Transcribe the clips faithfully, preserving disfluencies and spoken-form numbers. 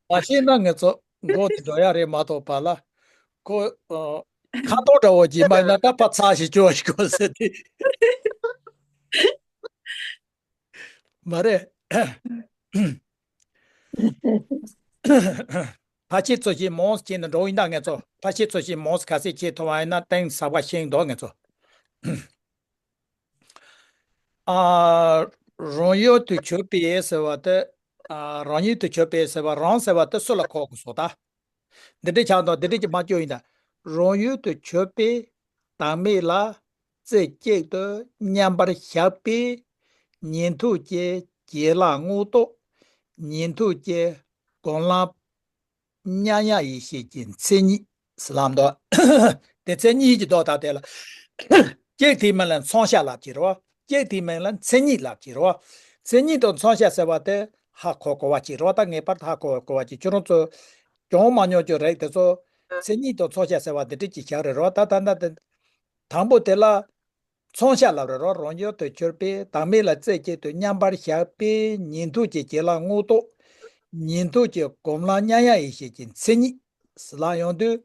མ་ཤེས་ན་ངེད་ཚོ་མགོ་དེ་འགྲོ་ཡ་རེད་མ་གཏོགས་པ་ལ། ཁོ་ཨ། ཁ་ཏོག་འདྲ་བོ་ཅིག་མ་ཡིན་ན་ད་ཕར་ཚར་ཞིག་སྐྱོར་ཞིག་དགོས་ཟེར་ཏེ། མ་རེད། ཕ་ཆེ་ཚོ་ཞིག་མོངས་ཀྱི་ནི་འགྲོ་ཡིན་ད། ངེད་ཚོ་ཕ་ཆེ་ཚོ་ཞིག་མོངས་ག་ཚད་ཆེ་ཐུབ་པ་ཡིན་ན་གཏིང་ཟབ་པ་ཤེས་འདུག་ངེད་ཚོ། ཨ། རང་ཡུལ་དུ་གྱུར་པའི་ཟེར་བ་དེ། ཨ། རང་ཡུལ་དུ་གྱུར་པའི་ཟེར་བ། རང་ཟེར་བ་དེ་སུ་ལ་གོ་དགོས་སོ་ད། འདི་འདྲའི་ཆགས་འདུག་འདི་འདྲའི་ཅིག་མ་སྐྱོ་ཡིན་ད། རང་ཡུལ་དུ་གྱུར་པའི་བདག་མེད་ལ་རྩེ་གཅིག་ཏུ་མཉམ་པར་བཞག་པའི་ཉན་ཐོས་ཀྱི་བྱིན་རླབས་དངོས་རྟོགས། ཉན་ཐོས་ཀྱི་སྒོམ་ལམ་མཉམ་ཡངས་ཡེ་ཤེས་ཀྱི་མཚན་ཉིད་ཟེར་ལབ་འདུག་དེ་མཚན་ཉིད་ཀྱི་མདོ་དག་དེ་ལ། གཅིག་དེའི་མིང་ལ་མཚོན་བྱ་ལབ་ཀྱི་རེད་བ། གཅིག་དེའི་མིང་ལ་མཚན་ཉིད་ལབ་ཀྱི་རེད་བ། མཚན་ཉིད་དང་མཚོན་བྱ་ཟེར་བ་དེ་ཧ་གོ་གོ་བ་ཅིག་རེད་བ། ད་ངེས་པར་དུ་ཧ་གོ་གོ་བ་ཅིག་ཁྱོད་རང་ཚོ་གྱོང་མ་མྱོང་རྒྱུ་རེད། དེ་ཚོ་མཚན་ཉིད་དང་མཚོན་བྱ་ཟེར་བ་འདི་འདྲ་ཅིག་བཞག་རེད་རོ། ད་ད་ད་དེ་དང་པོ་དེ་ལ་མཚོན་བྱ་ལབ་རེད་རོ། རང་ཡུལ་དུ་གྱུར་པའི་བདག་མེད་ལ་རྩེ་གཅིག་ཏུ་མཉམ་པར་བཞག་པའི་ཉན་ཐོས་ཀྱི་བྱིན་རླབས་དངོས་རྟོགས། ཉན་ཐོས་ཀྱི་སྒོམ་ལམ་མཉམ་ཡངས་ཡེ་ཤེས་ཀྱི་མཚན་ཉིད་ཟེར་ལབ་ཡོང་དུས།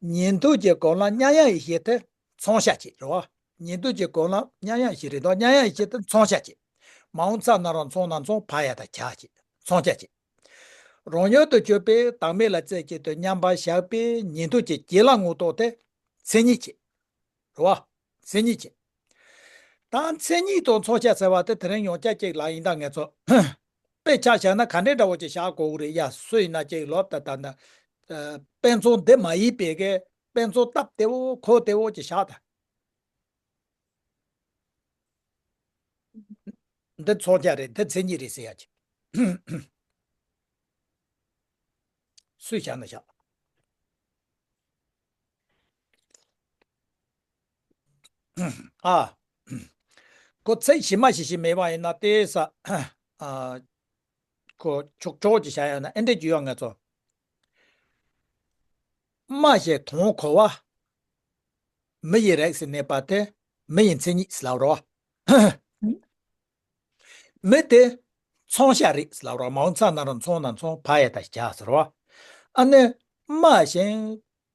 ཉན་ཐོས་ཀྱི་སྒོམ་ལམ་མཉམ་ཡངས་ཡེ་ཤེས་དེ་མཚོན་བྱ་ཅིག་རེད་བ། ཉན་ཐོས་ཀྱི་སྒོམ་ལམ་མཉམ་ཡངས་ཡེ་ཤེས་རེད་དོ། མཉམ་ཡངས་ཡེ་ཤེས་དེ་མཚོན་བྱ་ཅིག་མ་འོངས་ཙམ་ན་རོ་མཚུངས་ན་མཚུངས། ཕར་ཡ་ད་བྱ་ཅིག་མཚོན་བྱ་ཅིག་རང་ཡུལ་དུ་གྱུར་པའི་བདག་མེད་ལ་རྩེ་གཅིག་ཏུ་མཉམ་པར་བཞག་པའི་ཉན་ཐོས་ཀྱི་བྱིན་རླབས་དངོས་རྟོགས་དེ་མཚན་ཉིད་ཅིག་རེད་བ། མཚན་ཉིད་ཅིག་ད་མཚན་ཉིད་དང་མཚོན་བྱ་ཟེར་བ་དེ་དེ་རིང་ཡང་བསྐྱར་ཅིག་ལབ་ཡིན་ད། ངེད་ཚོ་དཔེ་ཆ་བཞག་ན་ག་འདྲའི་འདྲ་བོ་ཅིག་བཞག་དགོས་ཀྱི་རེད་ཡ། སུ་ཡིན་ན་ཅིག་ལོབས་ད་ད་ད། དཔེ་མཚོན་འདི་མ་ཡིན་པའི་གི་དཔེ་མཚོན་སྟབས་བདེ་བོ་གོ་བདེ་བོ་ཅིག་བཞག་ད། འདི་མཚོན་བྱ་རེད། འདི་མཚན་ཉིད་རེད་ཟེར་ཡ་ཅིག་སུས་བཞག་ན་བཞག་ཨ། ཁོ་ཚིག་ཞིབ་མ་ཞིབ་ཞིག་མེད་པ་ཡིན་ན་ཏོག་ཙམ། ཨ། ཁོ་ཆོག་ཆོག་ཅིག་བྱ་ཡ་ན་ཨེ་འདྲ་རྒྱུ་ཡོད། ངེད་ཚོ་སྨྲ་ཞིང་དོན་གོ་བ། མི་ཡི་རིགས་སུ་གནས་པ་དེ་མི་ཡི་མཚན་ཉིད་ཟེར་ལབ་རོ། མི་དེ་མཚོན་བྱ་རེད་ཟེར་ལབ་རོ། མ་འོངས་ཙམ་ན་རོ་མཚུངས་ན་མཚུངས། ཕར་ཡ་ད་བྱ་ཟེར་རོ། ཨ་ནི་སྨྲ་ཞིང་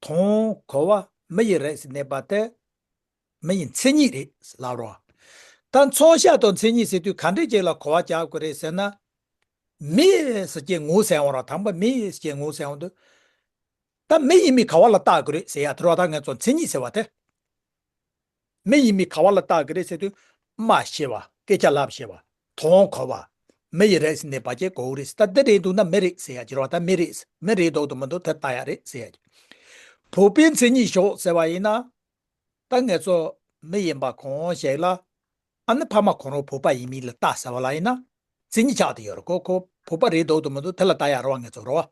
དོན་གོ་བ་མི་ཡི་རིགས་སུ་གནས་པ་དེ་མི་ཡི་མཚན་ཉིད་རེད་ཟེར་ལབ་རོ། ད་མཚོན་བྱ་དང་མཚན་ཉིད་ཟེར་དུས་ག་འདྲས་ཅིག་ལ་གོ་བ་རྒྱག་དགོས་རེད་ཟེར་ན། མི་ཟེར་གྱི་ངོ་ཟེར་འོང་ར། དང་པོ་མི་ཟེར་གྱི་ངོ་ཟེར་འོང་དུས། ད་མི་ཡིན་མིན་ག་བ་ལ་བལྟ་དགོས་རེད་ཟེར་ཡ་དེ་རོ། ད་ངེད་ཚོ་མཚན་ཉིད་ཟེར་བ་དེ། མི་ཡིན་མིན་ག་བ་ལ་བལྟ་དགོས་རེད་ཟེར་དུས། སྨྲ་ཤེས་པ། སྐད་ཆ་ལབ་ཤེས་པ། དོན་གོ་བ། མི་ཡི་རིགས་སུ་གནས་པ་ཅིག་དགོས་རེད་ཟེར། ད་འདི་རེད་འདུག་ན་མི་རེད་ཟེར་ཡ་ཅིག་རོ། ད་མི་རེད། མི་རེད་འདུག་ཏུ་མི་འདུག་དེ་ལྟ་ཡ་རེད་ཟེར་ཡ་ཅིག་བོད་པའི་མཚན་ཉིད་ཤོག་ཟེར་བ་ཡིན་ན། ད་ངེད་ཚོ་མི་ཡིན་པ་གང་ཞིག་ལ། ཨ་ནི་ཕ་མ་ཁོ་རང་བོད་པ་ཡིན་མིན་ལ་བལྟ་ཟེར་བ་ལ་ཡིན་ན། མཚན་ཉིད་ཆགས་བསྡད་ཡོད་རེད། ཁོ་ཁོ་བོད་པ་རེད་འདུག་ཏུ་མི་འདུག་དེ་ལ་བལྟ་ཡ་རེད་བ། ངེད་ཚོ་རེད་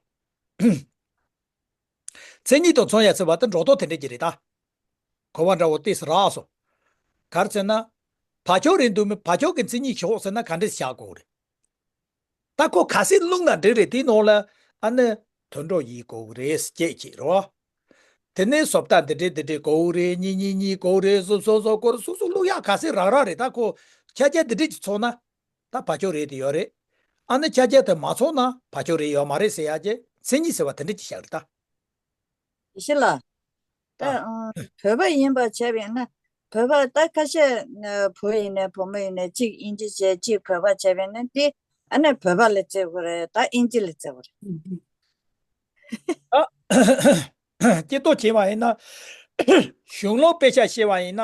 བ། མཚན་ཉིད་དང་མཚོན་བྱ་ཟེར་བ་དེ་འགྲོ་ལྡོག་དེ་འདྲ་ཅིག་རེད་ད། གོ་བ་འདྲ་བོ་ཏོག་ཙམ་རག་སོང་། ག་རེ་ཟེར་ན། བག་ཆགས་རེད་འདུག་མིན། བག་ཆགས་ཀྱི་མཚན་ཉིད་ཤོག་ཟེར་ན་ག་འདྲས་བཞག་དགོས་རེད། ད་ཁོ་ག་ཚོད་བླུགས་ན་འགྲིག་རེད། དེའི་ནང་ལ་ཨ་ནི་དུད་འགྲོ་ཡིན་དགོས་རེད་ཟེར་སྐད་ཅིག་རེད་བ། དེ་ནས་བཟོ་ལྟ་འདི་འདྲས་འདི་འདྲས་དགོས་རེད། གཉིས་གཉིས་གཉིས་དགོས་རེད། གསུམ་གསུམ་གསུམ་དགོས་རེད། སོ་སོ་བླུགས་ཡག་ག་ཚོད་རག་རག་རེད། ད་ཁོ་ཁྱད་ཆོས་འདི་འདྲས་ཅིག་ཚང་ན། ད་བག་ཆགས་རེད་དེ་ཡོད་རེད། ཨ་ནི་ཁྱད་ཆོས་དེ་མ་ཚང་ན་བག་ཆགས་རེད་ཡོད་མ་རེད་ཟེར་ཡག་གི་མཚན་ཉིད་ཟེར་བ་དེ་འདྲ་ཅིག་བཞག་རེད་ད། ཡེ་ཤེས་ལགས། ད་ཨ། ཨ། བོད་པ་ཡིན་པ་བྱས་པས་ན། བོད་པ་ད་ཁ་ཤས་ཨ། བུ་ཡིན་ནའི་བུ་མོ་ཡིན་ནའི་གཅིག་དབྱིན་ཇི་བྱས་གཅིག་བོད་པ་བྱས་པས་ན་དེ་ཨ་ནི་བོད་པ་ལ་བརྩི་དགོས་རེད། ད་དབྱིན་ཇི་ལ་བརྩི་དགོས་རེད། ཨ། སྐྱེ་སྟོབས་བྱས་པ་ཡིན་ན། གཞུང་ལུགས་དཔེ་ཆ་བཤད་པ་ཡིན་ན།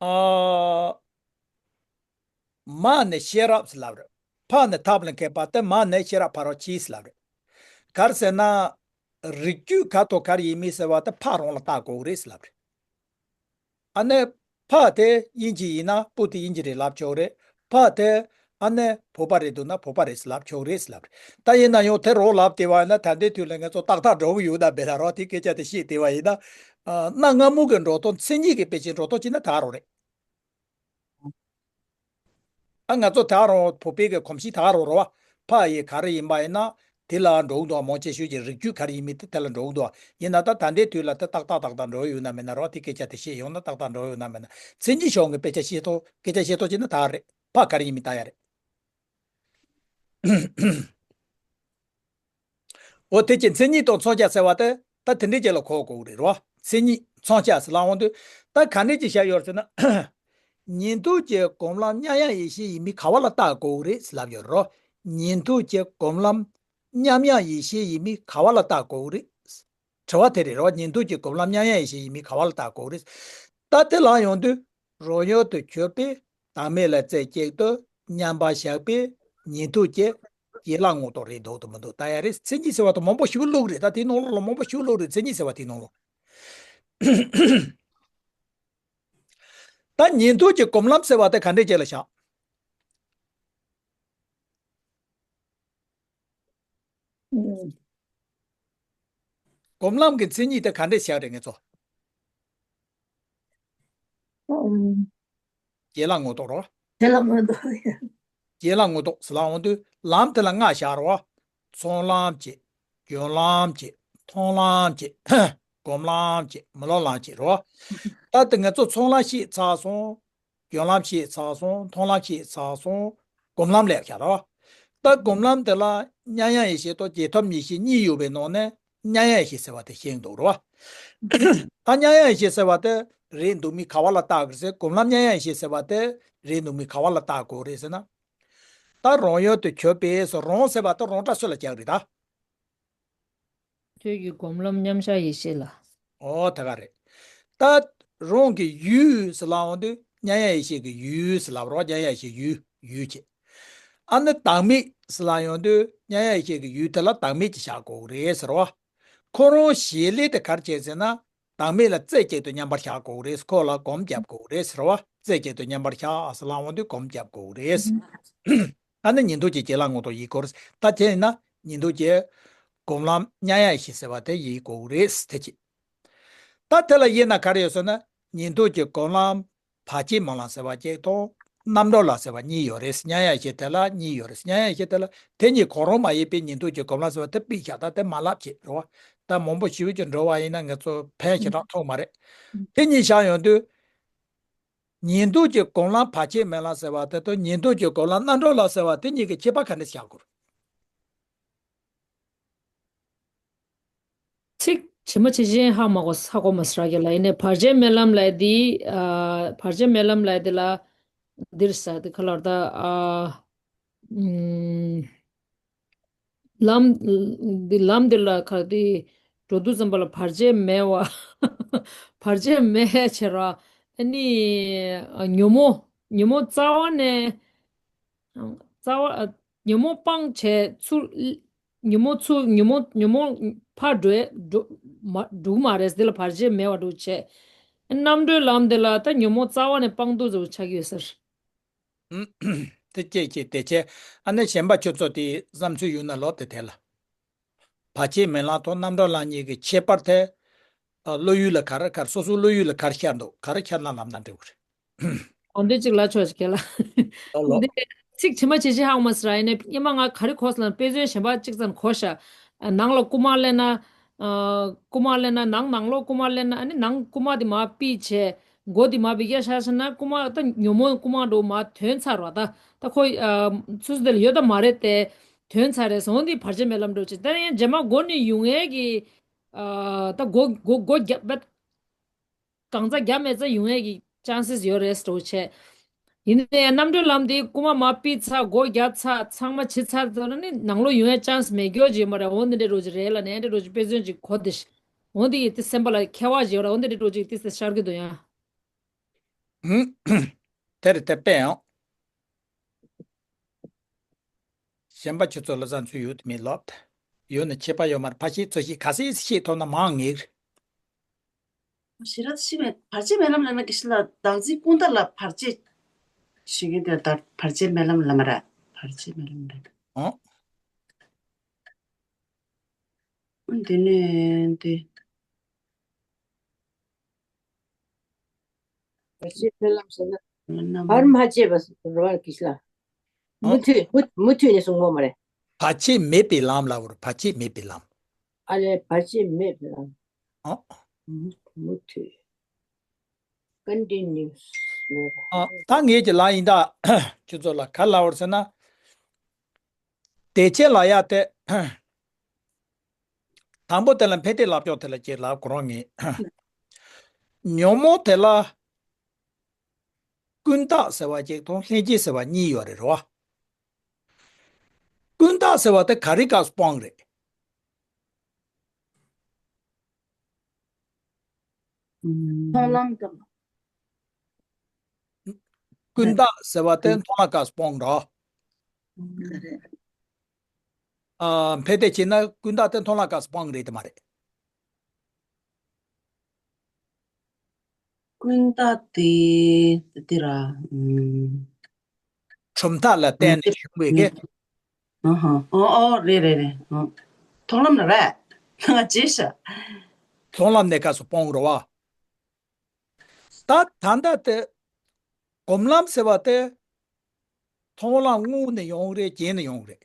ཨ། མ་ནི་ཤེས་རབ་ཟེར་ལབ་རེད། ཕ་ནི་ཐབས་ལ་མཁས་པ་སྟེ། མ་ནི་ཤེས་རབ་ཕ་རོལ་ཕྱིན་ཟེར་ལབ་རེད། ག་རེ་ཟེར་ན། རིགས་རྒྱུད་ག་དང་ག་རེ་ཡིན་མིན་ཟེར་བ་དེ་ཕ་རང་ལ་བལྟ་དགོས་རེད་ཟེར་ལབ་རེད། ཨ་ནི་ཕ་དེ་དབྱིན་ཇི་ཡིན་ན་སྤུ་དེ་དབྱིན་ཇི་རེད་ལབ་ཆོག་རེད། ཕ་དེ་ཨ་ནི་བོད་པ་རེད་འདུག་ན་བོད་པ་རེད་ཟེར་ལབ་ཆོག་རེད་ཟེར་ལབ་རེད། ད་ཡིན་ན་ཡང་དེ་རང་ལབ་བསྡད་པ་ཡིན་ན། ད་ལྟའི་དུས་ལ་ངེད་ཚོ་ཏག་ཏག་འགྲོ་གི་ཡོད་ན་མེད་ན་རོ། དེ་སྐད་ཆ་དེ་བཤད་བསྡད་པ་ཡིན་ན། ཨ། གནའ་སྔ་མོ་གི་འགྲོ་སྟངས་མཚན་ཉིད་ཀྱི་དཔེ་ཆའི་འགྲོ་སྟངས་བྱས་ན་ད་རང་རེད། ཨ། ང་ཚོ་ད་རུང་བོད་པའི་གི་གོམས་གཤིས་ད་རུང་རེད་བ། ཕ་ཡི་ག་རེ་ཡིན་པ་ཡིན་ན་དེ་ལ་འགྲོ་གི་འདུག་མང་ཆེ་ཤོས་ཀྱི་རིགས་རྒྱུད་ག་རེ་ཡིན་མིན་དེ་དེ་ལ་འགྲོ་གི་འདུག་ཡིན་ན་ད་ད་ལྟའི་དུས་ལ་དེ་ཏག་ཏག་ཏག་ཏག་འགྲོ་ཡོད་ན་མེད་ན་རོ། དེ་སྐད་ཆ་དེ་བཤད་ཡོང་ན་ཏག་ཏག་འགྲོ་ཡོད་ན་མེད་ན། མཚན་ཉིད་ཕྱོགས་ཀྱི་དཔེ་ཆ་ཤེས་ཐོག་སྐད་ཆ་བཤད་ཐོག་བྱས་ན་ད་རེད། ཕ་ག་རེ་ཡིན་མིན་ད་ཡ་རེད། འོ་དེ་ཀྱི་མཚན་ཉིད་དང་མཚོན་བྱ་ཟེར་བ་དེ་ད་དེ་འདྲའི་ཅིག་ལ་གོ་དགོས་ཀྱི་རེད་རོ། མཚན་ཉིད་མཚོན་བྱ་ཟེར་ལབ་འོང་དུས་ད་ག་འདྲའི་ཅིག་བཞག་ཡོད་ཟེར་ན། ཉན་ཐོས་ཀྱི་སྒོམ་ལམ་མཉམ་ཡངས་ཡེ་ཤེས་ཡིན་མིན་ག་བ་ལ་བལྟ་དགོས་ཀྱི་རེད་ཟེར་ལབ་ཡོད་རོ། ཉན་ཐོས་ཀྱི་སྒོམ་ལམ་མཉམ་ཡངས་ཡེ་ཤེས་ཡིན་མིན་ག་བ་ལ་བལྟ་དགོས་ཀྱི་རེད། དྲི་བ་དེ་རེད་རོ། ཉན་ཐོས་ཀྱི་སྒོམ་ལམ་མཉམ་ཡངས་ཡེ་ཤེས་ཡིན་མིན་ག་བ་ལ་བལྟ་དགོས་རེད། ད་དེ་ལ་ཡོང་དུས་རང་ཡུལ་དུ་གྱུར་པའི་བདག་མེད་ལ་རྩེ་གཅིག་ཏུ་མཉམ་པར་བཞག་པའི་ཉན་ཐོས་ཀྱི་ཡན་ལག་ངོ་ཐོག་རེད་འདུག་དང་མི་འདུག་ལྟ་ཡ་རེད། མཚན་ཉིད་ཟེར་བ་དང་མང་པོ་ཞིག་བླུགས་རེད། ད་དེའི་ནང་ལོགས་ལ་མང་པོ་ཞིག་བླུགས་རེད། མཚན་ཉིད་ཟེར་བ་དེའི་ནང་ལོགས། ད་ཉན་ཐོས་ཀྱི་སྒོམ་ལམ་ཟེར་བ་དེ་ག་འདྲས་ཅིག་ལ་བཞག་སྒོམ་ལམ་གྱི་མཚན་ཉིད་དེ་ག་འདྲས་བཞག་རེད་ངེད་ཚོ། ཨུམ། ཡན་ལག་ངོ་ཐོག་རོ། ཡན་ལག་ངོ་ཐོག་ཡ། ཡན་ལག་ངོ་ཐོག་ཟེར་ལབ་འོང་དུས་ལམ་དེ་ལ་ལྔ་བཞག་རོ། ཚོགས་ལམ་གཅིག་སྦྱོར་ལམ་གཅིག་མཐོང་ལམ་གཅིག་སྒོམ་ལམ་གཅིག་མི་སློབ་ལམ་གཅིག་རོ། ད་དེ་ངེད་ཚོ་ཚོགས་ལམ་ཤེས་ཚར་སོང་། སྦྱོར་ལམ་ཤེས་ཚར་སོང་། མཐོང་ལམ་ཤེས་ཚར་སོང་། སྒོམ་ལམ་ལ་བཞག་རོ། ད་སྒོམ་ལམ་དེ་ལ་མཉམ་ཡངས་ཡེ་ཤེས་དང་རྗེས་ཐོབ་ཉེར་ཞི་གཉིས་ཡོད་པའི་ནང་ནས་མཉམ་ཡངས་ཡེ་ཤེས་ཟེར་བ་དེ་ཤེས་འདུག་རོ། ད་མཉམ་ཡངས་ཡེ་ཤེས་ཟེར་བ་དེ་རེད་འདུག་མིན་ག་བ་ལ་བལྟ་དགོས་ཟེར། སྒོམ་ལམ་མཉམ་ཡངས་ཡེ་ཤེས་ཟེར་བ་དེ་རེད་འདུག་མིན་ག་བ་ལ་བལྟ་དགོས་རེད་ཟེར་ན། ད་རང་ཡུལ་དུ་གྱུར་པའི་སོ། རང་ཟེར་བ་དེ་རང་སྒྲ་སུ་ལ་རྒྱག་རེད་ད། ཁྱོད་ཀྱི་སྒོམ་ལམ་མཉམ་བཞག་ཡེ་ཤེས་ལ། ཨོ་ད་ག་རེད། ད་རང་གི་ཡུལ་ཟེར་ལབ་འོང་དུས་མཉམ་ཡངས་ཡེ་ཤེས་ཀྱི་ཡུལ་ཟེར་ལབ་རོ། མཉམ་ཡངས་ཡེ་ཤེས་ཡུལ་ཡུལ་བྱེད། ཨ་ནི་བདག་མེད་ཟེར་ལབ་ཡོང་དུས་མཉམ་ཡངས་ཡེ་ཤེས་ཀྱི་ཡུལ་དེ་ལ་བདག་མེད་ཅིག་བཞག་དགོས་རེད་ཟེར་བ། ཁོ་རང་གཞི་ལས་དེ་ག་རེ་བྱེད་ཟེར་ན། བདག་མེད་ལ་རྩེ་གཅིག་ཏུ་མཉམ་པར་བཞག་དགོས་རེད། ཁོ་ལ་སྒོམ་རྒྱབ་དགོས་རེད་ཟེར་བ། རྩེ་གཅིག་ཏུ་མཉམ་པར་བཞག་ཟེར་ལབ་འོང་དུས་སྒོམ་རྒྱབ་དགོས་རེད། ཨ་ནི་ཉན་ཐོས་ཀྱི་ཡན་ལག་ངོ་ཐོག་ཡིན་དགོས་རེད། ད་དེ་ཡིན་ན་ཉན་ཐོས་ཀྱི་སྒོམ་ལམ་མཉམ་ཡངས་ཡེ་ཤེས་ཟེར་བ་དེ་ཡིན་དགོས་རེད་དེ་གཅིག་ད་དེ་ལ་དབྱེ་ན་ག་རེ་ཡོད་ཟེར་ན། ཉན་ཐོས་ཀྱི་སྒོམ་ལམ་བར་ཆད་མེད་ལམ་ཟེར་བ་གཅིག་དང་རྣམ་གྲོལ་ལམ་ཟེར་བ་གཉིས་ཡོད་རེད། མཉམ་ཡངས་ཡེ་ཤེས་དེ་ལ་གཉིས་ཡོད་རེད། མཉམ་ཡངས་ཡེ་ཤེས་དེ་ལ་དེ་གཉིས་གང་རུང་མ་ཡིན་པའི་ཉན་ཐོས་ཀྱི་སྒོམ་ལམ་ཟེར་བ་དེ་དཔེ་བཞག་ད་དེ་མ་ལབ་བྱེད་རོ། ད་མང་པོ་ཞེ་པོ་ཅིག་འགྲོ་བ་ཡིན་ན་ངེད་ཚོ་ཕན་ཞེ་དྲག་ཐོགས་མ་རེད། དེ་གཉིས་བཞག་ཡོང་དུས། ཉན་ཐོས་ཀྱི་སྒོམ་ལམ་བར་ཆད་མེད་ལམ་ཟེར་བ་དེ་དང་ཉན་ཐོས་ཀྱི་སྒོམ་ལམ་རྣམ་གྲོལ་ལམ་ཟེར་བ་དེ་གཉིས་ཀྱི་ཁྱད་པར་ག་འདྲ་བཞག་དགོས། ཚིག་ཇི་མ་ཇི་བཞིན་ཧ་མ་གོ་ཧ་གོ་མ་སོང་ར་གི་ལ། ཡིན་ནའི་བར་ཆད་མེད་ལམ་ལབ་དེ། ཨ། བར་ཆད་མེད་ལམ་ལབ་དེ་ལ་འདིར་ས་དེ་ཁ་ལོར་ད། ཨ། ཨུམ། ལམ་འདི་ལམ་འདི་ལ་ག་དེ་འགྲོ་དུས་ཙམ་པ་ལ་བར་ཆད་མེད་པ། བར་ཆད་མེད་བྱས་ར། ཨ་ནི་ཉོན་མོངས་ཉོན་མོངས་རྩ་བ་ནས་རྩ་བ་ཉོན་མོངས་སྤངས་བྱས་ཚུར། ཉོན་མོངས་ཚུར་ཉོན་མོངས་ཉོན་མོངས་ཕར་འགྲོ་འགྲོ་མ་འགྲོ་གི་མ་རེད། འདི་ལ་བར་ཆད་མེད་པ་འགྲོ་བྱས། རྣམ་གྲོལ་ལམ་འདི་ལ་ད་ཉོན་མོངས་རྩ་བ་ནས་སྤངས་འདུག་ཟེར་བ་ཆགས་ཀྱི་ཡོད་ཟེར། དེ་སྐད་ཅེས་དེ་བྱས། ཨ་ནི་གཞན་པ་ཁྱོད་ཚོ་དེ་བསམ་ཚུལ་ཡོད་ན་ལབ་དེ་དེ་ལ། བར་ཆད་མེད་ལམ་དང་རྣམ་གྲོལ་ལམ་གཉིས་ཀྱི་ཁྱད་པར་དེ། ཨ། བློ་ཡུལ་ལ་ག་རེ་ག་རེ་སོ་སོའི་བློ་ཡུལ་ལ་ག་རེ་ཤར་འདུག་ག་རེ་ཤར་ན་ལབ་ན་འགྲིག་གི་རེད། འོ་འདི་གཅིག་ལ་ཆོག་ཅིག་གལ་ལ། ལོ་ལོ། འདི་ཚིག་ཇི་མ་ཇི་བཞིན་ཧ་གོ་མ་སོང་ར། ཡིན་ནའི་སྔོན་མ་ང་ག་རེ་གོ་སོང་ལབ་ན། དཔེ་མཚོན་གཞན་པ་གཅིག་ཙམ་གོ་ཤག་ནང་ལ་རྐུ་མ་ལེན་ན། ཨ། རྐུ་མ་ལེན་ན་ནང་ནང་ལོགས་རྐུ་མ་ལེན་ན། ཨ་ནི་ནང་རྐུ་མ་དེ་མར་ཕུད་བྱས། མགོ་དེ་མར་ཕུད་རྒྱག་བཞག་ཟེར་ན་རྐུ་མ་ད་ཉོན་མོངས་རྐུ་མ་འགྲོ་མར་ཐོན་ཚར་བ། ད་ད་ཁོ། ཨ། སོ་སོ་དེ་ལ་ཡོད་ད་མ་རེད་དེ། ཐོན་ཚར་རེད་སོང་། འདི་བར་ཆད་མེད་ལམ་འགྲོ་ཅིག་ད་ཡང་རྗེས་མ་མགོ་ནས་ཡོང་ཡས་ཀྱི། ཨ། ད་མགོ་མགོ་མགོ་རྒྱབ་པ། གང་ཚ་རྒྱ་མེད་ཚ་ཡོང་ཡས་ཀྱི་chances་ཡོད་རེད་འགྲོ་བྱས། ཡིན་ནའི་རྣམ་གྲོལ་ལམ་དེ་རྐུ་མ་མར་ཕུད་ཚར། སྒོ་རྒྱབ་ཚར། ཚང་མ་བྱེད་ཚར་ཚར་ནི་ནང་ལོགས་ཡོང་ཡས་chance་མེད་རྒྱུ་ཅིག་ཡོད་མ་རེད། འོ་འདི་འདྲ་འགྲོ་ཅིག་རེད་ལབ་ནས་འདི་འདྲ་འགྲོ་ཅིག་དཔེ་མཚོན་ཅིག་གོ་དེ། འོ་འདི་ཡིས་དེ་སེམས་པ་ལ་ཁྱད་པར་ཅིག་ཡོད་རེད། འོ་འདི་འདྲ་འགྲོ་ཅིག་དེ་ཤར་གི་འདུག་ཡང་། དེ་རེད་དེ་དཔེ་ཡང་། གཞན་པ་ཁྱོད་ཚོ་ལ་བསམ་ཚུལ་ཡོད་དེ་མིན་ལབ། ཡོད་ན་ཁྱད་པར་ཡོད་མ་རེད། ཕར་ཤེས་ཚུར་ཤེས་ག་ཚད་ཤེས་ཐུབ་ན་མང་ངེས། ཞེ་དྲག་ཤེས་མེད། བར་ཆད་མེད་ལམ་ལབ་ན་གི་ཤི་ལ་བདག་འཛིན་ཀུན་བཏགས་ལ་བར་ཆད་ཞིག་གི་དེ་ལྟར་བར་ཆད་མེད་ལམ་ལབ་མ་རེད། བར་ཆད་མེད་ལམ་རེད། ཨོ། འདི་ནས་འདི། བར་ཆད་མེད་ལམ་ཟེར་ན། བར་མ་ཆད་པ་རེད་བ་གི་ཤི་ལ། མུ་མཐུད་མུ་མུ་མཐུད་ནས་གསུངས་པ་མ་རེད། བར་ཆད་མེད་པའི་ལམ་ལབ་རེད། བར་ཆད་མེད་པའི་ལམ། ཨ་ལས་བར་ཆད་མེད་པའི་ལམ། ཨོ། མུ་མུ་མཐུད། Continuous་ལབ་རེད། ཨ། ད་ངེད་ཀྱི་ལམ་ཡིན་ད། ཁྱོད་ཚོ་ལ་ག་ལབ་རེད་ཟེར་ན། དེ་ཆེ་ལ་ཡ་དེ། དང་པོ་དེ་ལ་འཕེན་བདེ་ལབ་ཕྱོགས་དེ་ལ་ཅིག་ལབ་ཁོ་རང་ངས། ཉོན་མོངས་དེ་ལ་ཀུན་བརྟགས་ཟེར་བ་ཅིག་དང་ལྷན་སྐྱེས་ཟེར་བ་གཉིས་ཡོད་རེད་རོ། ཀུན་བརྟགས་ཟེར་བ་དེ་ག་རེ་སྐབས་སུ་སྤོང་རེད། མཐོང་ལམ་སྐབས། ཀུན་བརྟགས་ཟེར་བ་དེ་མཐོང་ལམ་སྐབས་སུ་སྤོང་རོ། ཨ། འཕེན་བདེ་བྱས་ན་ཀུན་བརྟགས་དེ་མཐོང་ལམ་སྐབས་སུ་སྤོང་གི་རེད་དེ་མ་རེད། ཀུན་བརྟགས་དེ་དེ་ར། ཨུམ། གྲུབ་མཐའ་ལ་བརྟེན་ནས་བྱུང་བའི་གི། ཨ་ཧ། ཨོ་ཨོ་རེད་རེད་རེད། ཨོ། མཐོང་ལམ་ན་རེད། ང་བརྗེད་ཤག་མཐོང་ལམ་ནས་སྐབས་སུ་སྤོང་རོ་བ། ད་ད་ལྟ་དེ་སྒོམ་ལམ་ཟེར་བ་དེ་མཐོང་ལམ་སྔོན་ནས་ཡོང་རེད་རྗེས་ནས་ཡོང་རེད།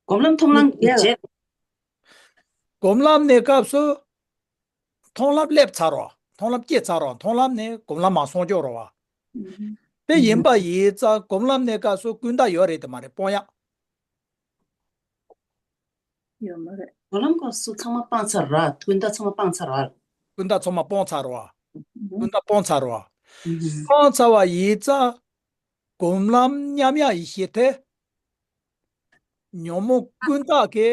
སྒོམ་ལམ་མཐོང་ལམ་གྱི་རྗེས། སྒོམ་ལམ་ནས་སྐབས་སུ་མཐོང་ལམ་སླེབས་ཚར་རོ། མཐོང་ལམ་སྐྱེས་ཚར་རོ། མཐོང་ལམ་ནས་སྒོམ་ལམ་མ་སོང་ཆོག་རོ་བ། དེ་ཡིན་པ་ཡིན་ཙང་སྒོམ་ལམ་ནས་སྐབས་སུ་ཀུན་བརྟགས་ཡོད་རེད་དེ་མ་རེད་སྤོང་ཡག་ཡོད་མ་རེད། སྒོམ་ལམ་སྐབས་སུ་ཚང་མ་སྤངས་ཚར་ར། ཀུན་བརྟགས་ཚང་མ་སྤངས་ཚར་ར། ཀུན་བརྟགས་ཚང་མ་སྤངས་ཚར་ར། ཀུན་བརྟགས་སྤངས་ཚར་ར། སྤངས་ཚར་བ་ཡིན་ཙང་སྒོམ་ལམ་མཉམ་ཡག་ཡེ་ཤེས་དེ། ཉོན་མོངས་ཀུན་བརྟགས་ཀྱི་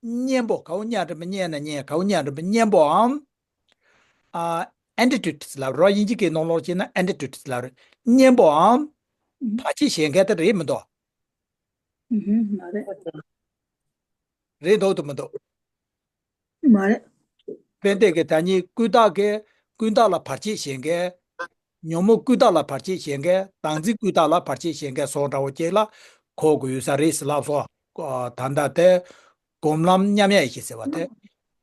གཉེན་པོ། ག་བོ་གཉེན་རེད་མི་གཉེན་ན་གཉེན། ག་བོ་གཉེན་རེད་མི་གཉེན་པོའམ། ཨ། ཨེན་ཊི་ཊི་ཊི་ལབ་རོ། དབྱིན་ཇི་གི་ནང་ལོགས་བྱས་ན་ཨེན་ཊི་ཊི་ཊི་ལབ་རེད། གཉེན་པོའམ། བར་ཆད་བྱེད་མཁན་དེ་རེད་མི་འདུག་ཨུ་ཧུམ། མ་རེད། རེད་འདུག་ཏུ་མི་འདུག་མ་རེད། འཕེན་བདེ་གི་ད་ནི་ཀུན་བརྟགས་ཀྱི་ཀུན་བརྟགས་ལ་བར་ཆད་བྱེད་མཁན། ཉོན་མོངས་ཀུན་བརྟགས་ལ་བར་ཆད་བྱེད་མཁན། བདག་འཛིན་ཀུན་བརྟགས་ལ་བར་ཆད་བྱེད་མཁན་སོགས་འདྲ་བོ་ཅིག་ལ་གོ་དགོས་ཡོད་ས་རེད་ཟེར་ལབ་སོང་། ཨ། ད་ལྟ་དེ་སྒོམ་ལམ་མཉམ་ཡག་ཡེ་ཤེས་ཟེར་བ་དེ།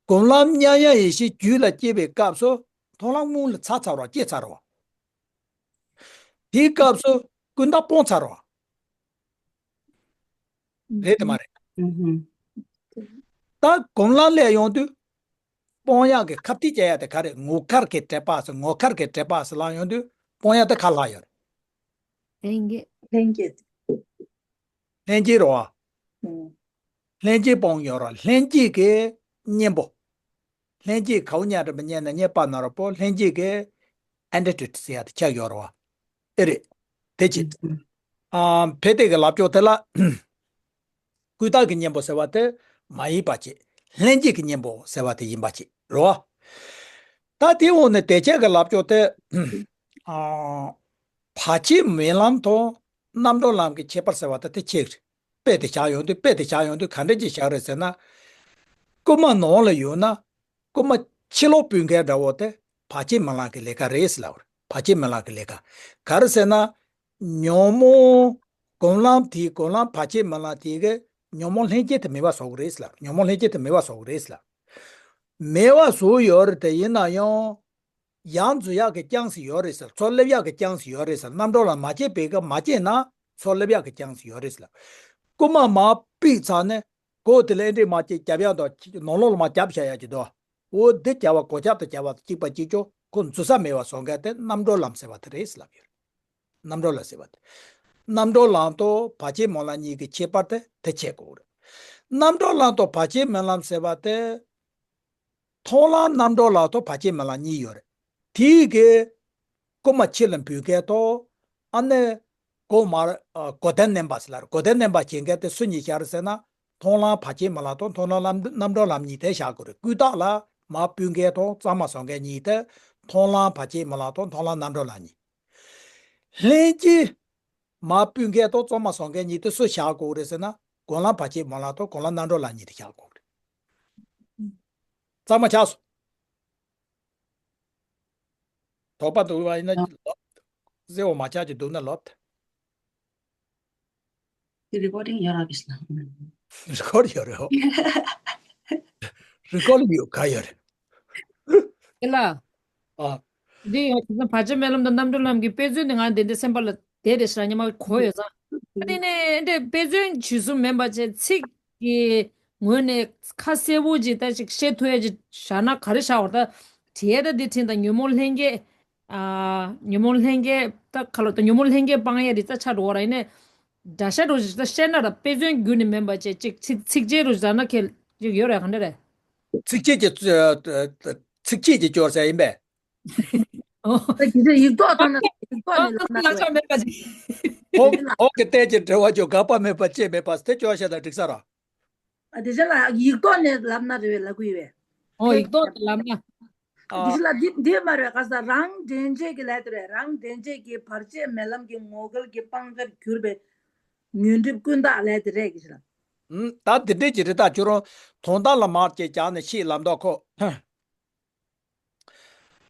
སྒོམ་ལམ་མཉམ་ཡག་ཡེ་ཤེས་རྒྱུད་ལ་སྐྱེས་པའི་སྐབས་སུ་མཐོང་ལམ་སྔོན་ལ་ཚར་ཚར་བ། སྐྱེས་ཚར་བ། དེའི་སྐབས་སུ་ཀུན་བརྟགས་སྤོང་ཚར་བ། རེད་དེ་མ་རེད། ཨུ་ཧུམ། ད་སྒོམ་ལམ་ལ་ཡོང་དུས་སྤོང་ཡག་གི་ཁ་གཏད་བཅག་ཡག་དེ་ག་རེ། ངོ་མཁར་གྱི་དྲེགས་པ་ཟེར། ངོ་མཁར་གྱི་དྲེགས་པ་ཟེར་ལབ་ཡོང་དུས་སྤོང་ཡག་དེ་ག་ལ་ཡོད་རེད། ལྷན་སྐྱེས། ལྷན་སྐྱེས། ལྷན་སྐྱེས་རོ། ཨུ། ལྷན་སྐྱེས་སྤོང་ཡོད་རོ། ལྷན་སྐྱེས་ཀྱི་གཉེན་པོ། ལྷན་སྐྱེས་ག་བོ་གཉེན་རེད་མི་གཉེན་ན་གཉེན་པ་ན་རོ་པོ། ལྷན་སྐྱེས་ཀྱི་ཨེན་ཊི་ཊི་ཊི་ཟེར་ཡག་དེ་ཆགས་ཡོད་རོ་བ། ཨེ་རེད། དེ་ཅི། ཨ། འཕེན་བདེ་གི་ལབ་ཕྱོགས་དེ་ལ་ཀུན་བརྟགས་ཀྱི་གཉེན་པོ་ཟེར་བ་དེ་མ་ཡིན་པ་ཅིག་ལྷན་སྐྱེས་ཀྱི་གཉེན་པོ་ཟེར་བ་དེ་ཡིན་པ་ཅིག་རོ། ད་དེའི་འོག་ནས་དེ་ཆ་གི་ལབ་ཕྱོགས་དེ། ཨ། བར་ཆད་མེད་ལམ་དང་རྣམ་གྲོལ་ལམ་གྱི་ཁྱད་པར་ཟེར་བ་དེ་དེ་ཆགས་རེད། དཔེ་དེ་ཆགས་ཡོང་དུས། དཔེ་དེ་ཆགས་ཡོང་དུས་ག་འདྲ་ཅིག་ཆགས་རེད་ཟེར་ན། རྐུན་མ་ནང་ལ་ཡོད་ན། རྐུན་མ་ཕྱི་ལོགས་སྤུད་མཁན་འདྲ་བོ་དེ་བར་ཆད་མེད་ལམ་གྱི་ལས་ཀ་རེད་ཟེར་ལབ་རེད། བར་ཆད་མེད་ལམ་གྱི་ལས་ཀ། ག་རེ་ཟེར་ན། ཉོན་མོངས་སྒོམ་ལམ་དེའི། སྒོམ་ལམ་བར་ཆད་མེད་ལམ་དེའི་གི་ཉོན་མོངས་ལྷན་སྐྱེས་དེ་མེད་པ་བཟོ་གི་རེད་ཟེར་ལབ། ཉོན་མོངས་ལྷན་སྐྱེས་དེ་མེད་པ་བཟོ་གི་རེད་ཟེར་ལབ། མེད་པ་བཟོ་ཡོད་རེད་དེ། ཡིན་ན་ཡང་ཡང་འཛུལ་ཡག་གི་ཅན་སི་ཡོད་རེད་ཟེར། ཚུར་སླེབས་ཡག་གི་ཅན་སི་ཡོད་རེད་ཟེར། རྣམ་གྲོལ་ལམ་མ་སྐྱེས་པའི་སྐབས། མ་སྐྱེས་ན་ཚུར་སླེབས་ཡག་གི་ཅན་སི་ཡོད་རེད་ཟེར་ལབ། རྐུན་མ་མར་སྤུད་ཚར་ནས་གོ་དེ་ལ་ཨེ་འདྲས་མ་ཅིག་རྒྱབ་ཡག་དང་། ནང་ལོགས་ལ་མར་རྒྱབ་བཞག་ཡག་ཅིག་འདུག་འོ་འདི་རྒྱབ་པ། གོ་རྒྱབ་དང་རྒྱབ་པ་གཅིག་པ་གཅིག་རྐྱང་། ཁོ་འཛུལ་ས་མེད་པ་བཟོ་མཁན་དེ་རྣམ་གྲོལ་ལམ་ཟེར་བ་དེ་རེད་ཟེར་ལབ་ཡོད་རེད། རྣམ་གྲོལ་ལམ་ཟེར་བ་དེ། རྣམ་གྲོལ་ལམ་དང་བར་ཆད་མེད་ལམ་གཉིས་ཀྱི་ཁྱད་པར་དེ་དེ་ཕྱེ་དགོས་རེད། རྣམ་གྲོལ་ལམ་དང་བར་ཆད་མེད་ལམ་ཟེར་བ་དེ། མཐོང་ལམ་རྣམ་གྲོལ་ལམ་དང་བར་ཆད་མེད་ལམ་གཉིས་ཡོད་རེད། དེའི་གི་རྐུན་མ་ཕྱི་ལ་འབུད་མཁན་དང་། ཨ་ནི་གོ་མར། ཨ། གོ་དོན་གནོན་པ་ཟེར་ལབ་རེད། གོ་དོན་གནོན་པ་བྱེད་མཁན་དེ་སུ་གཉིས་ཆགས་རེད་ཟེར་ན། མཐོང་ལམ་བར་ཆད་མེད་ལམ་དང་མཐོང་ལམ་རྣམ་གྲོལ་ལམ་གཉིས་དེ་བཞག་དགོས་རེད། ཀུན་བརྟགས་ལ་མར་སྤུད་མཁན་དང་གཙང་མ་བཟོ་མཁན་གཉིས་དེ། མཐོང་ལམ་བར་ཆད་མེད་ལམ་དང་མཐོང་ལམ་རྣམ་གྲོལ་ལམ་གཉིས། ལྷན་སྐྱེས་མར་སྤུད་མཁན་དང་གཙང་མ་བཟོ་མཁན་གཉིས་དེ་སུ་བཞག་དགོས་རེད་ཟེར་ན། སྒོམ་ལམ་བར་ཆད་མེད་ལམ་དང་སྒོམ་ལམ་རྣམ་གྲོལ་ལམ་གཉིས་དེ་བཞག་དགོས་རེད། གཙང་མ་ཆགས་སོང་། དོགས་པ་འདུག་པ་ཡིན་ན་ལབ། གསལ་པོ་མ་ཆགས་ཀྱི་འདུག་ན་ལབ། དེ་རི་ཀོར་ཌིང་ཡོད་ར་གི་ཤི་ན། རི་ཀོར་ཌི་ཡོད་རེད། རི་ཀོར་ཌི་ཡོད་ག་ཡོད་རེད། ཨེ་ལ། ཨ། འདི་ཡང་དེ་ཚོ་བར་ཆད་མེད་ལམ་དང་རྣམ་གྲོལ་ལམ་གྱི་དཔེ་མཚོན་དེ་ང་འདི་འདྲ་སེམས་པ་ལ་དེ་རེད་ཤི་ན་སྙམ་པ་གོ་ཡོད་ཙང་། དེ་ནས་འདྲ་དཔེ་མཚོན་ཇི་སུ་མིན་པ་བྱས་ཚིག་གི་ངོས་ནས་ཁ་གསལ་པོ་ཅིག་ད་ཅིག་བཤད་ཐུབ་ཡ་ཅིག་བཞག་ན་ག་རེ་བཞག་པ། ད་དེ་ད་འདི་དྲན་ད། ཉོན་མོངས་ལྷན་སྐྱེས། ཨ། ཉོན་མོངས་ལྷན་སྐྱེས་ད་ག་ལ། ད་ཉོན་མོངས་ལྷན་སྐྱེས་སྤང་ཡ་རེད། ད་ཆ་འགྲོ་བ་ར། ཡིན་ནའི་འདྲ་ཤ་འགྲོ་ཅིག་ད་བཤད་ན་ར། དཔེ་མཚོན་བརྒྱུད་ནས་མིན་པ་བྱས་ཅིག་ཚིག་ཚིགས་བཅད་རུ་བཞག་ན་ཁེལ། ཅིག་ཡོད་རེད། ག་འདྲ་རེད། ཚིགས་བཅད་ཀྱི་ཚིགས་བཅད་ཀྱི་སྐྱོར་ཟེར་ཡིན་པས། ཨོ། ད་གི་ཚེ་ཡིག་ཐོག་ཐོག་ན་ཡིག་ཐོག་ནས་ལབ་ན་ལག་ཆ་མེད་པ་ཅིག་ཁོང་ཁོང་གི་ལྟས་ཀྱི་འབྲེལ་བ་ཅོ་དགག་པ་མེད་པ་ཅེས་མེད་པ་དེ་སྐྱོར་བཤད་ན་འགྲིག་ས་ར། ཨ་དེ་བཞིན་ལ་ཡིག་ཐོག་ནས་ལབ་ན་རེ་བའི་ལབ་གི་ཡོད་པས། ཨོ་ཡིག་ཐོག་ནས་ལབ་ན། དེ་བཞིན་ལ་འདི་འདི་མ་རེད། ག་ས་རང་འདྲེན་བྱེད་ཀྱི་ལས་དེ་རེད། རང་འདྲེན་བྱེད་ཀྱི་བར་ཆད་མེད་ལམ་གྱི་ངོ་འགལ་གྱི་སྤང་བྱར་གྱུར་པའི་ཉོན་སྒྲིབ་ཀུན་བཏགས་ལས་དེ་རེད་གི་ཞིག་ལ། ད་འདི་འདྲས་ཀྱི་རེད། ད་ཁྱོད་རང་དོན་དག་ལ་མར་ཅེས་བྱས་ནས་ཤེས་ལབ་མདོག་ཁོ།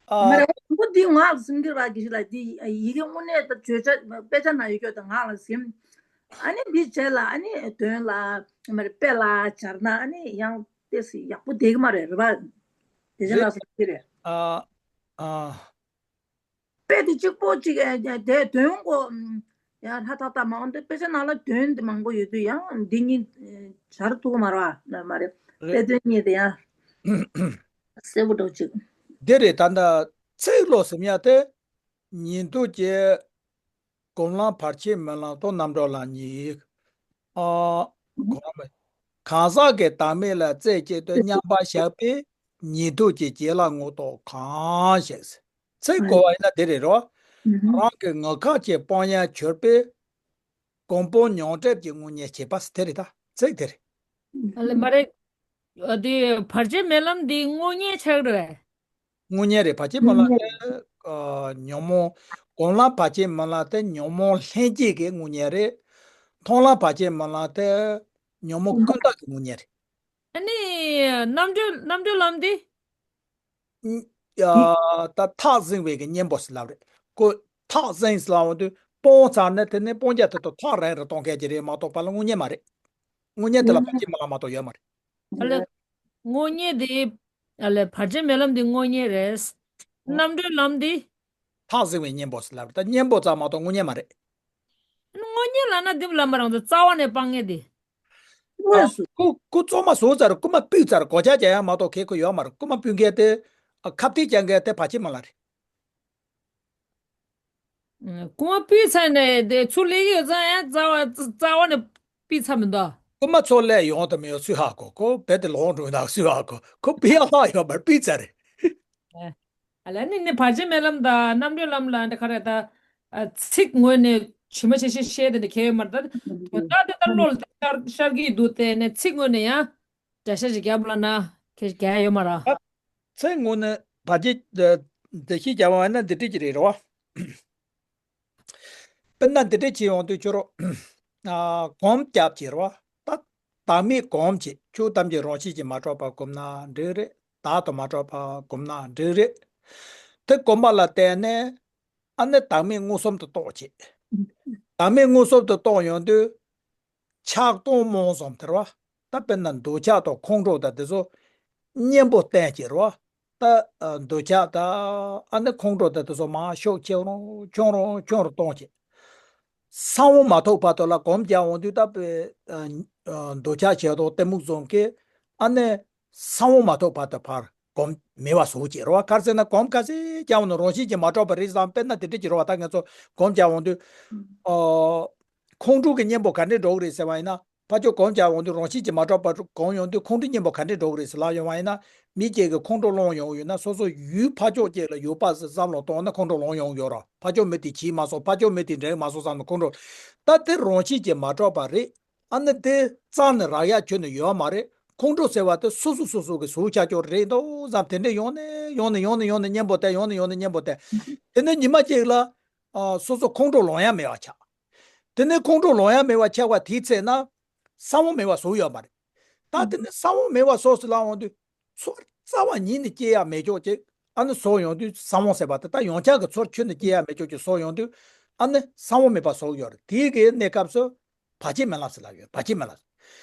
ཨ། མ་རེད། འོ་འདི་ངག་ལ་ཟིན་གྱི་རེད་པ་གི་ཞིག་ལ། འདི་ཡི་གེ་དངོས་གནས་ད་བརྗོད་བྱ་དཔེ་ཆ་ན་ཡོད་ཀྱོག་ད་ངག་ལ་ཟིན། ཨ་ནི་འདི་བྱས་ལ་ཨ་ནི་དོན་ལ་མ་རེད་དཔེ་ལ་སྦྱར་ན་ཨ་ནི་ཡང་ཏོག་ཙམ་ཡག་པོ་བསྡད་ཀྱི་མ་རེད། རེད་པ། དེ་ཅན་ལ་ཟིན་གྱི་རེད། ཨ། ཨ། དཔེ་དེ་གཅིག་པོ་གཅིག་ཨེ་དེ་དོན་གོ། ཡང་ལྷ་ཐག་ཐག་མ་འོང་དེ་དཔེ་ཆ་ནང་ལ་དོན་དེ་མང་པོ་ཡོད་དུས་ཡང་འདི་གཉིས་ཨེ་སྦྱར་ཐུབ་མ་རེད་པ། མ་རེད། དཔེ་དོན་གཉིས་དེ་ཡང་གསལ་པོ་འགྲོ་གཅིག་འདི་རེད། ད་ལྟ་ཚིག་ལོ་ཟིན་ཡ་དེ་ཉན་ཐོས་ཀྱི་སྒོམ་ལམ་བར་ཆད་མེད་ལམ་དང་རྣམ་གྲོལ་ལམ་གཉིས། ཨ། གང་ཟག་གི་བདག་མེད་ལ་རྩེ་གཅིག་ཏུ་མཉམ་པར་བཞག་པའི་ཉན་ཐོས་ཀྱི་བྱིན་རླབས་ངོ་ཐོག་གང་ཞེས། ཚིག་གོ་བ་ཡིན་ན་དེ་རེད་རོ། རང་གི་ངག་ཁ་གྱི་སྤང་ཡང་གྱུར་པའི་སྒོམ་སྤང་མྱང་འདས་ཀྱི་དངོས་གཉེན་བྱེད་པ་དེ་རེད། ད་ཚིག་དེ་རེད། ཨ་ལེ་མ་རེད། ཨ་དེ་བར་ཆད་མེད་ལམ་འདི་དངོས་གཉེན་ཆགས་རེད། དངོས་གཉེན་རེད། བར་ཆད་མེད་ལམ་དེ་ཨ་ཉོན་མོངས། སྒོམ་ལམ་བར་ཆད་མེད་ལམ་དེ་ཉོན་མོངས་ལྷན་སྐྱེས་ཀྱི་དངོས་གཉེན་རེད། མཐོང་ལམ་བར་ཆད་མེད་ལམ་དེ་ཉོན་མོངས་ཀུན་བཏགས་ཀྱི་དངོས་གཉེན་རེད། ཨ་ནི་རྣམ་གྲོལ་རྣམ་གྲོལ་ལམ་འདི། ཨ། ད་ཐག་བཟིང་བའི་གི་གཉེན་པོ་ཟེར་ལབ་རེད། ཁོ་ཐག་བཟིང་ཟེར་ལབ་འོང་དུས་སྤོང་ཚར་ནས་དེ་ནས་སྤོང་རྒྱ་དེ་དང་ཐག་རིང་རུ་གཏོང་མཁན་གྱི་རེད་མ་གཏོགས་པ་ལ་དངོས་གཉེན་མ་རེད། དངོས་གཉེན་དེ་ལ་ཕ་ཁྱིམ་མ་ལ་མ་གཏོགས་ཡོད་མ་རེད། ཨ་ལེ། དངོས་གཉེན་དེ། ཨ་ལེ་བར་ཆད་མེད་ལམ་དེ་དངོས་གཉེན་རེད། རྣམ་གྲོལ་ལམ་དེ། ཐག་བཟིང་བའི་གཉེན་པོ་ཟེར་ལབ་རེད། ད་གཉེན་པོ་ཙམ་མ་གཏོགས་དངོས་གཉེན་མ་རེད། དངོས་གཉེན་ལབ་ན་དེ་ལ་མ་རང་ཚོ་རྩ་བ་ནས་སྤང་ངེས་དེ། དངོས་སུ། སྐུ་སྐུ་གཙོ་མ་བཟོ་ཙར་སྐུ་མ་སྤུས་ཙར་གོ་ཆ་རྒྱག་ཡ་མ་གཏོགས་ཁེ་ཁོ་ཡོད་མ་རེད། སྐུ་མ་སྤུས་མཁན་དེ། ཨ། ཁ་གཏད་རྒྱག་མཁན་དེ་བར་ཆད་མེད་ལམ་རེད། སྐུ་མ་སྤུས་ཚར་ནས་དེ་ཚུར་སླེབས་ཡོད་ཙང་ཡང་རྩ་བ་རྩ་བ་ནས་སྤུས་ཚར་མི་འདུག་སྐུ་མ་ཚུར་སླེབས་ཡོང་དུ་མི་ཡོང་སུས་ཧ་གོ། ཁོ་རྦད་དེ་ལོག་འགྲོ་ན་སུས་ཧ་གོ། ཁོ་སྤུས་ཡག་ལྷག་ཡོད་མ་རེད། སྤུས་ཚར་རེད། ཨ་ལ་ནི་ནི་བར་ཆད་མེད་ལམ་དང་རྣམ་གྲོལ་ལམ་ལ་འདི་ག་རེ་ད། ཚིག་ངོས་ནས་ཇི་མ་ཇི་བཞིན་བཤད་དེ་ནི་ཁྱད་ཡོད་མ་རེད། ད་དོན་དག་དེ་ལྟར་བློ་ལ་ཤར་ཤར་གྱི་འདུག་དེ་ནས་ཚིག་ངོས་ནས་ཡང་འགྲེལ་བཤད་ཅིག་རྒྱབ་ལ་ན་ཁྱེད་རྒྱལ་ཡོད་མ་རེད། ཚིག་ངོས་ནས་བར་ཆད་འགྲེལ་བཤད་རྒྱབ་པ་ན་འདི་འདྲ་ཅིག་རེད་རོ། དཔེར་ན་འདི་འདྲ་བྱེད་ཡོང་དུས་ཁྱོད་རོ། ཨ། གོམས་རྒྱབ་ཀྱི་རོ། ད་བདག་མེད་གོམས་བྱེད། ཆོས་ཐམས་ཅད་རང་བཞིན་གྱིས་མ་གྲུབ་པར་གོམས་ན་འགྲིག་རེད། བདག་ཏུ་མ་གྲུབ་པར་གོམས་ན་འགྲིག་རེད། དེ་གོམས་པ་ལ་བརྟེན་ནས་ཨ་ནི་བདག་མེད་མངོན་སུམ་དུ་རྟོགས་བྱེད། བདག་མེད་མངོན་སུམ་དུ་རྟོགས་ཡོང་དུས། ཆགས་སྡང་རྨོངས་གསུམ་དེ་རེད་པ། ད་དཔེར་ན་འདོད་ཆགས་དང་ཁོང་ཁྲོ་དང་དེ་ཚོ་གཉེན་པོ་བསྟེན་གྱི་རེད་པ། ད་འདོད་ཆགས་དང་ཨ་ནི་ཁོང་ཁྲོ་དང་དེ་ཚོ་མར་ཤུགས་ཆེ་རུ་ཆུང་རུ་ཆུང་རུ་གཏོང་བྱེད། གསང་བ་མ་ཐོབ་བར་དུ་ལ་གོམས་རྒྱག་འོང་དུས་ད་དཔེ་འདོད་ཆགས་ཞེ་སྡང་གཏི་མུག་གསུམ་གྱིས་ཨ་ནི་གསང་བ་མ་ཐོབ་བར་དུ་ཕར་གོམས་མེད་པ་བཟོ་བྱེད་རེད་པ། ག་རེ་ཟེར་ན་གོམས་ག་ཚད་རྒྱག་འོང་ན་རང་བཞིན་གྱིས་མ་གྲུབ་པ་རེད་བསམ། དཔེར་ན་དེ་འདྲ་ཅིག་རེད་པ། ད་ང་ཚོ་གོམས་རྒྱག་འོང་དུས། ཨོ། ཁོང་ཁྲོ་གི་གཉེན་པོ་ག་འདྲས་འགྲོ་གི་རེད་ཟེར་བ་ཡིན་ན། ཕར་ཕྱོགས་གོམས་རྒྱག་འོང་དུས་རང་བཞིན་གྱིས་མ་གྲུབ་པར་གོམས་ཡོང་དུས་ཁོང་ཁྲོའི་གཉེན་པོ་ག་འདྲས་འགྲོ་གི་རེད་ཟེར་ལབ་ཡོང་བ་ཡིན་ན། མི་གཅིག་གིས་ཁོང་ཁྲོ་སློང་ཡོང་ཡོད་ན་སོ་སོ་ཡུལ་ཕར་ཕྱོགས་གཅིག་ལ་ཡོད་པ་ཟེར་བསམ་བློ་གཏོང་ན་ཁོང་ཁྲོ་སློང་ཡོང་ཡོད་རེད། ཕར་ཕྱོགས་མི་དེ་བྱས་མ་སོང་། ཕར་ཕྱོགས་མི་དེ་འགྲིག་མ་སོང་བསམ་ན་ཁོང་ཁྲོ། ད་དེ་རང་བཞིན་གྱིས་མ་གྲུབ་པ་རེད། ཨ་ནི་དེ་རྩ་ནས་རག་ཡ་ཁྱོན་ནས་ཡོད་མ་རེད། ཁོང་ཁྲོ་ཟེར་བ་དེ་སོ་སོ་སོ་སོ་གི་བཟོ་བྱ་ཅོག་རེད་འདུག་བསམ། དེ་འདྲས་ཡོང་ནས་ཡོང་ནས་ཡོང་ནས་ཡོང་ནས་གཉེན་པོ་བསྟེན། ཡོང་ནས་ཡོང་ནས་གཉེན་པོ་བསྟེན། དེ་ནས་ཉི་མ་གཅིག་ལ། ཨ། སོ་སོ་ཁོང་ཁྲོ་ལངས་ཡ་མེད་པ་ཆགས། དེ་ནས་ཁོང་ཁྲོ་ལངས་ཡ་མེད་པ་ཆགས་པ་དེའི་ཚེ་ན། གསང་བ་མེད་པ་བཟོ་ཡོད་མ་རེད། ད་དེ་ནས་གསང་བ་མེད་པ་བཟོ་ཟེར་ལབ་འོང་དུས། ཚོར་རྩ་བ་ཉིད་ནས་སྐྱེ་ཡ་མེད་ཅོག་ཅིག་ཨ་ནི་བཟོ་ཡོང་དུས་གསང་བ་ཟེར་བ་དེ་ད་ཡང་བསྐྱར་གྱི་ཚོར་ཁྱོན་ནས་སྐྱེ་ཡ་མེད་ཅོག་ཅིག་བཟོ་ཡོང་དུས། ཨ་ནི་གསང་བ་མེད་པ་བཟོ་ཡོད་རེད། དེའི་གི་གནས་སྐབས་སུ་བར་ཆད་མེད་ལམ་ཟེར་ལབ་ཡོད། བར་ཆད་མེད་ལམ།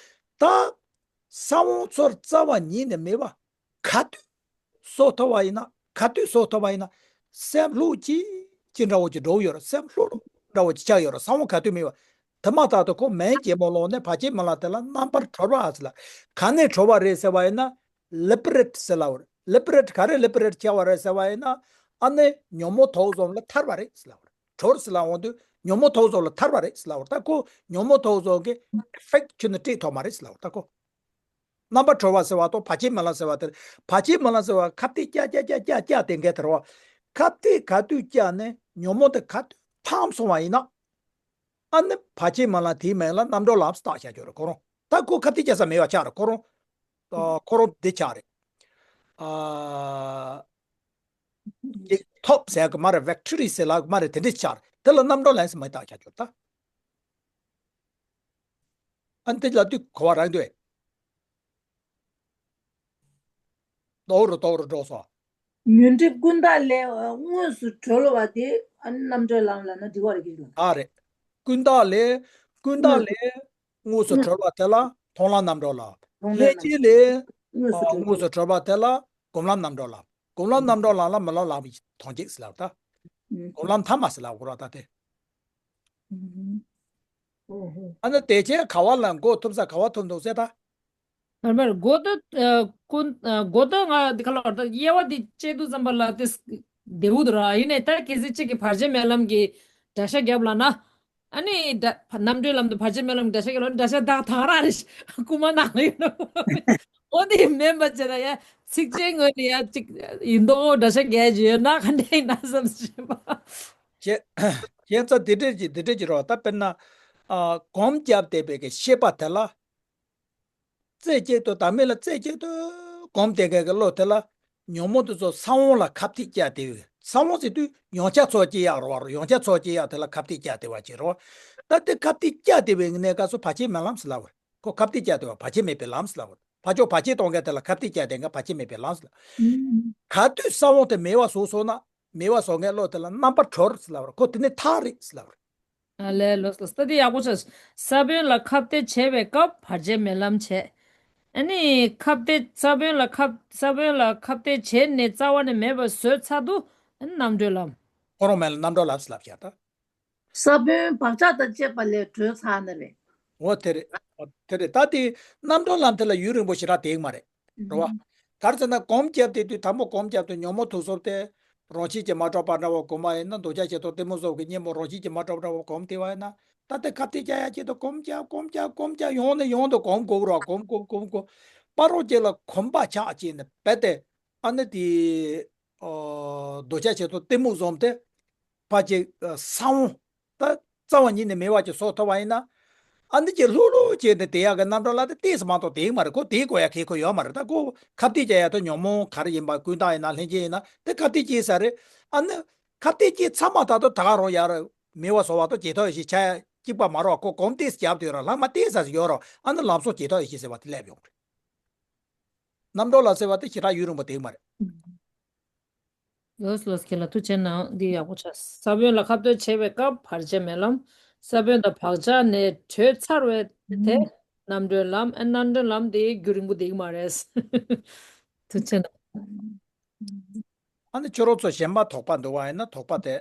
ད་གསང་བ་ཚོར་རྩ་བ་ཉིད་ནས་མེད་པ། ག་དུས་བཟོ་ཐུབ་པ་ཡིན་ན། ག་དུས་བཟོ་ཐུབ་པ་ཡིན་ན། སེམས་ལྷོད་ཅིག་ཅིག་འདྲ་བོ་ཅིག་འགྲོ་གི་ཡོད་རེད། སེམས་ལྷོད་ལྷོད་འདྲ་བོ་ཅིག་ཆགས་ཡོད་རེད། གསང་བ་ག་དུས་མེད་པ། དེ་མ་ཐག་ཏུ་ཁོ་མེད་ཀྱི་མོ་ལོག་ནས་བར་ཆད་མེད་ལམ་དེ་ལ་རྣམ་པར་གྲོལ་བ་ཟེར་ལ། ག་ནས་གྲོལ་བ་རེད་ཟེར་བ་ཡིན་ན། ལི་པི་རེཊ་ཟེར་ལབ་པ་རེད། ལི་པི་རེཊ་ག་རེ་ལི་པི་རེཊ་བྱས་པ་རེད་ཟེར་བ་ཡིན་ན། ཨ་ནི་ཉོན་མོངས་དུག་གསུམ་ལས་ཐར་བ་རེད་ཟེར་ལབ་པ་རེད། གྲོལ་ཟེར་ལབ་འོང་དུས་ཉོན་མོངས་དུག་གསུམ་ལས་ཐར་བ་རེད་ཟེར་ལབ་པ་རེད། ད་ཁོ་ཉོན་མོངས་དུག་གསུམ་གྱི་ཨེ་ཕེག་ཁྱོན་ནས་སྤྲད་ཐུབ་མ་རེད་ཟེར་ལབ་པ་རེད། ད་ཁོ། རྣམ་པར་གྲོལ་བ་ཟེར་བ་དང་བར་ཆད་སྨོན་ལམ་ཟེར་བ་དེ། བར་ཆད་སྨོན་ལམ་ཟེར་བ་ཁ་གཏད་བཅག་བཅག་བཅག་བཅག་བཅག་དེ་འགལ་དེ་རེད་བ། ཁ་གཏད་ག་དུས་བཅག་ནས་ཉོན་མོངས་དེ་ག་དུས་ཐམས་སོང་བ་ཡིན་ན། ཨ་ནི་བར་ཆད་སྨོན་ལམ་དེའི་མིང་ལ་རྣམ་གྲོལ་ལམ་བཏགས་བཞག་རྒྱུ་རེད་ཁོ་རང་། ད་ཁོ་ཁ་གཏད་བཅག་ས་མེད་པ་ཆགས་རེད་ཁོ་རང་། ཨ་ཁོ་རང་འདི་ཆགས་རེད། ཨ་ཀྱི་ཐོབ་ཟེར་གི་མ་རེད། ཝིག་ཊོ་རི་ཟེར་ལ་གི་མ་རེད། དེ་འདྲ་ཆགས་རེད། དེ་ལ་རྣམ་གྲོལ་ལམ་ཟེར་མིང་བཏགས་བཞག་རྒྱུ་རེད་ད། ཨ་ནི་དེ་ལ་དུས་གོ་བ་རང་འདོད། དོག་རུ་དོག་རུ་འགྲོ་སོང་། ཉོན་སྒྲིབ་ཀུན་བཏགས་ལས་དངོས་སུ་གྲོལ་བ་དེ་ཨ་ནི་རྣམ་གྲོལ་ལམ་ལབ་ན་འགྲིག་པ་རེད་ཀྱི་ལ། ཨ་རེད། ཀུན་བཏགས་ལས། ཀུན་བཏགས་ལས་དངོས་སུ་གྲོལ་བ་དེ་ལ་མཐོང་ལམ་རྣམ་གྲོལ་ལམ། མཐོང་ལམ་ལྷན་སྐྱེས་ལས་དངོས་སུ་གྲོལ་དངོས་སུ་གྲོལ་བ་དེ་ལ་སྒོམ་ལམ་རྣམ་གྲོལ་ལམ། སྒོམ་ལམ་རྣམ་གྲོལ་ལམ་ལ་མི་སློབ་ལམ་གྱི་དོན་གཅིག་ཟེར་ལབ་ད། སྒོམ་ལམ་ཐ་མ་ཟེར་ལབ་དགོས་ར་ད་དེ། ཨ་ནི་དེ་ཆེན་ག་བ་ལ་འགོག་ཐུབ་ས་ག་བ་ཐུབ་འདུག་ཟེར་ད། ཨ་མར་གོ་ཏོ་ཀུན་གོ་ཏོ་ང་འདི་ཁ་ལོ་ད་དབྱེ་བ་འདི་བཅད་དུས་ཙམ་པ་ལ་དེ་བདེ་བོ་འདུག་ར། ཡིན་ནའི་ད་གལ་སྲིད་གཅིག་གིས་བར་ཆད་མེད་ལམ་གྱི་འགྲེལ་བཤད་བརྒྱབ་ལ་ན། ཨ་ནི་ད་རྣམ་གྲོལ་ལམ་དུ་བར་ཆད་མེད་ལམ་གྱི་འགྲེལ་བཤད་བརྒྱབ་ལ་འགྲེལ་བཤད་ད་ད་ར་རེ་རྐུ་མ་ནང་ལ་ཡོད་ནོ། འོ་དེ་མིན་པ་བྱས་ན་ཡ་ཚིགས་བཅད་ངོས་ནས་ཡ་གཅིག་ཡིན་མདོག་འགྲེལ་བཤད་རྒྱག་རྒྱུ་ཡོད་ན་ག་འདྲ་ཡིན་ན་བསམ་བྱས་པ། ཁྱེད་ཁྱེད་ཚོ་དེ་འདྲས་ཀྱི་དེ་འདྲས་ཀྱི་རོ། ད་དཔེར་ན་ཨ་གོམས་བརྒྱབ་བསྡད་པའི་གི་ཤེས་པ་དེ་ལ། རྩེ་གཅིག་ཏུ་བདག་མེད་ལ་རྩེ་གཅིག་ཏུ་གོམས་བསྡད་མཁན་གྱི་བློ་དེ་ལ་ཉོན་མོངས་དེ་ཚོ་ས་བོན་ལ་ཁ་གཏད་བཅག་བསྡད་པའི། ས་བོན་ཟེར་དུས་ཡོངས་ཁྱབ་ཚོགས་བསྐྱེད་ཡག་རེད་བ། ཡོངས་ཁྱབ་ཚོགས་བསྐྱེད་ཡག་དེ་ལ་ཁ་གཏད་བཅག་བསྡད་པ་ཅིག་རེད་བ། ད་དེ་ཁ་གཏད་བཅག་བསྡད་པའི་གནས་སྐབས་སུ་བར་ཆད་མེད་ལམ་ཟེར་ལབ་པ་རེད། ཁོ་ཁ་གཏད་བཅག་བསྡད་པ་བར་ཆད་མེད་པའི་ལམ་ཟེར་ལབ་པ་རེད། ཕར་ཕྱོགས་བར་ཆད་གཏོང་མཁན་དེ་ལ་ཁ་གཏད་བཅག་བསྡད་མཁན་བར་ཆད་མེད་པའི་ལམ་ཟེར་ལབ། ག་དུས་ས་བོན་དེ་མེད་པ་བཟོ་སོང་ན། མེད་པ་བཟོ་མཁན་བློ་དེ་ལ་རྣམ་པར་གྲོལ་ཟེར་ལབ་པ་རེད། ཁོ་དེ་ནི་ཐག་རེད་ཟེར་ལབ་པ་རེད། ཨ་ལས་ལོས་ལོས་ད་དེ་ཡག་པོ་ཆགས། ས་བོན་ལ་ཁ་གཏད་བྱེད་པའི་སྐབས་བར་ཆད་མེད་ལམ་བྱེད། ཨ་ནི་ཁ་གཏད་ས་བོན་ལ་ཁ་ས་བོན་ལ་ཁ་གཏད་བྱས་ནས་རྩ་བ་ནས་མེད་པར་བཟོས་ཚར་དུས་ཨ་ནི་རྣམ་གྲོལ་ལམ། ཁོ་རང་མེད་ལ་རྣམ་གྲོལ་ལམ་ཟེར་ལབ་བཞག་ད། ས་བོན་བག་ཆགས་དང་བཅས་པ་ལས་གྲོལ་ཚར་ནི་རེད། འོ་དེ་རེད། འོ་དེ་རེད། ད་དེ་རྣམ་གྲོལ་ལམ་དེ་ལ་ཡུན་རིང་པོ་ཞེ་དྲག་བསྡད་ཀྱི་མ་རེད། རེད་བ། ག་རེ་ཟེར་ན་གོམས་བརྒྱབ་བསྡད་དུས་དང་པོ་གོམས་བརྒྱབ་དུས་ཉོན་མོངས་དུག་གསུམ་དེ་རང་བཞིན་གྱིས་མ་གྲུབ་པ་འདྲ་བོ་གོམས་པ་ཡིན་ན། འདོད་ཆགས་ཞེ་སྡང་གཏི་མུག་གསུམ་གྱི་གཉེན་པོ་རང་བཞིན་གྱིས་མ་གྲུབ་འདྲ་བོ་གོམས་བསྡད་པ་ཡིན་ན། ད་དེ་ཁ་གཏད་བཅག་ཡག་ཆེད་དུ་གོམས་བཅག་གོམས་བཅག་གོམས་བཅག་ཡོང་ནས་ཡོང་དུ་གོམས་དགོས་ར། གོམས་གོམས་གོམས་གོམས་པ་རོ་ཅིག་ལ་གོམས་པ་ཆགས་བྱས་ནས་བས་ཏེ། ཨ་ནི་དེ་འདོད་ཆགས་ཞེ་སྡང་གཏི་མུག་གསུམ་དེ་ཕར་ཅིག་ས་བོན་ད་རྩ་བ་ཉིད་ནས་མེད་པ་ཅིག་བཟོ་ཐུབ་པ་ཡིན་ན། ཨ་ནི་ཅིག་ལྷུག་ལྷུག་བྱས་ནས་བསྡད་ཡག་གི་རྣམ་གྲངས་ལ་དེ་ཏོག་ཙམ་མ་གཏོགས་བསྡད་ཀྱི་མ་རེད། ཁོ་བསྡད་དགོས་ཡག་གི་ཁོ་ཡོད་མ་རེད། ད་ཁོ་ཁ་གཏད་བཅག་ཡག་དེ་ཉོན་མོངས་ག་རེ་ཡིན་པ། ཀུན་བཏགས་ཡིན་ན་ལྷན་སྐྱེས་ཡིན་ན་དེ་ཁ་གཏད་བཅག་ས་རེད། ཨ་ནི་ཁ་གཏད་བཅག་ཚར་མ་ཐག་ཏུ་ད་ག་རང་ཡར་མེད་པ་བཟོ་བ་དང་ཇེ་ཐག་ཡེ་ཤེས་ཆགས་ཡག་གཅིག་པ་མ་རེད་བ། ཁོ་གོམས་ཏོག་ཙམ་རྒྱབ་དུས་ར་ལྷག་མ་ཏོག་ཙམ་ཡོད་ར། ཨ་ནི་ལམ་སྲོལ་ཇེ་ཐག་ཡེ་ཤེས་ཟེར་བ་དེ་སླེབས་ཡོང་གི་རེད། རྣམ་གྲོལ་ལམ་ཟེར་བ་དེ་ཞེ་དྲག་ཡུན་རིང་པོ་བསྡད་ཀྱི་མ་རེད། ལོས་ལོས་ཁྱེད་ལ་ཐུགས་རྗེ་གནང་། འདི་ཡག་པོ་ཆགས། ས་བོན་ལ་ཁ་གཏད་བྱེད་པའི་སྐབས་བར་ཆད་མེད་ལམ། ས་བོན་དང་བག་ཆགས་ནས་གྲོལ་ཚར་བའི་དེ་རྣམ་གྲོལ་ལམ། ཨ་རྣམ་གྲོལ་ལམ་དེ་རྒྱུན་རིང་པོ་བསྡད་ཀྱི་མ་རེད། ཐུགས་རྗེ་གནང་། ཨ་ནི་ཁྱོད་རང་ཚོ་གཞན་པ་དོགས་པ་འདུག་པ་ཡིན་ན་དོགས་པ་དེ།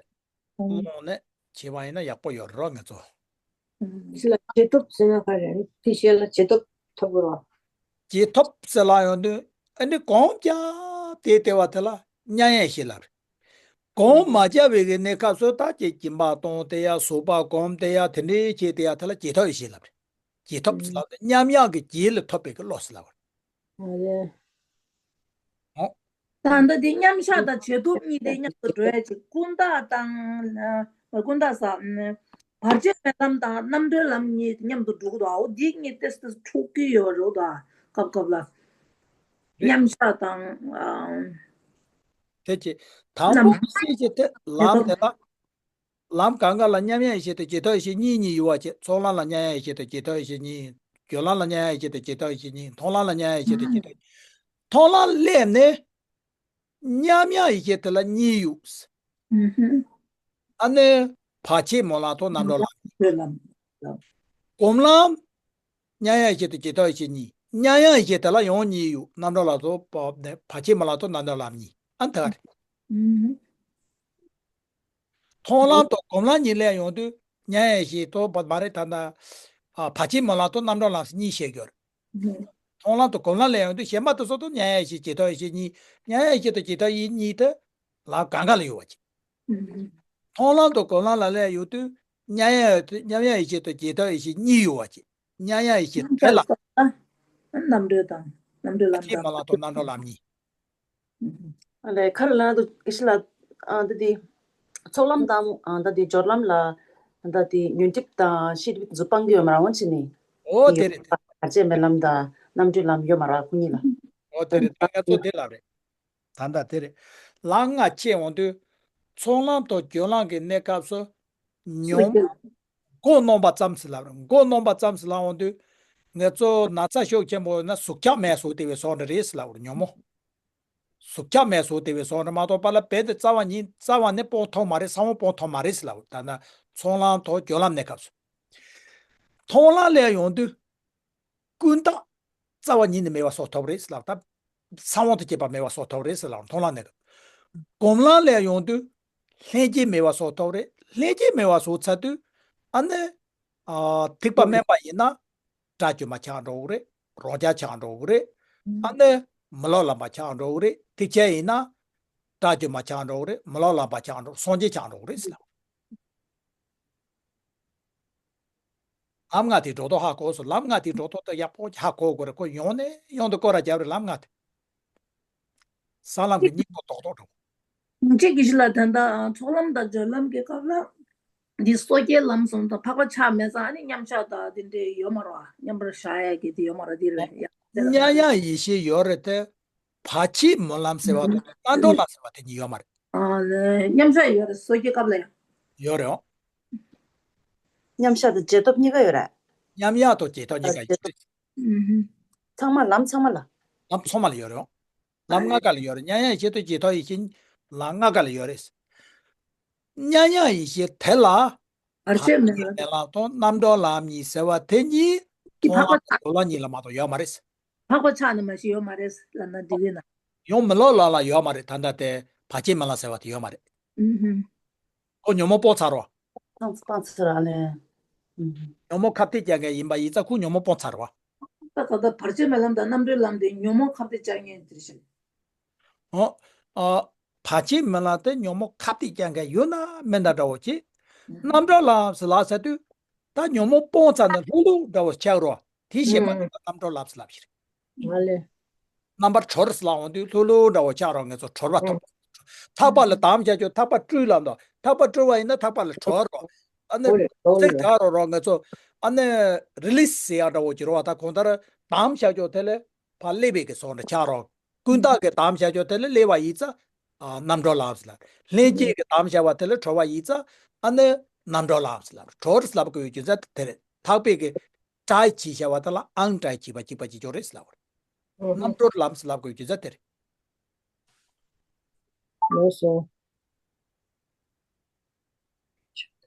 ཨང་། རྨོངས་ནས་བྱས་པ་ཡིན་ན་ཡག་པོ་ཡོད་རེད་ང་ཚོ། ཨང་། ཕྱི་ལ་བྱེད་ཐབས་ཟེར་ན་ག་རེ་རེད། དེ་ཤེས་ལ་བྱེད་ཐབས་ཐོབ་དགོས་རེད། བྱེད་ཐབས་ཟེར་ལ་ཡོང་དུས་ཨ་ནི་གོམས་བརྒྱབ་བསྡད་བསྡད་པ་དེ་ལ་མཉམ་ཡང་ཞེས་ལབ་རེད། གོམས་མ་བརྒྱབ་པའི་གི་གནས་སྐབས་སུ་ད་ཅིག་སྦྱིན་པ་གཏོང་བསྡད་ཡག་གཟུགས་པོ་གོམས་བསྡད་ཡག་དེ་འདྲའི་བྱས་བསྡད་ཡག་དེ་ལ་བྱེད་ཐབས་ཞེས་ལབ་རེད། བྱེད་ཐབས་ཟེར་ལབ་དུས་མཉམ་ཡག་གི་རྗེས་ལ་ཐོབ་པའི་གི་བློ་ཟེར་ལབ་རེད། ཨ་ལས། ཨོ། ད་ལྟ་དེ་མཉམ་བཞག་དང་བྱེད་ཐབས་གཉིས་དེ་མཉམ་དུ་འགྲོ་ཡ་ཅིག་ཀུན་བརྟགས་དང་། ཨ། ཀུན་བརྟགས་ཟེར། བར་ཆད་མེད་ལམ་དང་རྣམ་གྲོལ་ལམ་གཉིས་མཉམ་དུ་འགྲོ་གི་འདུག། ཨོ་འདི་གཉིས་ཏོག་ཙམ་འཁྲུག་གི་ཡོད་རེད་ད། སྐབས་སྐབས་ལ། རེད། མཉམ་བཞག་དང་། ཨ། དེ་ཅི། དང་པོ་རྣམ་ཤེས་ཀྱི་དེ་ལམ་དེ་ལ། ལམ་གང་ག་ལ་མཉམ་ཡང་ཡེ་ཤེས་དང་ཇེ་ཐག་ཡེ་ཤེས་གཉིས་གཉིས་ཡོད་པ་བྱས། ཚོགས་ལམ་ལ་མཉམ་ཡང་ཡེ་ཤེས་དང་ཇེ་ཐག་ཡེ་ཤེས་གཉིས། སྦྱོར་ལམ་ལ་མཉམ་ཡང་ཡེ་ཤེས་དང་ཇེ་ཐག་ཡེ་ཤེས་གཉིས། མཐོང་ལམ་ལ་མཉམ་ཡང་ཡེ་ཤེས་དང་ཇེ་ཐག་ཡེ་ཤེས་གཉིས། མཐོང་ལམ་སླེབས་ནས་མཉམ་ཡང་ཡེ་ཤེས་དེ་ལ་གཉིས་ཡོད། ཨ་ནི་བར་ཆད་སྨོན་ལམ་དང་རྣམ་གྲོལ་ལམ། སྒོམ་ལམ་མཉམ་ཡང་ཡེ་ཤེས་དང་ཇེ་ཐག་ཡེ་ཤེས་གཉིས། མཉམ་ཡང་ཡེ་ཤེས་དེ་ལ་ཡང་གཉིས་ཡོད། རྣམ་གྲོལ་ལམ་དང་བར་ཆད་སྨོན་ལམ་དང་རྣམ་གྲོལ་ལམ་གཉིས། ཨ་ནི་དེ་ག་རེད། མཐོང་ལམ་དང་སྒོམ་ལམ་གཉིས་ལ་ཡོང་དུས་མཉམ་ཡང་ཡེ་ཤེས་དང་བར་མ་རེད་ད་ལྟ། ཨ། བར་ཆད་སྨོན་ལམ་དང་རྣམ་གྲོལ་ལམ་ཟེར་གཉིས་བཤད་རྒྱུ་རེད། མཐོང་ལམ་དང་སྒོམ་ལམ་ལ་ཡོང་དུས་གཞན་པ་དེ་ཚོ་དང་མཉམ་ཡང་ཡེ་ཤེས་ཇེ་ཐག་ཡེ་ཤེས་གཉིས། མཉམ་ཡང་ཡེ་ཤེས་དང་ཇེ་ཐག་ཡེ་གཉིས་དེ་ལམ་གང་ག་ལ་ཡོད་པ་ཅིག། མཐོང་ལམ་དང་སྒོམ་ལམ་ལ་ལ་ཡོང་དུས་མཉམ་ཡང་མཉམ་ཡང་ཡེ་ཤེས་དང་ཇེ་ཐག་ཡེ་ཤེས་གཉིས་ཡོད་པ་ཅིག། མཉམ་ཡང་ཡེ་ཤེས་དེ་ལ། རྣམ་གྲོལ་དང་རྣམ་གྲོལ་ལམ་དང་། ཕྱི་མ་ལ་དང་རྣམ་གྲོལ་ལམ་གཉིས། ཨ་ལས་ཁ་ར་ལ་ན་དུ་ཨི་ཤི་ལ་ཨ་ད་དེ་ཚོགས་ལམ་དང་ཨ་ད་དེ་སྦྱོར་ལམ་ལ་ད་དེ་ཉོན་སྒྲིབ་དང་ཤེས་སྒྲིབ་ཚོ་སྤང་གི་ཡོད་མ་ར་འོན་ཆེ་ནི། ཨོ་དེ་རེད་དེ། བར་ཆད་མེད་ལམ་དང་རྣམ་གྲོལ་ལམ་ཡོད་མ་ར་ཁོ་གཉིས་ལ། ཨོ་དེ་རེད། ད་ང་ཚོ་དེ་ལ་རེད། ད་ལྟ་དེ་རེད། ལམ་ལྔ་བྱས་འོང་དུས། ཚོགས་ལམ་དང་སྦྱོར་ལམ་གྱི་གནས་སྐབས་སུ་ཉོན་མོངས་མགོ་གནོན་པ་ཙམ་ཞིག་ལབ་རེད། མགོ་གནོན་པ་ཙམ་ཞིག་ལབ་འོང་དུས། ང་ཚོ་ན་ཚ་ཤུགས་ཆེན་པོ་ན་ཟུག་ཁྱག་མེད་བཟོ་དེ་བའི་བཟོ་འདྲ་རེད་ཞིག་ལབ་རེད། ཉོན་མོངས་ཟུག་ཁྱག་མེད་བཟོ་དེ་བའི་བཟོ་འདྲ་མ་གཏོགས་པ་ལ་རྦད་དེ་རྩ་བ་ཉིད་རྩ་བ་ནས་སྤོང་ཐུབ་མ་རེད། ས་བོན་སྤོང་ཐུབ་མ་རེད་ཞིག་ལབ་རེད། ད་ན་ཚོགས་ལམ་དང་སྦྱོར་ལམ་གནས་སྐབས་སུ། མཐོང་ལམ་ལ་ཡོང་དུས། ཀུན་བརྟགས་རྩ་བ་ཉིད་ནས་མེད་པ་བཟོ་ཐུབ་རེད་ཟེར་ལབ། ད་ས་བོན་དང་བཅས་པ་མེད་པ་བཟོ་ཐུབ་རེད་ཟེར་ལབ། མཐོང་ལམ་ནས། སྒོམ་ལམ་ལ་ཡོང་དུས་ལྷན་སྐྱེས་མེད་པ་བཟོ་ཐུབ་རེད། ལྷན་སྐྱེས་མེད་པ་བཟོ་ཚར་དུས་ཨ་ནི་ཨ་ཐིགས་པ་དམན་པ་ཡིན་ན་དགྲ་དཀྱུས་མ་ཆགས་འགྲོ་གི་རེད། རང་རྒྱལ་ཆགས་འགྲོ་གི་རེད། ཨ་ནི་མི་སློབ་ལམ་པ་ཆགས་འགྲོ་གི་རེད། ཐེག་ཆེན་ཡིན་ན་དགྲ་དཀྱུས་མ་ཆགས་འགྲོ་གི་རེད། མི་སློབ་ལམ་པ་ཆགས་འགྲོ་སངས་རྒྱས་ཆགས་འགྲོ་གི་རེད་ཟེར་ལབ། ལམ་ལྔ་དེ་སྒྲོ་འདོགས་ཧ་གོ་སོང་། ལམ་ལྔ་དེ་སྒྲོ་འདོགས་དེ་ཡག་པོ་ཧ་གོ་དགོས་རེད། ཁོ་ཡོང་ནས་ཡོང་དུ་སྐོར་ར་རྒྱབ་རེད། ལམ་ལྔ་དེ། ས་ལམ་གྱི་སྙིང་པོ་རྡོག་རྡོག་འགྲོ། ངས་ཀྱི་ཞིག་ལ་ད་ལྟ་ཚོགས་ལམ་དང་སྦྱོར་ལམ་གྱི་སྐབས་ལ་འདི་སོ་སྐྱེའི་ལམ་གསུམ་དང་འཕགས་པ་ཆགས་མེད་ཙང་ཨ་ནི་མཉམ་བཞག་དང་དེ་འདྲའི་ཡོད་མ་རེད་བ། མཉམ་པར་བཞག་ཡ་གི་དེ་ཡོད་མ་རེད། དེ་རེད་ཡ། མཉམ་ཡང་ཡེ་ཤེས་ཡོད་རེད་དེ། བར་ཆད་སྨོན་ལམ་ཟེར་བ་དང་རྣམ་གྲོལ་ལམ་ཟེར་བ་དེ་གཉིས་ཡོད་མ་རེད། ཨ་ལས་མཉམ་བཞག་ཡོད་རེད། སོ་སྐྱེ་སྐབས་ལ་ཡང་། ཡོད་རེད། མཉམ་བཞག་དང་རྗེས་ཐོབ་གཉིས་ཀ་ཡོད་རེད། མཉམ་ཡག་དང་རྗེས་ཐོབ་གཉིས་ཀ་ཡོད་རེད། ཚང་མ་ལམ་ཚང་མ་ལ། ལམ་ཚང་མ་ལ་ཡོད་རེད། ལམ་ལྔ་ཀ་ལ་ཡོད་རེད། མཉམ་ཡག་ཡེ་ཤེས་དང་རྗེས་ཐོབ་ཡེ་ཤེས་ལམ་ལྔ་ཀ་ལ་ཡོད་རེད། མཉམ་ཡག་ཡེ་ཤེས་དེ་ལ། བར་ཆད་མེད་ལམ། བར་ཆད་མེད་ལམ་དང་རྣམ་གྲོལ་ལམ་གཉིས་ཟེར་བ་དེ་གཉིས། ཀྱི་འཕགས་པ་ཆགས། མཐོང་ལམ་དང་སྦྱོར་ལམ་གཉིས་ལ་མ་གཏོགས་ཡོད་མ་རེད། འཕགས་པ་ཆགས་ནས་མ་ཤེས་ཡོད་མ་རེད་ལབ་ན་འགྲིག་གི་ན། ཡང་མི་སློབ་ལམ་ལ་ཡོད་མ་རེད། ད་ལྟ་དེ་བར་ཆད་མེད་ལམ་ཟེར་བ་དེ་ཡོད་མ་རེད། ཨུ་ཧུམ། ཁོ་ཉོན་མོངས་སྤོང་ཚར་བ། སྤང་སྤང་ཚར་བ་ལས། ཨུ་ཧུམ། ཉོན་མོངས་ཁ་གཏད་བཅག་མཁན་ཡིན་པ་ཡིན་ཙང་ཁོ་ཉོན་མོངས་སྤོང་ཚར་བ། ད་ག་ད་བར་ཆད་མེད་ལམ་དང་རྣམ་གྲོལ་ལམ་དེ་ཉོན་མོངས་ཁ་གཏད་བཅག་མཁན་དེ་རེད་ཤག། ཨོ། ཨ། བར་ཆད་མེད་ལམ་དེ་ཉོན་མོངས་ཁ་གཏད་བཅག་མཁན་ཡོད་ན་མེད་ན་འདྲ་བོ་ཅིག། རྣམ་གྲོལ་ལམ་ཟེར་ལབ་ཚར་དུས། ད་ཉོན་མོངས་སྤོང་ཚར་ནས་ལྷུག་ལྷུག་འདྲ་བོ་ཆགས་རོ། དེ་ཤེས་པ་ནི་ད་རྣམ་གྲོལ་ལམ་ཟེར་ལབ་ཤེས། ང་ལས། རྣམ་པར་གྲོལ་ཟེར་ལབ་འོང་དུས་ལྷུག་ལྷུག་འདྲ་བོ་ཆགས་རོ། ང་ཚོ་གྲོལ་བ་ཐོབ། ཐག་པ་ལ་དམ་བཞག་ཆོག། ཐག་པ་བཀྲུས་ལབ་འདུག། ཐག་པ་བཀྲུས་པ་ཡིན་ན་ཐག་པ་ལ་གྲོལ་རོ། ཨ་ནི་ཨོ་རེད་ཨོ་རྩེར་རེད། གྲགས་རོ་རོ། ང་ཚོ་ཨ་ནི་རི་ལི་སི་ཟེར་ཡག་འདྲ་བོ་ཅིག་རོ། ད་གང་ལྟར་དམ་བཞག་ཆོག། དེ་ལས་ཕར་སླེབས་པའི་གི་སོང་འདྲ་ཆགས་རོ། ཀུན་བརྟགས་ཀྱི་དམ་བཞག་ཆོག། དེ་ལས་སླེབས་པ་ཡིན་ཙང་། ཨ། རྣམ་གྲོལ་ལམ་ཟེར་ལབ། ལྷན་སྐྱེས་ཀྱི་དམ་བཞག་པ་དེ་ལས་གྲོལ་བ་ཡིན་ཙང་། ཨ་ནི་རྣམ་གྲོལ་ལམ་ཟེར་ལབ། གྲོལ་ཟེར་ལབ་དགོས་ཡོད་རྒྱུ་མཚན་དེ་རེད། ཐག་པས་ཀྱི་བཀྲ་ཤིས་བྱ་བ་དེ་ལ་ཨང་བཀྲ་ཤིས་པ་གཅིག་པ་གཅིག་ཆོག་རེད་ཟེར་ལབ་པ་རེད། ཨོ་ཧོ། རྣམ་གྲོལ་ལམ་ཟེར་ལབ་དགོས་རྒྱུ་མཚན་དེ་རེད། ལགས་སོ།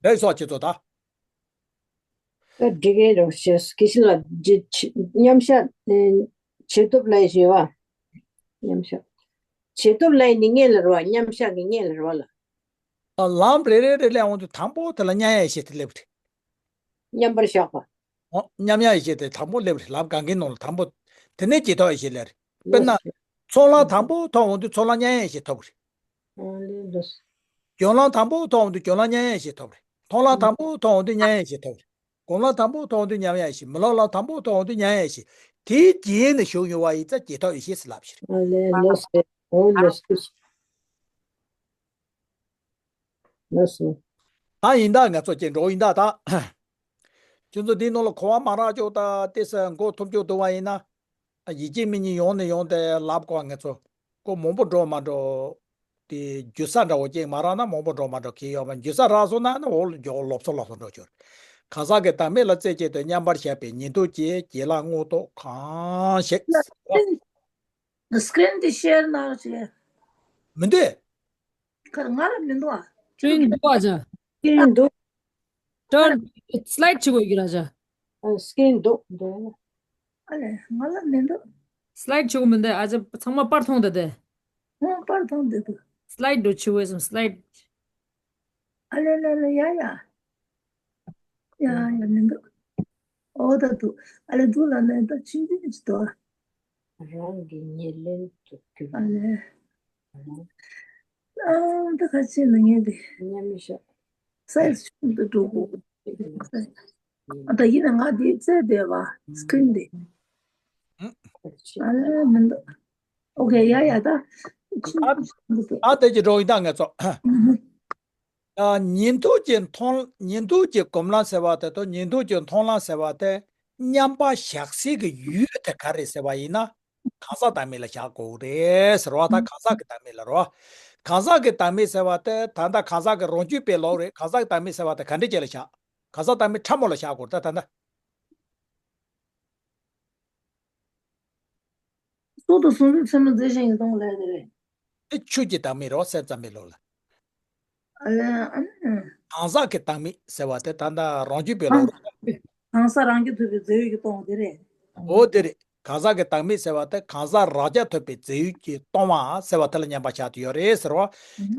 ལགས་སོ་ཁྱེད་ཚོ་ད། ད་འགྲིག་གི་རེད་ཤག། སྐད་ཆ་ལ་ཇི་ཆི་མཉམ་བཞག་ཨེ་བྱེད་ཐུབ་ལབ་ཞེས་པ། མཉམ་བཞག་བྱེད་ཐུབ་ལབ་ནི་ངེས་ལ་རེད་པ། མཉམ་བཞག་གི་ངེས་ལ་རེད་པ་ལ། ཨ། ལམ་རེ་རེ་རེ་སླེབས་འོང་དུས་དང་པོ་དེ་ལ་མཉམ་ཡག་ཡེ་ཤེས་དེ་སླེབས་རེད། མཉམ་པར་བཞག་པ། ཨོ། མཉམ་ཡག་ཡེ་ཤེས་དེ་དང་པོ་སླེབས་རེད། ལམ་གང་གའི་ནང་ལ་དང་པོ། དེ་ནས་རྗེས་ཐོབ་ཡེ་ཤེས་སླེབས་རེད། དཔེར་ན། ལགས་སོ། ཚོགས་ལམ་དང་པོ་ཐོབ་འོང་དུས་ཚོགས་ལམ་མཉམ་ཡག་ཡེ་ཤེས་ཐོབ་རེད། ཨ་ལས་ལགས་སོ། སྦྱོར་ལམ་དང་པོ་ཐོབ་འོང་དུས་སྦྱོར་ལམ་མཉམ་ཡག་ཡེ་ཤེས་ཐོབ་རེད། མཐོང་ལམ་དང་པོ་ཐོབ་འོང་དུས་མཉམ་ཡག་ཡེ་ཤེས་ཐོབ་རེད། སྒོམ་ལམ་དང་པོ་ཐོབ་འོང་དུས་མཉམ་ཡག་ཡེ་ཤེས། མི་སློབ་ལམ་དང་པོ་ཐོབ་འོང་དུས་མཉམ་ཡག་ཡེ་ཤེས། དེའི་རྗེས་ནས་ཞུགས་ཡོང་བ་ཡིན་ཙང་རྗེས་ཐོབ་ཡེ་ཤེས་ཟེར་ལབ་ཤེས་རེད། ཨ་ལས་ལགས་སོ། ཨོ་ལགས་སོ། ལགས་སོ། ད་ཡིན་ད་ང་ཚོ་སྐྱེ་འགྲོ་ཡིན་ད་ད། ཁྱོད་ཚོ་འདིའི་ནང་ལ་གོ་བ་མ་རག་ཅོག་ད་ཏེ་ས་མགོ་ཐོམ་ཅོག་འདུག་པ་ཡིན་ན། ཡིད་ཀྱི་མི་ཉིད་ཡོང་ནས་ཡོང་དེ་ལབ་གོ་ང་ཚོ། ཀོ་མང་པོ་འགྲོ་མ་འགྲོ། དེ་རྒྱུ་ས་འདྲ་བོ་ཅིག་མ་རག་ན་མང་པོ་འགྲོ་མ་འགྲོ་གི་ཡོད་པ། རྒྱུ་ས་རག་སོང་ན་ནི་འོ་ལོ་ལོབ་སོ་ལོབ་སོ་འགྲོ་ཆོག། གང་ཟག་གི་བདག་མེད་ལ་རྩད་བཅད་དེ་མཉམ་པར་བཞག་པའི་ཉིན་ཐོ་བཅས་རྒྱན་ལ་དངོས་ཐོག་གང་ཞིག་སི་ཀི་རིན་དེ་ཤེར་གནང་ཞེས། མི་འདུག། ཁར་ང་ལ་མི་འདུག་ཨ། སི་ཀི་རིན་འདུག་ཨ་ཅག། སི་ཀི་རིན་འདུག། ཊརན་སི་ལའིཌ་བྱེད་དགོས་ཀྱི་ར་ཅག། ཨ། སི་ཀི་རིན་འདུག་འདུག། ཨ་ལས་ང་ལ་མི་འདུག། སི་ལའིཌ་བྱེད་དགོས་མི་འདུག་ཨ་ཅག། ཚང་མ་པར་མཐོང་བསྡད་དེ། ཨོ་པར་མཐོང་བསྡད་འདུག། སི་ལའིཌ་འགྲོ་བྱེད་དགོས་སམ་སི་ལའིཌ། ཨ་ལས་ལས་ལས་ཡ་ཡ། ཡ་ཡ་མི་འདུག། ཨོ་ད་འདུག། ཨ་ལས་འདུག་ལ་ནས་ད་ཕྱིན་དུས་ཅི་འདུག། རང་གི་ཉེར་ལེན་དུ་གྱུར། ཨ་ལས། ཨ་ད་ཁ་ཆེ་ན་ངས་དེ། མཉམ་མི་ཤོག། སའི་ཛི་ཆུང་དུ་འགྲོ་དགོས། ཨ་ད་ཡིན་ན་ང་དེ་བཙལ་བསྡད་པ་སི་ཀི་རིན་དེ། ཨ་ལ་མི་འདུག་ཨོ་ཁེ། ཡ་ཡ། ད་ཨ་ཨ་དེ་ཅི་འགྲོ་ཡིན་ད་ངས་ཚོ། ཨ་ཉིན་ཐོ་གྱི་མཐོང་ཉིན་ཐོ་གྱི་སྒོམ་ལམ་ཟེར་བ་དེ་དང་ཉིན་ཐོ་གྱི་མཐོང་ལམ་ཟེར་བ་དེ་མཉམ་པ་བཞག་སའི་གི་ཡུལ་དེ་ག་རེ་ཟེར་བ་ཡིན་ན། གང་ཟག་བདག་མེད་ལ་བཞག་དགོས་རེད་ཟེར་བ། ད་གང་ཟག་གི་བདག་མེད་ལ་རོ། གང་ཟག་གི་བདག་མེད་ཟེར་བ་དེ་ད་ལྟ་གང་ཟག་གི་རང་རྒྱུད་པའི་ལུགས་རེད། གང་ཟག་གི་བདག་མེད་ཟེར་བ་དེ་ག་འདྲ་ཅིག་ལ་བཞག་གང་ཟག་བདག་མེད་ཕྲ་མོ་ལ་བཞག་དགོས་རེད། ད་ད་ལྟ། སྲོག་དང་སྲོག་རྩ་ཚད་མ་རྫས་གཞན་གྱིས་སྟོང་ལས་དེ་རེད། དེ་ཆོས་ཀྱི་བདག་མེད་རོ། སེམས་ཙམ་པའི་ལུགས་ལ། ཨ་ལས་ཨ་ནི། གང་ཟག་གི་བདག་མེད་ཟེར་བ་དེ་ད་ལྟ་རང་རྒྱུད་པའི་ལུགས་རོ། གང་ཟག་རང་རྐྱ་ཐུབ་པའི་རྫས་ཡོད་ཀྱིས་སྟོང་བ་དེ་རེད། འོ་དེ་རེད། གང་ཟག་གི་བདག་མེད་ཟེར་བ་དེ་གང་ཟག་རང་རྐྱ་ཐུབ་པའི་རྫས་ཡོད་ཀྱིས་སྟོང་བ་ཟེར་བ་དེ་ལ་མཉམ་པར་བཞག་ཏུ་ཡོད་རེད་ཟེར་བ།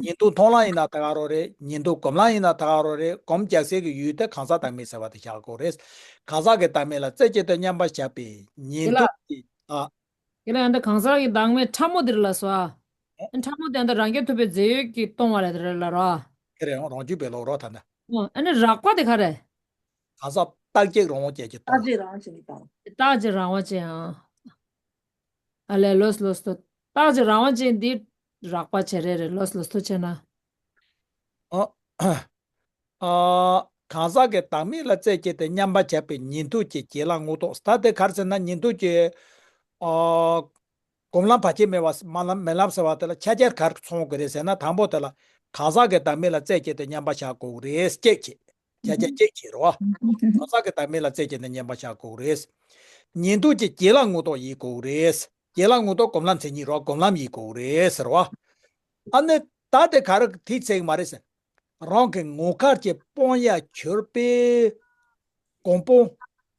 ཉིན་ཐོ་མཐོང་ལམ་ཡིན་ན་ད་ག་རང་རེད། ཉིན་ཐོ་སྒོམ་ལམ་ཡིན་ན་ད་ག་རང་རེད། སྒོམ་རྒྱག་སའི་གི་ཡུལ་དེ་གང་ཟག་བདག་མེད་ཟེར་བ་དེ་བཞག་དགོས་རེད། གང་ཟག་གི་བདག་མེད་ལ་རྩེ་གཅིག་ཏུ་མཉམ་པར་བཞག་པའི་ཉིན་ཐོ་གི་ཨ། དེ་ལ་ཡང་ད་གང་ཟག་གི་བདག་མེད་ཕྲ་མོ་འདིར་ལ་སོ། ཨ་ཕྲ་མོ་དེ་ཡང་ད་རང་རྐྱ་ཐུབ་པའི་རྫས་ཡོད་ཀྱིས་སྟོང་བ་ལས་དེ་རེད་ལ་རོ། དེ་རེད། རང་རྒྱུད་པའི་ལུགས་རོ་ད་ལྟ། ཨ་ནི་རགས་པ་དེ་ག་རེ། གང་ཟག་རྟག་གཅིག་རང་དབང་ཅན་གྱིས་སྟོང་། རྟག་གཅིག་རང་དབང་ཅན་གྱིས་སྟོང་། རྟག་གཅིག་རང་དབང་ཅན་ཨང་། ཨ་ལས་ལོས་ལོས་ཏོ། རྟག་གཅིག་རང་དབང་ཅན་འདི་རགས་པ་བྱེད་རེད་རེད། ལོས་ལོས་ཏོ་བྱས་ན། ཨ། ཨ། གང་ཟག་གི་བདག་མེད་ལ་རྩེ་གཅིག་ཏུ་མཉམ་པར་བཞག་པའི་ཉིན་ཐོ་གྱི་བྱེད་ལམ་དངོས་རྟོགས། ད་དེ་ག་རེ་ཟེར་ན་ཉིན་ཐོ་གྱི། ཨ། སྒོམ་ལམ་བར་ཆད་མེད་པ་མ་ལམ་མེད་ལམ་ཟེར་བ་དེ་ལ་ཆ་རྐྱེན་ག་རེ་ཚང་དགོས་རེད་ཟེར་ན། དང་པོ་དེ་ལ་གང་ཟག་གི་བདག་མེད་ལ་རྩེ་གཅིག་ཏུ་མཉམ་པར་བཞག་དགོས་རེད། གཅིག་བྱས། ཆ་རྐྱེན་གཅིག་བྱས་རོ། གང་ཟག་གི་བདག་མེད་ལ་རྩེ་གཅིག་ཏུ་མཉམ་པར་བཞག་དགོས་རེད། ཉིན་ཐོ་གྱི་བྱེད་ལམ་དངོས་རྟོགས་ཡིན་དགོས་རེད། བྱེད་ལམ་དངོས་རྟོགས་སྒོམ་ལམ་མཚན་ཉིད་རོ། སྒོམ་ལམ་ཡིན་དགོས་རེད་ཟེར་བ། ཨ་ནི་ད་དེ་ག་རེ་དེ་ཚད་མ་རེད་ཟེར། རང་གི་ངོ་མཁར་གྱི་སྤང་ཡ་གྱུར་པའི་གོམ་པ་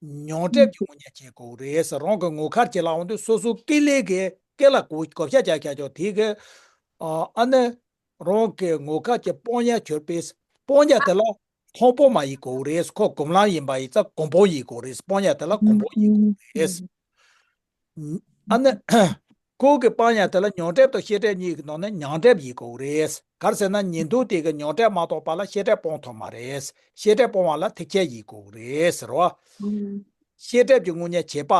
མྱང་འདས་ཀྱི་ངོ་ཉལ་བྱེད་དགོས་རེད་ཟེར། རང་གི་ངོ་མཁར་གྱི་ལ་འོང་དུས་སོ་སོ་ཀི་ལེ་གི་ཀི་ལ་གོ་བགོ་བཤའ་རྒྱག་རྒྱག་ཆོག་དེ་གི། ཨ་ནི་རང་གི་ངོ་མཁར་གྱི་སྤང་ཡ་གྱུར་པའི་སྤང་ཡ་དེ་ལ་ཁོང་པོ་མ་ཡིན་དགོས་རེད། ཁོ་སྒོམ་ལམ་ཡིན་པ་ཡིན་ཙང་གོམ་པ་ཡིན་དགོས་རེད། སྤང་ཡ་དེ་ལ་གོམ་པ་ཡིན་དགོས་རེད། ཨ་ནི། ཁོ་གི་སྤང་ཡ་དེ་ལ་མྱང་འདས་དང་ཤེས་འདས་གཉིས་ཀྱི་ནང་ནས་མྱང་འདས་ཡིན་དགོས་རེད། ག་རེ་ཟེར་ན་ཉིན་ཐོ་དེ་གི་མྱང་འདས་མ་རྟོགས་པ་ལ་ཤེས་འདས་སྤང་ཐུབ་མ་རེད། ཤེས་འདས་སྤོང་བ་ལ་ཐེག་ཆེན་ཡིན་དགོས་རེད་ཟེར་བ། ཤེས་འདས་ཀྱི་དངོས་གཉེན་བྱེད་པ།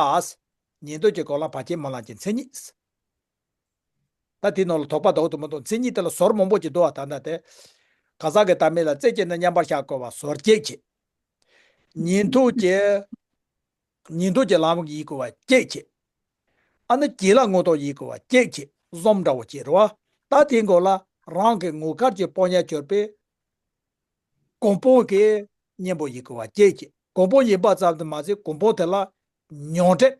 ཉིན་ཐོ་གྱི་སྒོམ་ལམ་བར་ཆད་མེད་ལམ་གྱི་མཚན་ཉིད། ད་དེའི་ནང་ལ་དོགས་པ་འདུག་ཏུ་མི་འདུག་མཚན་ཉིད་དེ་ལ་ཟུར་མང་པོ་ཅིག་འདུག་བ། ད་ལྟ་དེ། གང་ཟག་གི་བདག་མེད་ལ་རྩེ་གཅིག་ཏུ་མཉམ་པར་བཞག་དགོས་པ་ཟུར་གཅིག་བྱས། ཉིན་ཐོ་གྱི། ཉིན་ཐོ་གྱི་ལམ་ཡིན་དགོས་པ་གཅིག་བྱས། ཨ་ནི་བྱེད་ལམ་དངོས་རྟོགས་ཡིན་དགོས་པ་གཅིག་བྱས། གསུམ་འདྲ་བོ་བྱས་རེད་བ། ད་དེའི་མགོ་ལ་རང་གི་ངོ་མཁར་གྱི་སྤང་ཡ་གྱུར་པའི་གོམ་པ་གི་གཉེན་པོ་ཡིན་དགོས་པ་གཅིག་བྱས། གོམ་པ་ཡིན་པ་ཙམ་དུ་མ་ཟད་གོམ་པ་དེ་ལ་མྱང་འདས།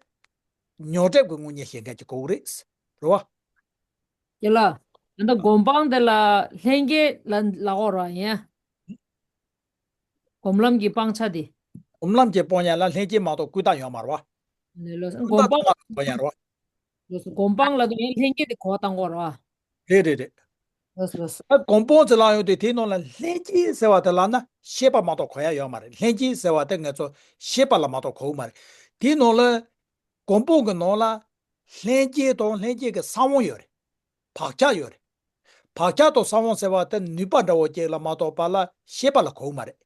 མྱང་འདས་ཀྱི་དངོས་གཉེན་བྱེད་མཁན་གྱི་དགོས་རེད། རེད་བ། ཡ་ལ། ད་ལྟ་སྒོམ་སྤང་དེ་ལ་ལྷན་སྐྱེས་ལ་ལབ་དགོས་རེད་བ་ཡིན། སྒོམ་ལམ་གྱི་སྤང་བྱ་དེ། སྒོམ་ལམ་གྱི་སྤང་ཡ་ལ་ལྷན་སྐྱེས་མ་གཏོགས་ཀུན་བཏགས་ཡོད་མ་རེད་བ། ལས་ལོ། ཀུན་སྒོམ་བཏགས་སྤང་ལ་གོ་ཡ་རེད་བ། ལོ་སོ། སྒོམ་སྤང་ལ་དུ་ཡང་ལྷན་སྐྱེས་དེ་གོ་བཏང་དགོས་རེད་བ། རེད་རེད་རེད། ལོ་སོ་ལོ་སོ། ད་སྒོམ་སྤང་ཟེར་ལབ་ཡོང་དུས་དེའི་ནང་ལ་ལྷན་སྐྱེས་ཟེར་བ་དེ་ལབ་ན་ཤེས་པ་མ་གཏོགས་གོ་ཡ་ཡོད་མ་རེད། ལྷན་སྐྱེས་ཟེར་བ་དེ་ང་ཚོ་ཤེས་པ་ལ་མ་གཏོགས་གོ་གི་མ་རེད། དེའི་ནང་ལ་སྒོམ་སྤང་གི་ནང་ལ་ལྷན་སྐྱེས་དང་ལྷན་སྐྱེས་ཀྱི་གསང་བ་ཡོད་རེད། བག་ཆགས་ཡོད་རེད། བག་ཆགས་དང་གསང་བ་ཟེར་བ་དེ་ནུས་པ་འདྲ་བོ་ཅིག་ལ་མ་གཏོགས་པ་ལ་ཤེས་པ་ལ་གོ་གི་མ་རེད།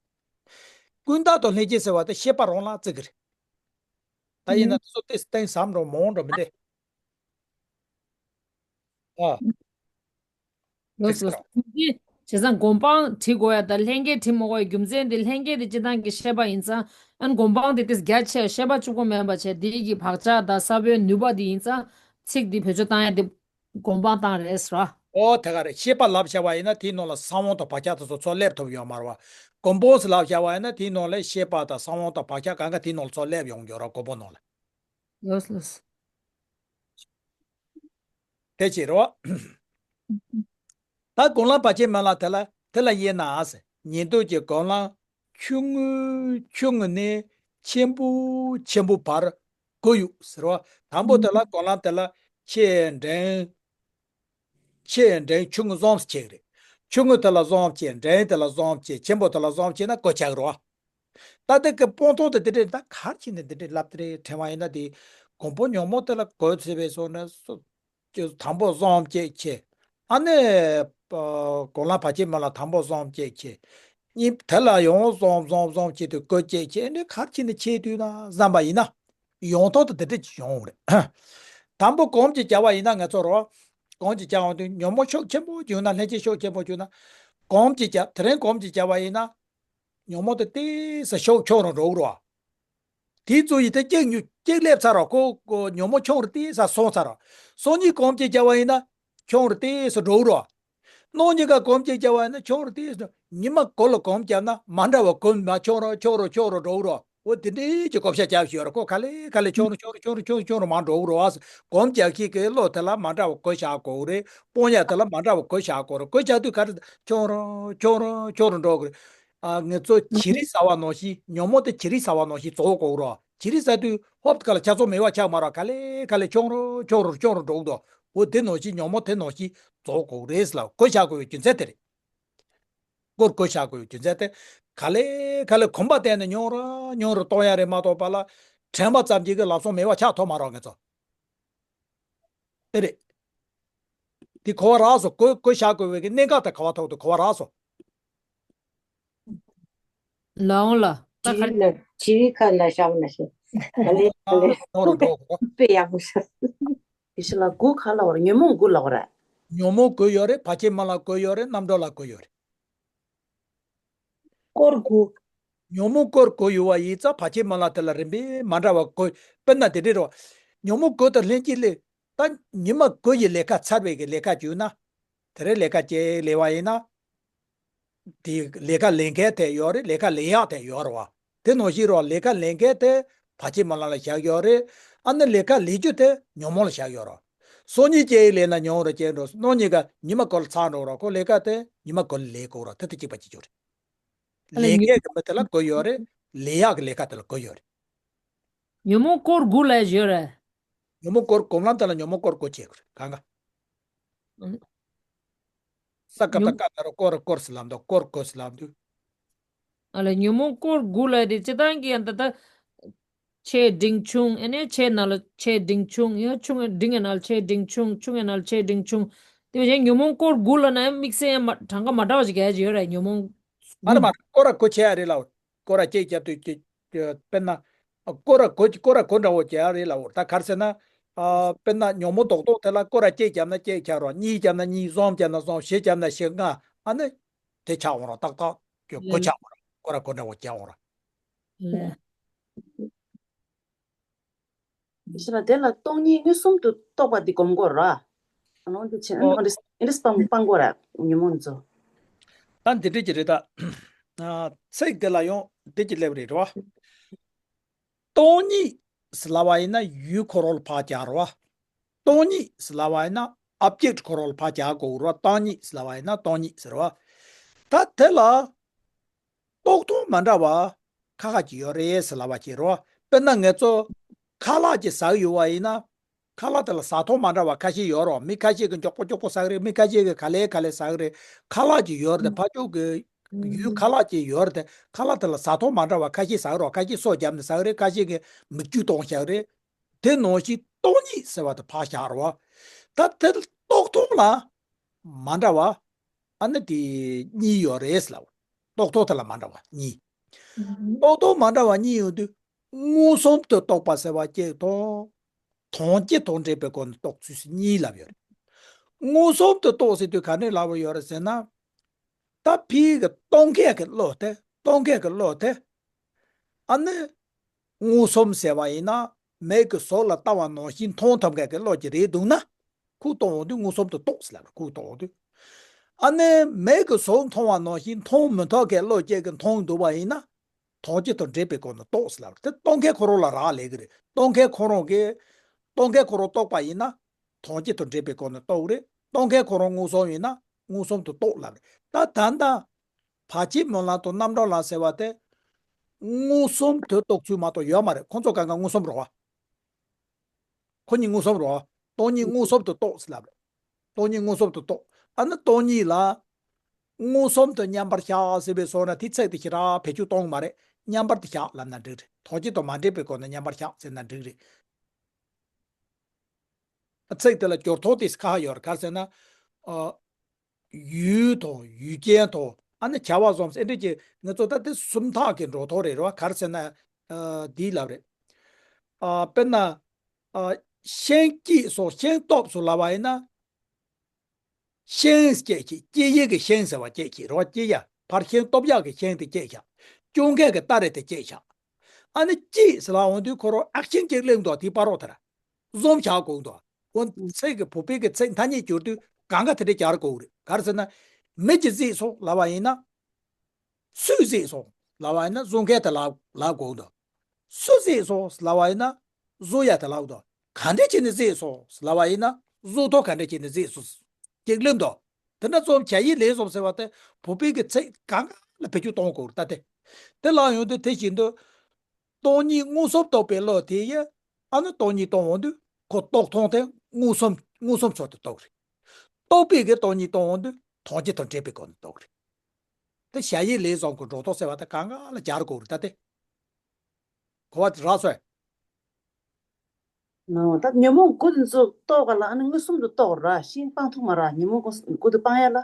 ཀུན་བཏགས་དང་ལྷན་སྐྱེས་ཟེར་བ་དེ་ཤེས་པ་རང་ལ་བརྩི་གི་རེད། ད་ཡིན་ན་དེ་ཚོ་ཏོག་ཙམ་གཏིང་ཟབ་འགྲོ་མང་འགྲོ་མི་འདུག་ཨ། ལགས་སོ། བྱས་ཙང་སྒོམ་སྤང་བྲི་དགོས་ཡ་དང་ལྷན་སྐྱེས་བྲི་མི་དགོས་ཡ་རྒྱུ་མཚན་དེ་ལྷན་སྐྱེས་དེ་སྤྱིར་བཏང་གི་ཤེས་པ་ཡིན་ཙང་། ཨ་ནི་སྒོམ་སྤང་དེ་ཏོག་ཙམ་རྒྱ་ཆེ། ཤེས་པ་གཅིག་པོ་མིན་པ་བྱས་དེ་གི་བག་ཆགས་དང་ས་བོན་ནུས་པ་དེ་ཡིན་ཙང་། ཚིག་དེ་བེད་སྤྱོད་བཏང་ཡ་དེ་སྒོམ་སྤང་བཏང་རེད་ཟེར་བ། ཨོ་དེ་ག་རེད། ཤེས་པ་ལབ་བྱ་བ་ཡིན་ན་དེའི་ནང་ལ་གསང་བ་དང་བག་ཆགས་དེ་ཚོ་ཚུར་སླེབས་ཐུབ་ཡོད་མ་རེད་བ། སྒོམ་སྤང་ཟེར་ལབ་བྱ་བ་ཡིན་ན་དེའི་ནང་ལ་ཤེས་པ་དང་གསང་བ་དང་བག་ཆགས་གང་ག་དེའི་ནང་ལ་ཚུར་སླེབས་ཡོང་རྒྱུ་རེད། སྒོམ་སྤང་ནང་ལ། ལགས་ལགས། དེ་བྱེད་རོགས། ད་སྒོམ་ལམ་བར་ཆད་མེད་ལམ་དེ་ལ་དེ་ལ་དབྱེ་ན་ཟེར། ཉན་ཐོས་ཀྱི་སྒོམ་ལམ་ཆུང་ངུ་ཆུང་ངུ་ནས་ཆེན་པོ་ཆེན་པོ་བར་དགུ་ཡོད་ཟེར་བ། དང་པོ་དེ་ལ་སྒོམ་ལམ་དེ་ལ་ཆེ་འབྲིང་། ཆེ་འབྲིང་ཆུང་ངུ་བཟུམ་ཅིག་རེད། ཆུང་ངུ་དེ་ལ་བཟུམ་ཅིག་འབྲིང་དེ་ལ་བཟུམ་ཅིག་ཆེན་པོ་དེ་ལ་བཟུམ་ཅིག་ན་དགུ་ཆགས་རོ། ད་ལྟ་གི་སྤོང་ཐོག་ཏུ་དེ་འདྲས་ད་གར་ཕྱིན་ནས་འདི་འདྲས་ལབ་དེ་རེད་དྲན་བ་ཡིན་ན། དེ་སྒོམ་པ་ཉོན་མོངས་དེ་ལ་དགུ་ཚེ་བའི་སོགས་ནས་སོ། དང་པོ་བཟུམ་ཅིག་ཆེ། ཨ་ནི། སྒོམ་ལམ་བར་ཆད་མེད་ལམ་དང་པོ་བཟུམ་ཅིག་ཆེ། གཉིས་དེ་ལ་ཡང་བཟུམ་བཟུམ་བཟུམ་ཅིག་དེ་དགུ་ཅིག་ཆེ། ཨ་ནི་གར་ཕྱིན་ནས་ཆེ་དུས་ན་བསམ་པ་ཡིན་ན། ཡོང་ཐོག་ཏུ་དེ་འདྲ་ཅིག་ཡོང་བ་རེད། དང་པོ་གོམས་ཀྱིས་བྱས་པ་ཡིན་ན་ང་ཚོ་རོ། གོམས་ཀྱིས་བྱས་པ་དེ་ཉོན་མོངས་ཤུགས་ཆེན་པོ་བྱུང་ན་ལྷན་སྐྱེས་ཤུགས་ཆེན་པོ་བྱུང་ན། གོམས་ཀྱིས་བྱས་དེ་རིང་གོམས་ཀྱིས་བྱས་པ་ཡིན་ན། ཉོན་མོངས་དེ་ཏོག་ཙམ་ཤུགས་ཆུང་རུ་འགྲོ་གི་རེད་བ། དེའི་ཚུལ་ཡིན་ཏེ་གཅིག་ཉུ་གཅིག་སླེབས་ཚར་རོ་ཁོ་ཁོ་ཉོན་མོངས་ཆུང་རུ་ཏོག་ཙམ་སོང་ཚར་རོ། སང་ཉིན་གོམས་ཀྱིས་བྱས་པ་ཡིན་ན་ཆུང་རུ་ཏོག་ཙམ་འགྲོ་གི་རེད་བ། གནངས་ཉིན་ཀ་གོམས་ཀྱིས་བྱས་པ་ཡིན་ན་ཆུང་རུ་ཏོག་ཙམ། ཉི་མ་དགུ་ལ་གོམས་བརྒྱབ་ན་མ་འདྲ་བ་གོམས་མ་ཆུང་རུ་ཆུང་རུ་ཆུང་རུ་འགྲོ་གི་རེད་བ། འོ་དེ་འདྲའི་གི་བགོ་བཤའ་རྒྱབ་བཞིན་ཡོད་རེད། ཁོ་ག་ལེ་ག་ལེ་ཆུང་རུ་ཆུང་རུ་ཆུང་རུ་ཆུང་རུ་ཆུང་རུ་མར་འགྲོ་གི་རེད་བ། གོམས་རྒྱག་མཁན་གྱི་བློ་དེ་ལ་མ་འདྲ་བ་བགོ་བཤའ་དགོས་རེད། དཔང་ཡག་དེ་ལ་མ་འདྲ་བ་བགོ་བཤའ་དགོས་རེད། བགོ་བཤའ་དུས་ག་རེ་ཆུང་རུ་ཆུང་རུ་ཆུང་རུ་འགྲོ་གི་རེད། ཨ་ང་ཚོ་བྱི་རིལ་ཟ་བ་ནང་བཞིན་ཉོན་མོངས་དེ་བྱི་རིལ་ཟ་བ་ནང་བཞིན་བཟོ་དགོས་རེད། བྱི་རིལ་ཟ་དུས་ཧོབ་ཁ་ལ་ཆ་ཚང་མེད་པ་ཆགས་མ་རེད། ག་ལེ་ག་ལེ་ཆུང་རུ་ཆུང་རུ་ཆུང་རུ་འགྲོ་གི་འདུག་འོ་དེ་ནང་བཞིན་ཉོན་མོངས་དེ་ནང་བཞིན་བཟོ་དགོས་རེད་ལབ། བགོ་བཤའ་དགོས་པའི་རྒྱུ་མཚན་དེ་རེད། སྐོར་བགོ་བཤའ་དགོས་རྒྱུ་མཚན་དེ། ག་ལེ་ག་ལེ་གོམས་པ་བསྟེན་ནས་ཉུང་རུ་ཉུང་རུ་གཏོང་ཡ་རེད་མ་གཏོགས་པ་ལ། དྲན་པ་ཙམ་གྱིས་ཀྱི་ལམ་སང་མེད་པ་ཆགས་ཐུབ་མ་རེད་ང་ཚོ། དེ་རེད། དེ་གོ་བ་རག་སོང་། བགོ་བགོ་བཤའ་དགོས་པའི་གི་གནད་འགག་དེ་གོ་བ་ཐོག་ཏུ་གོ་བ་རག་སོང་། ལའོ་ལ། ད་ག་རེ། བྱི་རིལ་ཁ་ལ་བཞག་ན་ཤེས། ག་ལེ་ག་ལེ། ཉུང་རུ་འགྲོ་དགོས། དཔེ་ཡག་པོ་ཤར། དེ་ཤི་ལ་དགུ་ག་ལ་བར་ཉོན་མོངས་དགུ་ལ་བར། ཉོན་མོངས་དགུ་ཡོད་རེད། བར་ཆད་སྨོན་ལམ་དགུ་ཡོད་རེད། རྣམ་གྲོལ་ལ་དགུ་ཡོད་རེད། སྐོར་དགུ། ཉོན་མོངས་སྐོར་དགུ་ཡོད་པ་ཡིན་ཙང་བར་ཆད་སྨོན་ལམ་དེ་ལ་རིམ་པས་མ་འདྲ་བ་དགུ། དཔེར་ན་དེ་འདྲ་རེད་བ། ཉོན་མོངས་དགུ་དང་ལྷན་ཅིག་སླེབས། ད་ཉི་མ་དགུ་ཡི་ལས་ཀ་ཚར་བའི་གི་ལས་ཀ་བྱུང་ན། དེ་རིང་ལས་ཀ་གཅིག་ལས་པ་ཡིན་ན། དེ་ལས་ཀ་ལས་མཁན་དེ་ཡོད་རེད། ལས་ཀ་ལས་ཡག་དེ་ཡོད་རེད་བ། དེ་ནང་བཞིན་རོ། ལས་ཀ་ལས་མཁན་དེ་བར་ཆད་སྨོན་ལམ་ལ་བཞག་ཡོད་རེད། ཨ་ནི་ལས་ཀ་ལས་རྒྱུ་དེ་ཉོན་མོངས་ལ་བཞག་ཡོད་རེད། སང་ཉིན་གཅིག་ལས་ན་ཉུང་རུ་ཆགས་འགྲོ། གནངས་ཉིན་ཀ་ཉི་མ་དགུ་ལ་ཚར་འགྲོ་རོ། ཁོ་ལས་ཀ་དེ་ཉི་མ་དགུ་ལ་ལས་དགོས་རོ། དེ་དེ་གཅིག་པ་གཅིག་གྱུར་རེད། ཨ་ལས་ཉོན་མཁན་གྱི་མི་དེ་ལ་དགོས་ཡོད་རེད། ལས་ཡག་གི་ལས་ཀ་དེ་ལ་དགོས་ཡོད་རེད། ཉོན་མོངས་སྐོར་དགུ་ལ་ཡོད་རེད། ཉོན་མོངས་སྐོར་སྒོམ་ལམ་དེ་ལ་ཉོན་མོངས་སྐོར་དགུ་བྱེད་དགོས་རེད། གང་ག་ས་ཀ་ཏ་ཉོན་ཀ་ན་རོ་སྐོར་སྐོར་ཟེར་ལབ་འདུག་སྐོར་དགུ་ཟེར་ལབ་འདུག་ཨ་ལས་ཉོན་མོངས་སྐོར་དགུ་ལ་དེ་སྤྱི་བཏང་གི་ཡང་ད་ལྟ། ཆེ་འབྲིང་ཆུང་ཨ་ནི་ཆེ་ན་ལ་ཆེ་འབྲིང་ཆུང་ཡང་ཆུང་འབྲིང་ཡང་ན་ལ་ཆེ་འབྲིང་ཆུང་ཆུང་ཡང་ན་ལ་ཆེ་འབྲིང་ཆུང་། དེ་བཞིན་ཉོན་མོངས་སྐོར་དགུ་ལ་ན་ཡང་དམིགས་བསལ་ཡང་མ་གྲངས་ཀ་མ་འདྲ་བ་ཞིག་གས་ཡོད་རེད། ཉོན་མོངས་དགུ། ཨ་རེ་མ་རེད། སྐོར་ར་དགུ་བྱེད་ཡ་རེད་ལ། སྐོར་ར་གཅིག་རྒྱབ་དུས་གཅིག་དཔེར་ན། སྐོར་ར་དགུ་སྐོར་ར་དགུ་འདྲ་བོ་བྱེད་ཡ་རེད་ལ། འོ་ད་ག་རེ་ཟེར་ན། དཔེར་ན་ཉོན་མོངས་རྡོག་རྡོག་དེ་ལ་སྐོར་ར་གཅིག་བརྒྱབ་ན་གཅིག་ཆགས་རོགས། གཉིས་བརྒྱབ་ན་གཉིས། གསུམ་བརྒྱབ་ན་གསུམ། བཞི་བརྒྱབ་ན་བཞི་ལྔ། ཨ་ནི། དེ་ཆགས་འོང་རོགས། ཏག་ཏག་གི་དགུ་ཆགས་འོང་རོགས། སྐོར་ར་དགུ་འདྲ་བོ་བྱེད་འོང་རོགས། ལས། ཞེས་ལ་དེ་ལ་སྟོང་ཉིད་མངོན་སུམ་དུ་རྟོགས་པ་འདི་སྒོམ་དགོས་ར། ཨ་ནོ་འདི་ཆེ་ཨ་ནོ་འདི་འདི་སྤང་སྤང་དགོས་ར་ཉོན་མོངས་ཚོ། ད་འདི་འདྲ་ཅིག་རེད་ད། ཚིག་དེ་ལ་ཡང་འདི་ཅིག་སླེབས་རེད་རོ། སྟོང་ཉིད་ཟེར་ལབ་པ་ཡིན་ན་ཡུལ་ཁོ་རང་ལ་ཕར་བཞག་རོ། སྟོང་ཉིད་ཟེར་ལབ་པ་ཡིན་ན་ཨོབ་ཇེག་ཊི་ཁོ་རང་ལ་ཕར་བཞག་དགོས་རོ། སྟོང་ཉིད་ཟེར་ལབ་པ་ཡིན་ན་སྟོང་ཉིད་ཟེར་རོ། ད་དེ་ལ། རྟོགས་སྟངས་མ་འདྲ་བ་ཁ་ཁ་ཅིག་ཡོད་རེད་ཟེར་ལབ་པ་ཅིག་རོ། དཔེར་ན་ང་ཚོ་ཁ་ལག་ཅིག་ཟ་གི་ཡོད་པ་ཡིན་ན། ཁ་ལག་དེ་ལ་ཟ་ཐོག་མ་འདྲ་བ་ཁ་ཤས་ཡོད་རོ། མི་ཁ་ཤས་ཀྱིས་མགྱོགས་པོ་མགྱོགས་པོ་ཟ་གི་རེད། མི་ཁ་ཤས་ཀྱིས་ག་ལེ་ག་ལེ་ཟ་གི་རེད། ཁ་ལག་ཅིག་ཡོད་རེད་དེ། ཕར་ཕྱོགས་ཀྱི་ཡུལ་ཁ་ལག་ཅིག་ཡོད་རེད་དེ། ཁ་ལག་དེ་ལ་ཟ་ཐོག་མ་འདྲ་བ་ཁ་ཤས་ཟ་གི་རོ། ཁ་ཤས་སོ་བརྒྱབ་ནས་ཟ་གི་རེད། ཁ་ཤས་ཀྱིས་མིག་ཆུ་གཏོང་བཞག་གི་རེད། དེ་ནང་བཞིན་སྟོང་ཉིད་ཟེར་བ་དེ་ཕར་བཞག་རོ། ད་དེ་རྟོགས་སྟངས་ལ་མ་འདྲ་བ་ཨ་ནི་དེ་གཉིས་ཡོད་རེད་ལབ། རྟོགས་སྟངས་དེ་ལ་མ་འདྲ་བ་གཉིས། རྟོགས་སྟངས་མ་འདྲ་བ་གཉིས་ཡོད་དུས་མངོན་སུམ་དུ་རྟོགས་པ་ཟེར་བ་གཅིག་དང་། དོན་སྤྱི་དང་འབྲེལ་པའི་སྒོ་ནས་རྟོགས་ཚུལ་ཟེར་གཉིས་ལབ་ཡོད་རེད། མངོན་སུམ་དུ་རྟོགས་ཟེར་དུས་ག་ནས་ལབ་ཡོད་རེད་ཟེར་ན། ད་ཕ་གི་རྟོགས་མཁན་གྱི་བློ་དེ། རྟོགས་མཁན་གྱི་བློ་དེ། ཨ་ནི། མངོན་སུམ་ཟེར་བ་ཡིན་ན་མིག་གིས་གཟུགས་ལ་ལྟ་བ་ནང་བཞིན་མཐོང་ཐུབ་མཁན་གྱི་བློ་ཅིག་རེད་འདུག་ན། ཁོས་རྟོགས་འོང་དུས་མངོན་སུམ་དུ་རྟོགས་ཟེར་ལབ་རེད། ཁོས་རྟོགས་འོང་དུས། ཨ་ནི་མིག་གིས་གཟུགས་མཐོང་བ་ནང་བཞིན་མཐོང་མི་ཐུབ་མཁན་བློ་ཅིག་གིས་མཐོང་འདུག་པ་ཡིན་ན། དོན་སྤྱི་དང་འབྲེལ་པའི་སྒོ་ནས་རྟོགས་ཟེར་ལབ་རེད། དེ་རྟོགས་མཁན་ཁོ་རང་ལ་རག་ལས་ཀྱི་རེད། རྟོགས་མཁན་ཁོ་རང་གིས། རྟོགས་མཁན་ཁོ་རང་རྟོགས་པ་ཡིན་ན། དོན་སྤྱི་དང་འབྲེལ་པའི་སྒོ་ནས་རྟོགས་རེད། རྟོགས་མཁན་ཁོ་རང་མངོན་སུམ་ཡིན་ན་མངོན་སུམ་དུ་རྟོགས་ལབ་རེད། ད་ད་ལྟ་བར་ཆད་སྨོན་ལམ་དང་རྣམ་གྲོལ་ལམ་ཟེར་བ་དེ་མངོན་སུམ་དུ་རྟོགས་ཚུལ་མ་གཏོགས་ཡོད་མ་རེད། ཁོང་ཚོ་གང་ག་མངོན་སུམ་རེད་བ། ཁོ་གཉིས་མངོན་སུམ་རེད་བ། སྟོང་ཉིད་མངོན་སུམ་དུ་རྟོགས་ཟེར་ལབ་རེད། སྟོང་ཉིད་མངོན་སུམ་དུ་རྟོགས། ཨ་ནི་སྟོང་ཉིད་ལ་མངོན་སུམ་དུ་མཉམ་པར་བཞག་ཟེར་བའི་སོགས་ན་དེ་ཚིག་དེ་ཞེ་དྲག་བེད་སྤྱོད་གཏོང་གི་མ་རེད། མཉམ་པར་དུ་བཞག་ལབ་ན་འགྲིག་རེད། དོན་སྤྱི་དང་མ་འབྲེལ་བའི་སྒོ་ནས་མཉམ་པར་བཞག་ཟེར་ན་འགྲིག་རེད། ཚིག་དེ་ལ་སྦྱོར་ཐོག་དེ་ཁ་ཡོད་རེད། ག་རེ་ཟེར་ན། ཨ། ཡུལ་དང་ཡུལ་ཅན་དང་ཨ་ནི་བྱ་བ་གསུམ་ཟེར་འདྲ་ཅིག་ང་ཚོ་ད་དེ་སུམ་རྟགས་ཀྱི་འགྲོ་ཐོག་རེད་རེད་བ། ག་རེ་ཟེར་ན། ཨ། འདི་ལབ་རེད། ཨ་དཔེར་ན་ཨ་ཤིང་སྐྱེས་སོ་ཤིང་སྟོབས་སོ་ལབ་པ་ཡིན་ན། ཤིང་སྐྱེས་ཀྱི་སྐྱེས་ཡས་ཀྱི་ཤིང་ཟེར་བ་སྐྱེས་ཀྱི་རེད་བ། སྐྱེས་ཡ་ཕར་ཤིང་སྟོབས་ཡག་གི་ཤིང་དེ་སྐྱེས་ཤག་སྐྱོ་འགས་ཀྱི་སྟ་རེ་དེ་སྐྱེས་ཤག་ཨ་ནི་སྐྱེས་ཟེར་ལ་འོང་དུས་ཁོ་རང་ཨག་ཤིང་སྐྱེས་གླེང་འདུག་དེའི་བར་རོགས་དེར་འཛོམས་བྱ་དགོས་འདུག་འོན་ཚིག་གི་བོད་པའི་གི་ཚིག་མཐའ་གཉིས་སྦྱོར་དུས་གང་ག་དེ་འདྲ་སྦྱར་དགོས་རེད། ག་རེ་ཟེར་ན། མི་གཅིག་གཟིགས་སོང་ལབ་པ་ཡིན་ན། སུས་གཟིགས་སོང་ལབ་པ་ཡིན་ན་བཟོ་མཁན་དེ་ལབ་ལབ་དགོས་འདུག་སུ་གཟིགས་སོང་ལབ་པ་ཡིན་ན་བཟོ་ཡ་དེ་ལབ་འདུག་ག་འདྲ་བྱས་ནས་གཟིགས་སོང་ལབ་པ་ཡིན་ན་བཟོ་ཐོག་ག་འདྲ་བྱས་ནས་གཟིགས་སོང་། སྐྱེས་གླེང་འདུག་དེ་འདྲ་ཙམ་བྱ་ཡི་ལས་སོང་ཟེར་བ་དེ་བོད་པའི་གི་ཚིག་གང་ག་ལ་བེད་སྤྱོད་གཏོང་དགོས་རེད་ད་དེ། དེ་ལ་ཡོང་དུས་དེ་བཞིན་དུ། སྟོང་ཉིད་མངོན་སུམ་རྟོགས་པའི་བློ་དེ་ཡིས་ཨ་ནི་སྟོང་ཉིད་སྟོང་འོང་དུས་ཁོ་རྟོགས་མཐོང་དེ་མངོན་སུམ་མངོན་སུམ་ཚུལ་དུ་རྟོགས་རེད། རྟོགས་པའི་གི་སྟོང་ཉིད་སྟོང་འོང་དུས་མཐོང་རྒྱ་དང་འབྲེལ་པའི་སྒོ་ནས་རྟོགས་རེད། དེ་བྱ་ཡི་ལས་བཟང་གི་སྒྲོ་འདོགས་ཟེར་བ་དེ་གང་ག་ལ་སྦྱར་དགོས་རེད་ད་དེ། གོ་བ་དེ་རག་སོང་ངས། ད་ཉོན་མོངས་དགུ་དེ་ཚོ་རྟོགས་ག་ལ་ཨ་ནི་མངོན་སུམ་དུ་རྟོགས་ར་ཤིང་སྤང་ཐུབ་མ་ར་ཉོན་མོངས་དགུ་དེ་སྤང་ཡ་ལ།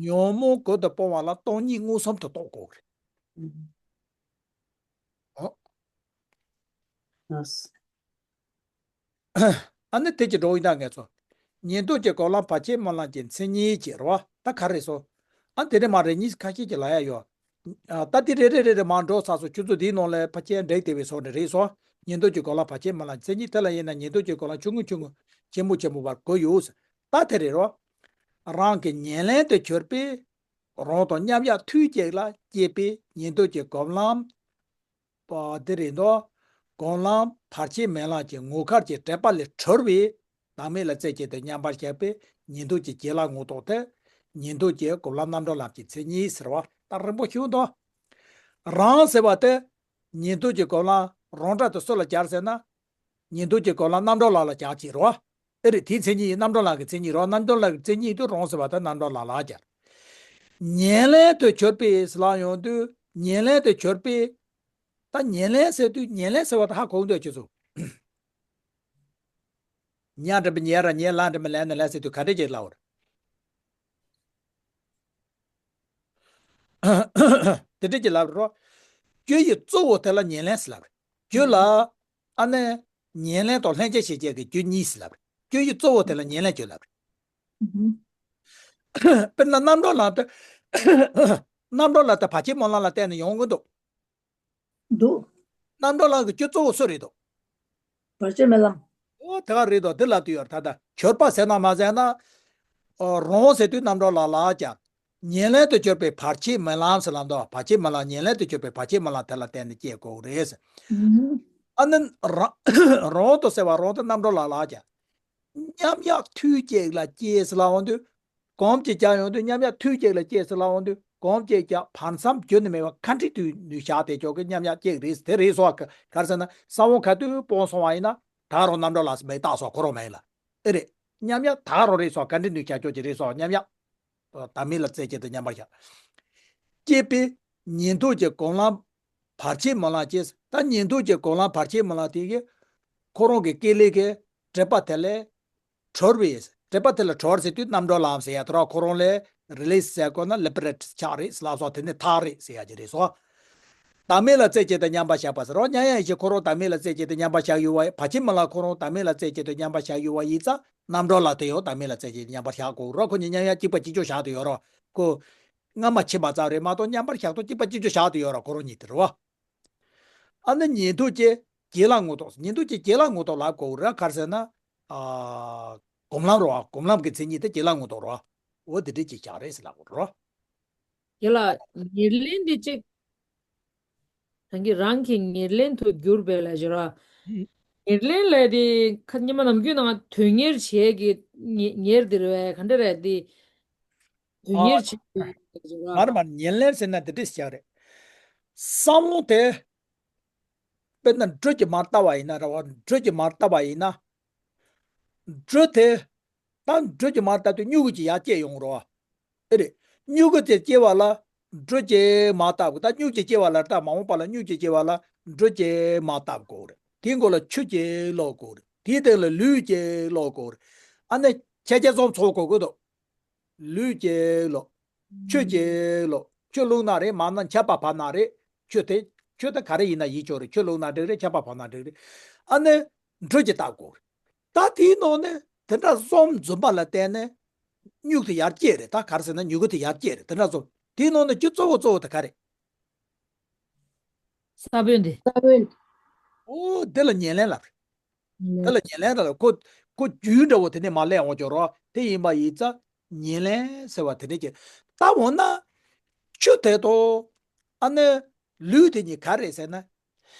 ཉོན་མོངས་དགུ་དེ་སྤོང་བ་ལ་སྟོང་ཉིད་མངོན་སུམ་དུ་རྟོགས་དགོས་རེད། ཨོ། ཨ་ནི་དེ་ཅི་འགྲོ་ཡིན་ད་ངས་ཚོ། ཉན་ཐོས་ཀྱི་སྒོམ་ལམ་བར་ཆད་སྨོན་ལམ་གྱི་མཚན་ཉིད་ཅེས་རོ། ད་ག་རེ་སོ། ཨ་དེ་རེ་མ་རེ་གཉིས་ཁ་ཤས་ཀྱི་ལ་ཡ་ཡོད། ད་དེ་རེ་རེ་རེ་རེ་མ་འགྲོ་ཚ་སོ་ཁྱོད་ཚོ་དེའི་ནང་ལ་ཕ་ཆེན་འགྲིག་དེ་བའི་སོ་རེ་རེ་སོ། ཉན་ཐོས་ཀྱི་སྒོམ་ལམ་བར་ཆད་སྨོན་ལམ་མཚན་ཉིད་དེ་ལ་ཡིན་ན་ཉན་ཐོས་ཀྱི་སྒོམ་ལམ་ཆུང་ངུ་ཆུང་ངུ་ཆེན་པོ་ཆེན་པོ་བར་གོ་ཡོད། ད་དེ་རེ་རོ། རང་གི་ཉེར་ལེན་དུ་གྱུར་པའི་རང་དང་མཉམ་གཞག་ཐུགས་གཅིག་ལ་སྐྱེས་པའི་ཉན་ཐོས་ཀྱི་སྒོམ་ལམ། པ་དེ་རེད་དོ། སྒོམ་ལམ་བར་ཆད་མེད་ལམ་གྱི་ངོ་མཁར་གྱི་དྲེགས་པ་ལས་གྲོལ་བའི་བདག་མེད་ལ་རྩེ་གཅིག་ཏུ་མཉམ་པར་བཞག་པའི་ཉན་ཐོས་ཀྱི་དགེ་ལ་ངོ་ཐོག་སྟེ། ཉན་ཐོས་ཀྱི་སྒོམ་ལམ་རྣམ་གྲོལ་ལམ་གྱི་མཚན་ཉིད་ཟེར་བ་ད་རིང་པོ་ཞིག་འདུག་རང་ཟེར་བ་དེ་ཉན་ཐོས་ཀྱི་སྒོམ་ལམ་རང་སྒྲ་དེ་སུ་ལ་སྦྱར་ཟེར་ན། ཉན་ཐོས་ཀྱི་སྒོམ་ལམ་རྣམ་གྲོལ་ལམ་ལ་སྦྱར་གྱི་རོ། ཨེ་རེད་དེའི་མཚན་ཉིད་ཡིན་རྣམ་གྲོལ་ལམ་གྱི་མཚན་ཉིད་རོ། རྣམ་གྲོལ་ལམ་གྱི་མཚན་ཉིད་དུ་རང་ཟེར་བ་དེ་རྣམ་གྲོལ་ལམ་ལ་སྦྱར། ཉེར་ལེན་དུ་གྱུར་པའི་ཟེར་ལ་ཡོང་དུས་ཉེར་ལེན་དུ་གྱུར་པའི། ད་ཉེར་ལེན་ཟེར་དུས་ཉེར་ལེན་ཟེར་བ་ད་ཧ་གོ་འདོད་ཀྱི་ཚུལ། ཉ་འདྲ་པོ་ཉེ་ར་ཉེ་ལ་འདྲ་པོ་ལེན་ན་ལེན་ཟེར་དུས་ག་འདྲ་ཅིག་ལབ་རེད། དེ་འདྲ་ཅིག་ལབ་རོ། རྒྱུ་ཡི་གཙོ་བོ་དེ་ལ་ཉེར་ལེན་ཟེར་ལབ་རེད། རྒྱུ་ལ། ཨ་ནི། ཉེར་ལེན་དང་ལྷན་སྐྱེས་ཤེས་བྱེད་ཀྱི་རྒྱུ་གཉིས་ཟེར་ལབ་རེད། རྒྱུ་ཡི་གཙོ་བོ་དེ་ལ་ཉེར་ལེན་རྒྱུ་ལབ་རེད། དཔེར་ན་རྣམ་གྲོལ་ལམ་དེ། རྣམ་གྲོལ་ལམ་དེ་བར་ཆད་སྨོན་ལམ་ལ་བརྟེན་ནས་ཡོང་གི་འདུག་འདུག་རྣམ་གྲོལ་ལམ་གྱི་རྒྱུ་གཙོ་བོ་སུ་རེད་འདུག་བར་ཆད་སྨོན་ལམ། ཨོ་དེ་ག་རེད་འདུག་དེ་ལབ་དུས་ཡོད་རེད་ད་ལྟ་གྱུར་པ་ཟེར་ན་མ་ཟེར་ན། ཨོ་རང་ཟེར་དུས་རྣམ་གྲོལ་ལམ་ལ་ཀྱང་། ཉེར་ལེན་དུ་གྱུར་པའི་བར་ཆད་སྨོན་ལམ་ཟེར་ལབ་འདུག་བར་ཆད་སྨོན་ལམ་ཉེར་ལེན་དུ་གྱུར་པའི་བར་ཆད་སྨོན་ལམ་དེ་ལ་བརྟེན་ནས་སྐྱེ་དགོས་རེད། ཨ་ནི་རང་རང་དུ་ཟེར་བ་རང་དུ་རྣམ་གྲོལ་ལམ་ལ་ཀྱང་། མཉམ་གཞག་ཐུགས་གཅིག་ལ་སྐྱེས་ཟེར་ལབ་འོང་དུས། གོམས་གཅིག་ཀྱང་ཡོང་དུས་མཉམ་གཞག་ཐུགས་གཅིག་ལ་སྐྱེས་ཟེར་ལབ་འོང་དུས་གོམས་གཅིག་ཀྱང་བར་མཚམས་རྒྱུན་ནས་མེད་པ་ག་འདྲ་དུས་ནུས་བཞག་དེ་ཅོག་གི་མཉམ་གཞག་གཅིག་རེད་དེ་རེད་སོ། ག་རེ་ཟེར་ན་ས་བོན་ག་དུས་སྤོང་སོང་བ་ཡིན་ན་ད་རུང་རྣམ་གྲོལ་ལ་མེད་རྟགས་སོགས་ཁོ་རང་མེད་ལ། ཨེ་རེད། མཉམ་གཞག་ད་རུང་རེད་སོ་ག་འདྲ་ནུས་བཞག་ཅོག་གི་རེད་སོ་མཉམ་གཞག་བདག་མེད་ལ་རྩེ་གཅིག་ཏུ་མཉམ་པར་བཞག་སྐྱེས་པའི་ཉན་ཐོས་ཀྱི་སྒོམ་ལམ་བར་ཆད་སྨོན་ལམ་སྐྱེས། ད་ཉན་ཐོས་ཀྱི་སྒོམ་ལམ་བར་ཆད་སྨོན་ལམ་དེ་གིས་ཁོ་རང་གི་དཀའ་ལས་ཀྱི་དྲེགས་པ་དེ་ལས་གྲོལ་བའི་དྲེགས་པ་དེ་ལས་གྲོལ་ཟེར་དུས་རྣམ་གྲོལ་ལམ་ཟེར་ཡ་དེ་ར་ཁོ་རང་ལས་རི་ལི་ཟེར་དགོས་ན་ལི་པ་རེ་ཊི་ཆགས་རེད་ལབ་སོགས་དེ་ནི་ཐག་རེད་ཟེར་ཡ་ཅིག་རེད་སོ། བདག་མེད་ལ་རྩེ་གཅིག་ཏུ་མཉམ་པར་བཞག་པ་ཟེར་རོ། མཉམ་གཞག་ཡེ་ཤེས་ཁོ་རང་བདག་མེད་ལ་རྩེ་གཅིག་ཏུ་མཉམ་པར་བཞག་ཡོད་པ་བར་ཆད་སྨོན་ལམ་ཁོ་རང་བདག་མེད་ལ་རྩེ་གཅིག་ཏུ་མཉམ་པར་བཞག་ཡོད་པ་ཡིན་ཙང་རྣམ་གྲོལ་ལམ་དེ་ཡང་བདག་མེད་ལ་རྩེ་གཅིག་ཏུ་མཉམ་པར་བཞག་དགོས་རོ། ཁོ་གཉིས་མཉམ་གཞག་གཅིག་པ་གཅིག་ཆོད་བཞག་ཏུ་ཡོད་རོ། ཁོ། སྔ་མ་ཕྱི་མ་ཙམ་རེད་མ་གཏོགས་མཉམ་པར་བཞག་ཐོག་གཅིག་པ་གཅིག་ཆོད་བཞག་ཏུ་ཡོད་རོ་ཁོ་རང་གཉིས་དེ་རེད་བ། ཨ་ནི་ཉན་ཐོས་ཀྱི་དགེ་ལ་ངོ་ཐོག་ཉན་ཐོས་ཀྱི་དགེ་ལ་ངོ་ཐོག་ལབ་དགོས་རེད་ག་རེ་ཟེར་ན། ཨ། སྒོམ་ལམ་རོ། སྒོམ་ལམ་གྱི་མཚན་ཉིད་དེ་དགེ་ལ་ངོ་ཐོག་རོ། འོ་དེ་འདྲ་ཅིག་བཞག་རེད་ཟེར་ལབ་དགོས་རོ། དེ་ལ་ཉེར་ལེན་འདི་གཅིག་རང་གི་རང་གི་ཉེར་ལེན་དུ་གྱུར་པའི་ལ་ཞེས་ར། ཉེར་ལེན་ལས་དེ་ཁ་སྙན་མ་ནམ་རྒྱུན་ནང་དོན་གཉེར་བྱེད་ཀྱི་ཉེ་ཉེར་དེ་རེད་བས་ག་འདྲ་རེད་དེ། དོན་གཉེར་བྱེད་ཀྱི་ལ་ཞེས་ར། མར་མར་ཉེར་ལེན་ཟེར་ན་དེ་འདྲ་ཞིག་རེད། ས་བོན་དེ། དཔེར་ན་འབྲུ་གྱི་མར་བཏབ་པ་ཡིན་ན་ར་བ་འབྲུ་གྱི་མར་བཏབ་པ་ཡིན་ན། འབྲུ་དེ། ད་འབྲུ་གྱི་མར་བཏབ་དུས་སྨྱུ་གུ་ཅིག་ཡར་སྐྱེས་ཡོང་རོ། ཨེ་རེད། སྨྱུ་གུ་དེ་སྐྱེ་བ་ལ་འབྲུ་གྱི་མར་བཏབ་དགོས། ད་སྨྱུག་ཅིག་སྐྱེ་བ་ལ་ད་མ་འོངས་པ་ལ་སྨྱུག་ཅིག་སྐྱེ་བ་ལ་འབྲུ་གྱི་མར་བཏབ་དགོས་རེད། དེའི་མགོ་ལ་ཆུ་ཅིག་བླུག་དགོས་རེད། དེའི་སྟེང་ལ་ལུད་ཅིག་བླུག་དགོས་རེད། ཨ་ནི་ཁྱེད་ཁྱེད་ཚོ་ཚོ་དགོས་ཀྱི་འདུག་ལུད་ཅིག་བླུག་ཆུ་ཅིག་བླུག་ཆུ་བླུག་ན་རེད་མ་ན་ཆར་པ་བབས་ན་རེད། ཆུ་དེ་ཆུ་དེ་ག་རེ་ཡིན་ན་ཡིན་ཆོག་རེད། ཆུ་བླུག་ན་འགྲིག་རེད། ཆར་པ་བབས་ན་འགྲིག་རེད། ཨ་ནི་འབྲུ་གཅིག་བཏབ་དགོས། ད་དེའི་ནང་ནས་དེ་འདྲ་གསུམ་འཛོམས་པ་ལ་བརྟེན་ནས་མྱུག་དེ་ཡར་སྐྱེས་རེད། ད་ག་རེ་ཟེར་ན་མྱུ་གུ་དེ་ཡར་སྐྱེས་རེད། དེ་འདྲ་གསུམ། དེའི་ནང་ནས་རྒྱུ་གཙོ་བོ་གཙོ་བོ་དེ་ག་རེད། ས་བོན་དེ། ས་བོན། ཨོ་དེ་ལ་ཉེར་ལེན་ལབ་རེད། དེ་ལ་ཉེར་ལེན་ལབ་རེད། ཁོ་ཁོ་རྒྱུ་འདྲ་བོ་དེ་ནས་མར་སླེབས་འོང་ཀྱོག་རོ། དེ་ཡིན་པ་ཡིན་ཙང་ཉེར་ལེན་ཟེར་བ་དེ་འདྲ་ཅིག། ད་འོ་ན་ཆུ་དེ་དང་ཨ་ནི་ལུད་དེ་གཉིས་ག་རེ་ཟེར་ན།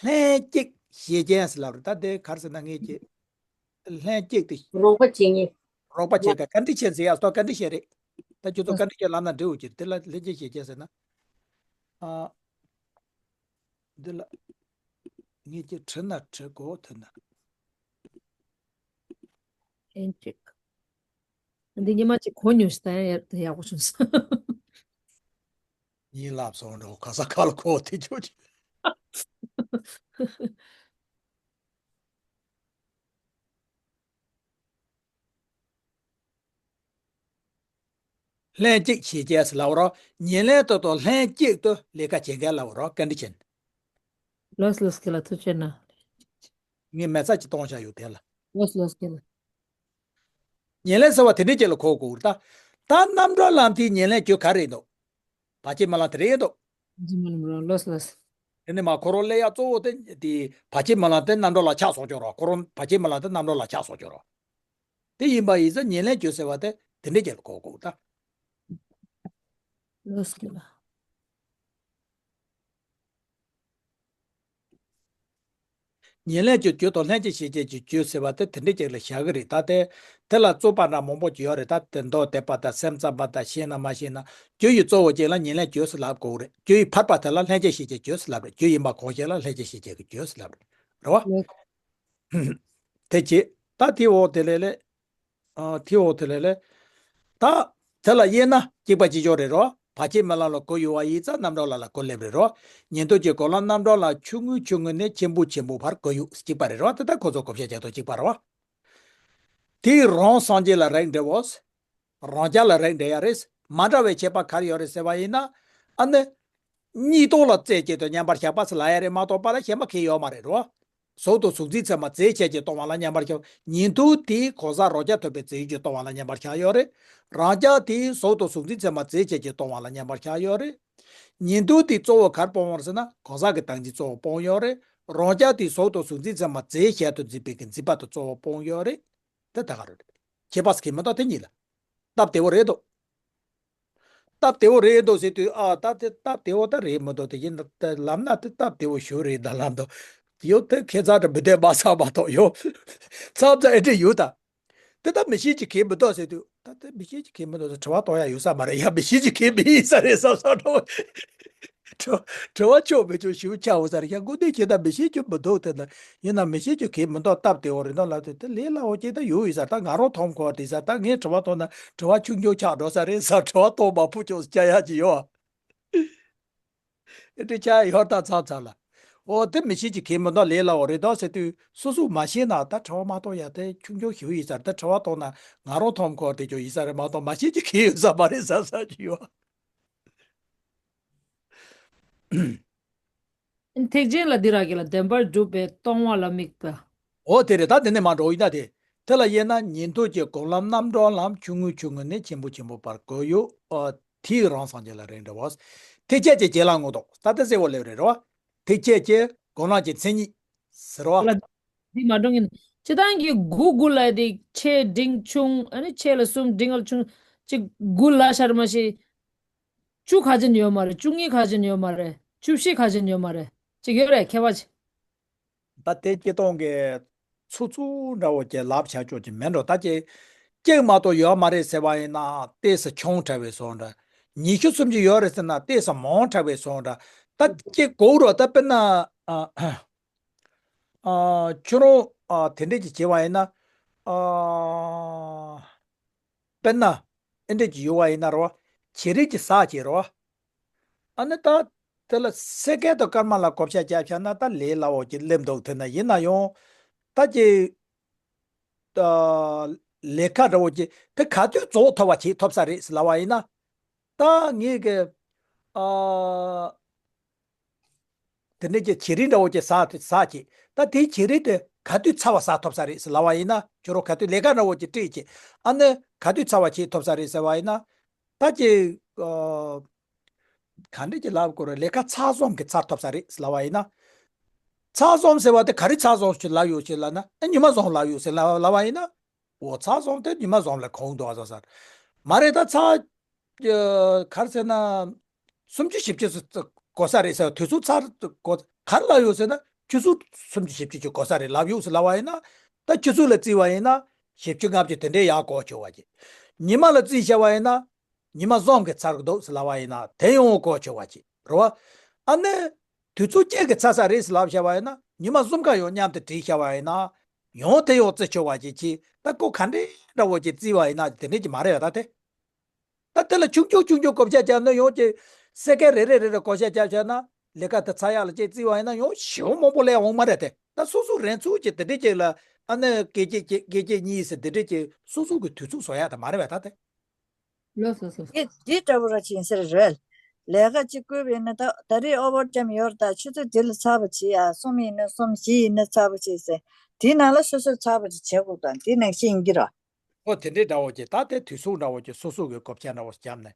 ལྷན་སྐྱེས་ཤེས་ཅན་ཟེར་ལབ་རེད། ད་དེ་ག་རེ་ཟེར་ན་ངས་ཀྱི་ལྷན་སྐྱེས་དེ། རོགས་པ་བྱེད་མཁན། རོགས་པ་བྱེད་མཁན། ཀ་ཌི་ཤན་ཟེར་ཡ་སྟོ། ཀ་ཌི་ཤན་རེད། ད་ཁྱོད་ཚོ་ཀ་ཌི་ཤན་ལབ་ན་འགྲིག་འོ་ཀྱི། དེ་ལ་ལྷན་སྐྱེས་ཤེས་ཅན་ཟེར་ན། ཨ། འདི་ལ་ངས་ཀྱི་བྲི་ན་བྲི་གོ་ཐུབ་ན། ཨེན་ཅིག། འདི་ཉི་མ་གཅིག་གོ་མྱོང་ཞིག་ད་ཡ་ཡག་པོ་བྱུང་སོང་། ཡིན་ལབ་སོང་འགྲོ། ག་ས་ག་ལ་གོ་དེ་ཆོ་ཆོ། ལྷན་སྐྱེས་ཤེས་ཅན་ཟེར་ལབ་རོགས། ཉེར་ལེན་དུ་དང་ལྷན་སྐྱེས་དུ་ལས་ཀ་བྱེད་མཁན་ལབ་རོགས། ཀ་ཌི་ཤན། ལོས་ལོས་ཁྱེད་ལ་ཐུགས་རྗེ་གནང་། ངས་མེ་ཚ་ཅིག་གཏོང་བྱ་ཡོད་དེ་ལ། ལོས་ལོས་ཁྱེད་ལ། ཉེར་ལེན་ཟེར་བ་དེ་འདྲའི་ཅིག་ལ་གོ་དགོས་རེད་ད། ད་རྣམ་གྲོལ་ལམ་དེའི་ཉེར་ལེན་རྒྱུ་ག་རེ་འདུག་བར་ཆད་སྨོན་ལམ་དེ་རེད་འདུག་ཇི་མ་ལམ་རོ་ལོས་ལོས། དེ་ནས་མ་ཁོ་རང་སླེབས་ཡ་གཙོ་བོ་དེ་དེ་བར་ཆད་སྨོན་ལམ་དེ་རྣམ་གྲོལ་ལ་ཆགས་སོང་ཀྱོག་རོགས། ཁོ་རང་བར་ཆད་སྨོན་ལམ་དེ་རྣམ་གྲོལ་ལ་ཆགས་སོང་ཀྱོག་རོགས། དེ་ཡིན་པ་ཡིན་ཙང་ཉེར་ལེན་རྒྱུ་ཟེར་བ་དེ་དེ་འདྲའི་ཅིག་ལ་གོ་དགོས་ད། ལོས་ལོས། ཉེར་ལེན་གྱི་རྒྱུ་དང་ལྷན་སྐྱེས་ཤེས་བྱའི་རྒྱུ་ཟེར་བ་དེ་དེ་འདྲའི་ཅིག་ལ་བཞག་གི་རེད་ད། དེ་དེ་ལ་རྩོད་པ་འདྲ་མང་པོ་ཅིག་ཡོད་རེད་ད། དེ་མདོ་སྡེ་པ་དང་སེམས་ཙམ་པ་དང་ཤེས་ན་མ་ཤེས་ན། རྒྱུ་ཡི་གཙོ་བོ་ཅིག་ལ་ཉེར་ལེན་རྒྱུ་ཟེར་ལབ་དགོས་རེད། རྒྱུ་ཡི་ཕར་པ་དེ་ལ་ལྷན་སྐྱེས་ཤེས་བྱའི་རྒྱུ་ཟེར་ལབ་རེད། རྒྱུ་ཡིན་པ་གང་ཞིག་ལ་ལྷན་སྐྱེས་ཤེས་བྱའི་གི་རྒྱུ་ཟེར་ལབ་རེད། རེད་བ། དེ་བྱེད་ད། དེའི་འོག་དེ་ལས་ལས། ཨ། དེའི་འོག་དེ་ལས་ལས། ད། དེ་ལ་དབྱེ་ན་གཅིག་པ་གཅིག་ཆོག་རེད་རོ། བར་ཆད་སྨོན་ལམ་ལ་གོ་ཡོད་པ་ཡིན་ཙང་རྣམ་གྲོལ་ལ་ལ་གོ་སླེབས་རེད་རོ། ཉན་ཐོས་ཀྱི་སྒོམ་ལམ་རྣམ་གྲོལ་ལ་ཆུང་ངུའི་ཆུང་ངུ་ནས་ཆེན་པོའི་ཆེན་པོ་བར་གོ་ཡོད་གཅིག་པ་རེད་རོ། དེ་ལྟར་ཁོ་ཚོ་གོ་བཤད་བྱེད་དོ་གཅིག་པ་རེད་བ། དེའི་རང་སངས་རྒྱས་ལ་རེག་འདྲ་བོ། རང་རྒྱལ་ལ་རེག་འདྲ་ཡ་རེད། མ་འདྲ་བའི་ཁྱད་པར་ག་རེ་ཡོད་རེད་ཟེར་བ་ཡིན་ན། ཨ་ནི། གཉིས་སྟོང་ལ་རྩེ་གཅིག་ཏུ་མཉམ་པར་བཞག་པ་ཟེར་ལ་ཡ་རེད་མ་གཏོགས་པ་ལ་གཞན་པ་གང་ཡོད་མ་རེད་རོ། གཟུགས་དང་གཟུགས་འཛིན་ཚད་མ་རྫས་ཆད་ཀྱིས་སྟོང་བ་ལ་མཉམ་པར་བཞག་ཉན་ཐོས་དེས་གང་ཟག་རང་རྒྱལ་ཐོབ་པའི་རྫས་ཡོད་ཀྱིས་སྟོང་བ་ལ་མཉམ་པར་བཞག་ཡོད་རེད། རང་རྒྱལ་དེས་གཟུགས་དང་གཟུགས་འཛིན་ཚད་མ་རྫས་ཆད་ཀྱིས་སྟོང་བ་ལ་མཉམ་པར་བཞག་ཡོད་རེད། ཉན་ཐོས་དེས་གཙོ་བོ་ག་རེ་སྤོང་བ་རེད་ཟེར་ན་གང་ཟག་གི་བདག་འཛིན་གཙོ་བོ་སྤོང་ཡོད་རེད། རང་རྒྱལ་དེས་གཟུགས་དང་གཟུགས་འཛིན་ཚད་མ་རྫས་གཞན་དུ་འཛིན་པའི་གི་འཛིན་པ་དེ་གཙོ་བོ་སྤོང་ཡོད་རེད། དེ་ད་ག་རེད། ཁྱད་པར་ཟེར་གྱི་མི་འདུག་དེ་གཉིས་ལ། སྟབས་བདེ་བོ་རེད་འདུག་སྟབས་བདེ་བོ་རེད་འདུག་ཟེར་དུས། ཨ། ད་དེ་སྟབས་བདེ་བོ་ད་རེད་མི་འདུག་དེ་ཡིན་ད་ལབ་ན་དེ་སྟབས་བདེ་བོ་ཞིག་རེད་ད་ལབ་འདུག་ཡོད་དེ་ཁྱད་མཚར་དུ་མི་བདེ་མ་ཚང་མ་གཏོགས་ཡོད། མཚམས་མཚམས་ཨེ་འདྲ་ཡོད་ད། དེ་ད་མི་ཤེས་ཀྱི་གལ་མི་འདུག་ཟེར་དུས། ད་དེ་མི་ཤེས་ཀྱི་གལ་མི་འདུག་ཟེར་དྲི་བ་གཏོང་ཡ་ཡོད་ས་མ་རེད་ཡ། མི་ཤེས་ཀྱི་གལ་མི་ཡིན་ས་རེད་བསམ་བསམ་འདྲ་བོ། དྲི་བ་དྲི་བ་ཆོག་མི་ཆོག་ཞིབ་ཆ་འོ་ས་རེད་ཡ། དངོས་གནས་ཁྱེད་ད་མི་ཤེས་རྒྱུ་མི་འདུག་དེ་ན་ཡིན་ན་མི་ཤེས་རྒྱུ་གལ་མི་འདུག་སྟབས་བདེ་བོ་རེད་འདུག་ལབ་དུས། དེ་ལས་སླ་བོ་ཅིག་ད་ཡོད་ཡིན་ས། ད་ང་རང་མཐོང་གོ་བ་དེ་ས། ད་ངས་དྲི་བ་གཏོང་ན་དྲི་བ་ཆུང་ཆུང་ཆགས་འགྲོ་ས་རེད་ས། དྲི་བ་གཏོང་མ་ཕུ་ཆོག་ས་ཆགས་ཡ་ཅིག་ཡོད་ཨ། ཨེ་འདྲ་ཆགས་ཡོད་ད་མཚམས་མཚམས་ལ། འོ་དེ་མི་ཤེས་ཀྱི་གལ་མི་འདུག་ལས་སླ་བོ་རེད་འདུག་ཟེར་དུས། སོ་སོས་མ་ཤེས་ན་ད་དྲི་བ་མ་གཏོང་ཡ་དེ་ཆུང་ཆུང་ཞིག་ཡིན་ས། ད་དྲི་བ་གཏོང་ན་ང་རང་མཐོང་གོ་བ་དེ་ཆོག་ཡིན་ས་རེད་མ་གཏོགས་མ་ཤེས་ཀྱི་གལ་ཡོད་ས་མ་རེད་བསམ་ས་ཅིག་ཡོད། ཐེག་ཆེན་ལ་འདི་ར་གི་ལ་བདེན་པར་གྲུབ་པའི་སྟོང་པ་ལ་དམིགས་པ། འོ་དེ་རེད། ད་དེ་ནས་མར་འགྲོ་ཡིན་ད་དེ། དེ་ལ་དབྱེ་ན་ཉན་ཐོས་ཀྱི་སྒོམ་ལམ་རྣམ་གྲོལ་ལམ་ཆུང་ངུའི་ཆུང་ངུ་ནས་ཆེན་པོའི་ཆེན་པོ་བར་གོ་ཡོད། ཨ། དེའི་རང་སངས་རྒྱས་ལ་རེག་འདྲ་བོ། ཐེག་ཆད་ཀྱི་བྱེད་ལམ་ངོ་ཐོག་ད་དེ་གསལ་བོ་སླེབས་རེད་རོ། ཐེག་ཆད་ཀྱི་སྒོམ་ལམ་གྱི་མཚན་ཉིད་ཟེར་རོ། ལ་འདི་མ་འགྲོ་ངེས་ནས་སྤྱི་བཏང་གི་དགུ་དགུ་ལ་དེ་ཆེ་འབྲིང་ཆུང་ཨ་ནི་ཆེ་ལ་གསུམ་འབྲིང་ལ་ཆུང་ཅིག་དགུ་ལ་ཤར་མ་ཤེས། བཅུ་ཁ་ཅན་ཡོད་མ་རེད། བཅུ་གཉིས་ཁ་ཅན་ཡོད་མ་རེད། བཅུ་བཞི་ཁ་ཅན་ཡོད་མ་རེད། ཅིག་ཡོད་རེད་ཁྱད་པར་ཅིག་ད་དེ་སྤྱི་བཏང་གི་ཚུགས་ཚུགས་འདྲ་བོ་ཅིག་ལབ་བྱ་ཆོག་ཅིག་མེད་འགྲོ། ད་ཅིག་གཅིག་མ་གཏོགས་ཡོད་མ་རེད་ཟེར་བ་ཡིན་ན་ཏོག་ཙམ་ཆུང་དྲགས་པའི་བཟོ་འདྲ། ཉི་ཤུ་སུམ་ཅུ་ཡོད་རེད་ཟེར་ན་ཏོག་ཙམ་མང་དྲགས་པའི་བཟོ་འདྲ། ད་ཅིག་གོ་རོགས། ད་དཔེར་ན། ཨ། ཨ། ཁྱོད་རང་། ཨ། དེ་འདྲས་ཅིག་བྱས་པ་ཡིན་ན། ཨ། དཔེར་ན། ཨེ་འདྲས་ཅིག་ཡོད་པ་ཡིན་ན་རོ། བྱེ་རིལ་གྱི་ཟག་བྱེད་རོ། ཨ་ནི་ད། དེ་ལ་སེ་ཀན་དང་སྐར་མ་ལ་བགོ་བཤའ་རྒྱབ་བཞག་ན་ད་ལས་སླ་བོ་ཅིག་སླེབས་འདུག་དེ་ན་ཡིན་ན་ཡང་། ད་ཅིག་ཨ། ལས་ཀ་འདྲ་བོ་ཅིག་དེ་ག་དུས་རྫོགས་ཐུབ་པ་བྱེད་ཐུབ་ས་རེད་ཟེར་ལབ་པ་ཡིན་ན། ད་ངས་གི། ཨ། དེ་འདྲས་ཀྱི་བྱེ་རིལ་འདྲ་བོ་ཅིག་ཟག་དེ་ཟག་བྱེད། ད་དེའི་བྱེ་རིལ་དེ་ ག་དུས་ཚར་བ་ཟ་ཐུབ་ས་རེད་ཟེར་ལབ་པ་ཡིན་ན། ཁྱོད་རང་ག་དུས་ལས་ཀ་འདྲ་བོ་ཅིག་སྤྲད་བྱས། ཨ་ནི་ག་དུས་ཚར་བ་བྱེད་ཐུབ་ས་རེད་ཟེར་བ་ཡིན་ན། ད་ཅིག་ཨ། ག་འདྲ་ཅིག་ལབ་དགོས་རེད། ལས་ཀ་ཚར་བཟུང་གི་ཚར་ཐུབ་ས་རེད་ཟེར་ལབ་པ་ཡིན་ན། ཚར་བཟུང་ཟེར་བ་དེ་ག་རེ་ཚར་བཟུང་ཞིག་ལབ་ཡོད་ཅེས་ལབ་ན། ཨ། ཉི་མ་བཟུང་ལབ་ཡོད་ཟེར་ལབ་ལབ་པ་ཡིན་ན། འོ། ཚར་བཟུང་དེ་ཉི་མ་བཟུང་ལ་གོ་གི་འདུག་ཟེར། མ་རེད། ད་ཚར་ག་རེ་ཟེར་ན། སུམ་ཅུ་བཞི་བཅུ་ཙམ་འགོར་ས་རེད་ཟེར། དུས་ཚོད་ཚར་འགོར། ག་རེ་ལབ་ཡོད་ཟེར་ན། ཆུ་ཚོད་སུམ་ཅུ་བཞི་བཅུ་ཅིག་འགོར་ས་རེད་ལབ་ཡོད་ཟེར་ལབ་པ་ཡིན་ན། ད་ཆུ་ཚོད་ལ་བརྩིས་པ་ཡིན་ན། བཞི་བཅུ་ལྔ་བཅུ་དེ་འདྲའི་ཡར་འགོར་ཆོག་པ་ཅིག་ཉི་མ་ལ་བརྩིས་བྱས་པ་ཡིན་ན། ཉི་མ་གསུམ་གྱི་ཚར་གི་འདུག་ཟེར་ལབ་པ་ཡིན་ན། དེ་ཡང་འགོར་ཆོག་པ་ཅིག་རེད་པ། ཨ་ནི་དུས་ཚོད་གཅིག་གི་ཚར་ས་རེད་ཟེར་ལབ་བྱས་པ་ཡིན་ན། ཉི་མ་གསུམ་ཀ་ཡང་མཉམ་དུ་བྲིས་བྱས་པ་ཡིན་ན། ཡང་དེ་ཡང་བརྩི་ཆོག་པ་ཅིག་བྱས། ད་ཁོ་ག་འདྲའི་འདྲ་བོ་ཅིག་བརྩིས་པ་ཡིན་ན་དེ་འདྲ་ཅིག་མ་རེད་པ། ད་དེ། ད་དེ་ལ་ཆུང་ཆུང་ཆུང་ཆུང་བགོ་བཤའ་བརྒྱབ་ན། ཡང་ཅིག་སེ་ཀན་རེ་རེ་རེ་རེ་བགོ་བཤའ་བརྒྱབ་བྱས་ན། ལས་ཀ་དེ་ཚར་ཡག་ལ་ཅིག་བརྩིས་པ་ཡིན་ན་ཡང་ཞེ་པོ་མང་པོ་སླེབས་འོང་མ་རེད་དེ། ད་སོ་སོ་རང་ཚུགས་ཀྱི་དེ་འདྲ་ཅིག་ལ། ཨ་ནི་སྐད་ཅིག་གཅིག་སྐད་ཅིག་གཉིས་ཟེར་དེ་འདྲ་ཅིག་སོ་སོ་གི་དུས་ཚོད་བཟོ་ཡག་དེ་མ་རེད་པ། ད་དེ། ལགས་སོ། སོ་སོ། འདི་འདི་འདྲ་བོ་ར་ཅིག་ཡིན་ས་རེད། ལས་ཀ་གཅིག་བསྐུལ་བ་ཡིན་ན། ད་ད་རེས་ཨོ་བར་ཊའིམ་ཡོད་རེད། ད་ཆུ་ཚོད་འདི་ལ་ཚར་བ་བྱེད་ཡ། གསུམ་ཡིན་ན་གསུམ། བཞི་ཡིན་ན་ཚར་བ་བྱེད་ཟེར། དེའི་ནང་ལ་སོ་སོས་ཚར་བ་ཅིག་བྱེད་དགོས་དང་། དེ་ནང་བཞིན་ཡིན་གྱི་རེད། ཨོ། དེ་འདྲའི་འདྲ་བོ་ཅིག་ད་དེ་དུས་ཚོད་འདྲ་བོ་ཅིག་སོ་སོ་གི་བགོ་བཤའ་འདྲ་བོ་བརྒྱབ་ནས།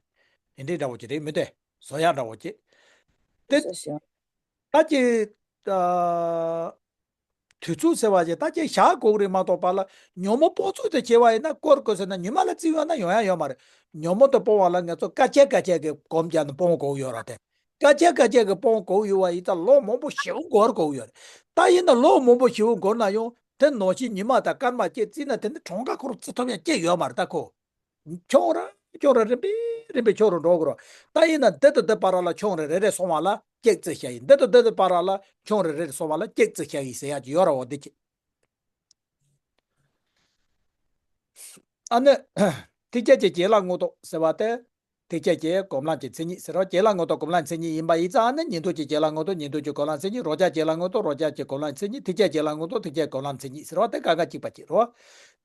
དེ་འདྲའི་འདྲ་བོ་ཅིག་རེད་མི་འདུག་བཟོ་ཡག་འདྲ་བོ་ཅིག་དེ། སོ་སོ། ད་ཅིག་ཨ། དུས་ཚོད་ཟེར་བ་ཅིག་ད་ཅིག་བཞག་དགོས་རེད་མ་གཏོགས་པ་ལ། ཉོན་མོངས་སྤོང་ཚུལ་དེ་བྱེད་པ་ཡིན་ན། སྐོར་དགོས་ཟེར་ན་ཉི་མ་ལ་བརྩིས་ཡོང་ན་ཡོང་ཡག་ཡོད་མ་རེད། ཉོན་མོངས་དེ་སྤོང་བ་ལ་ང་ཚོ་སྐར་ཆ་སྐར་ཆ་གི་སྒོམ་བརྒྱབ་ནས་སྤོང་དགོས་ཡོད་རེད་དེ། སྐར་ཆ་སྐར་ཆ་གི་སྤོང་དགོས་ཡོད་པ་ཡིན་ཙང་ལོ་མང་པོ་ཞེ་པོ་འགོར་དགོས་ཡོད་རེད། ད་ཡིན་ན་ལོ་མང་པོ་ཞེ་པོ་འགོར་ན་ཡང་། དེ་ནང་བཞིན་ཉི་མ་དང་སྐར་མ་གཅིག་བརྩིས་ན། དེ་ནི་གྲངས་ཀ་ཁོ་རང་བརྩི་ཐུབ་ཡག་གཅིག་ཡོད་མ་རེད། ད་ཁོ། ཆུང་རུ་ཆུང་རུ། རིམ་པས་རིམ་པས་ཆུང་རུ་འགྲོ་གི་རེད། ད་ཡིན་ན་འདི་དང་འདི་བར་ལ་ཆུང་རུ་རེ་རེ་སོང་བ་ལ་གཅིག་བརྩི་བྱ་ཡི། འདི་དང་འདི་དང་བར་ལ་ཆུང་རུ་རེ་རེ་སོང་བ་ལ་གཅིག་བརྩི་བྱ་ཡི་ཟེར་ཡག་ཅིག་ཡོད་རེད་པ། འདི་གཅིག་ཨ་ནི་ཐེག་ཆེན་གྱི་བྱིན་རླབས་མངོན་རྟོགས་ཟེར་བ་དེ། ཐེག་ཆེན་གྱི་སྒོམ་ལམ་གྱི་མཚན་ཉིད་ཟེར་བ། བྱིན་རླབས་མངོན་རྟོགས་སྒོམ་ལམ་མཚན་ཉིད་ཡིན་པ་ཡིན་ཙང་། ཨ་ནི་ཉན་ཐོས་ཀྱི་བྱིན་རླབས་མངོན་རྟོགས་ཉན་ཐོས་ཀྱི་སྒོམ་ལམ་མཚན་ཉིད། རང་རྒྱལ་གྱི་བྱིན་རླབས་མངོན་རྟོགས་རང་རྒྱལ་གྱི་སྒོམ་ལམ་མཚན་ཉིད། ཐེག་ཆེན་གྱི་བྱིན་རླབས་མངོན་རྟོགས་ཐེག་ཆེན་གྱི་སྒོམ་ལམ་མཚན་ཉིད་ཟེར་བ་དེ་གང་ག་གཅིག་པ་གཅིག་རེད་པ།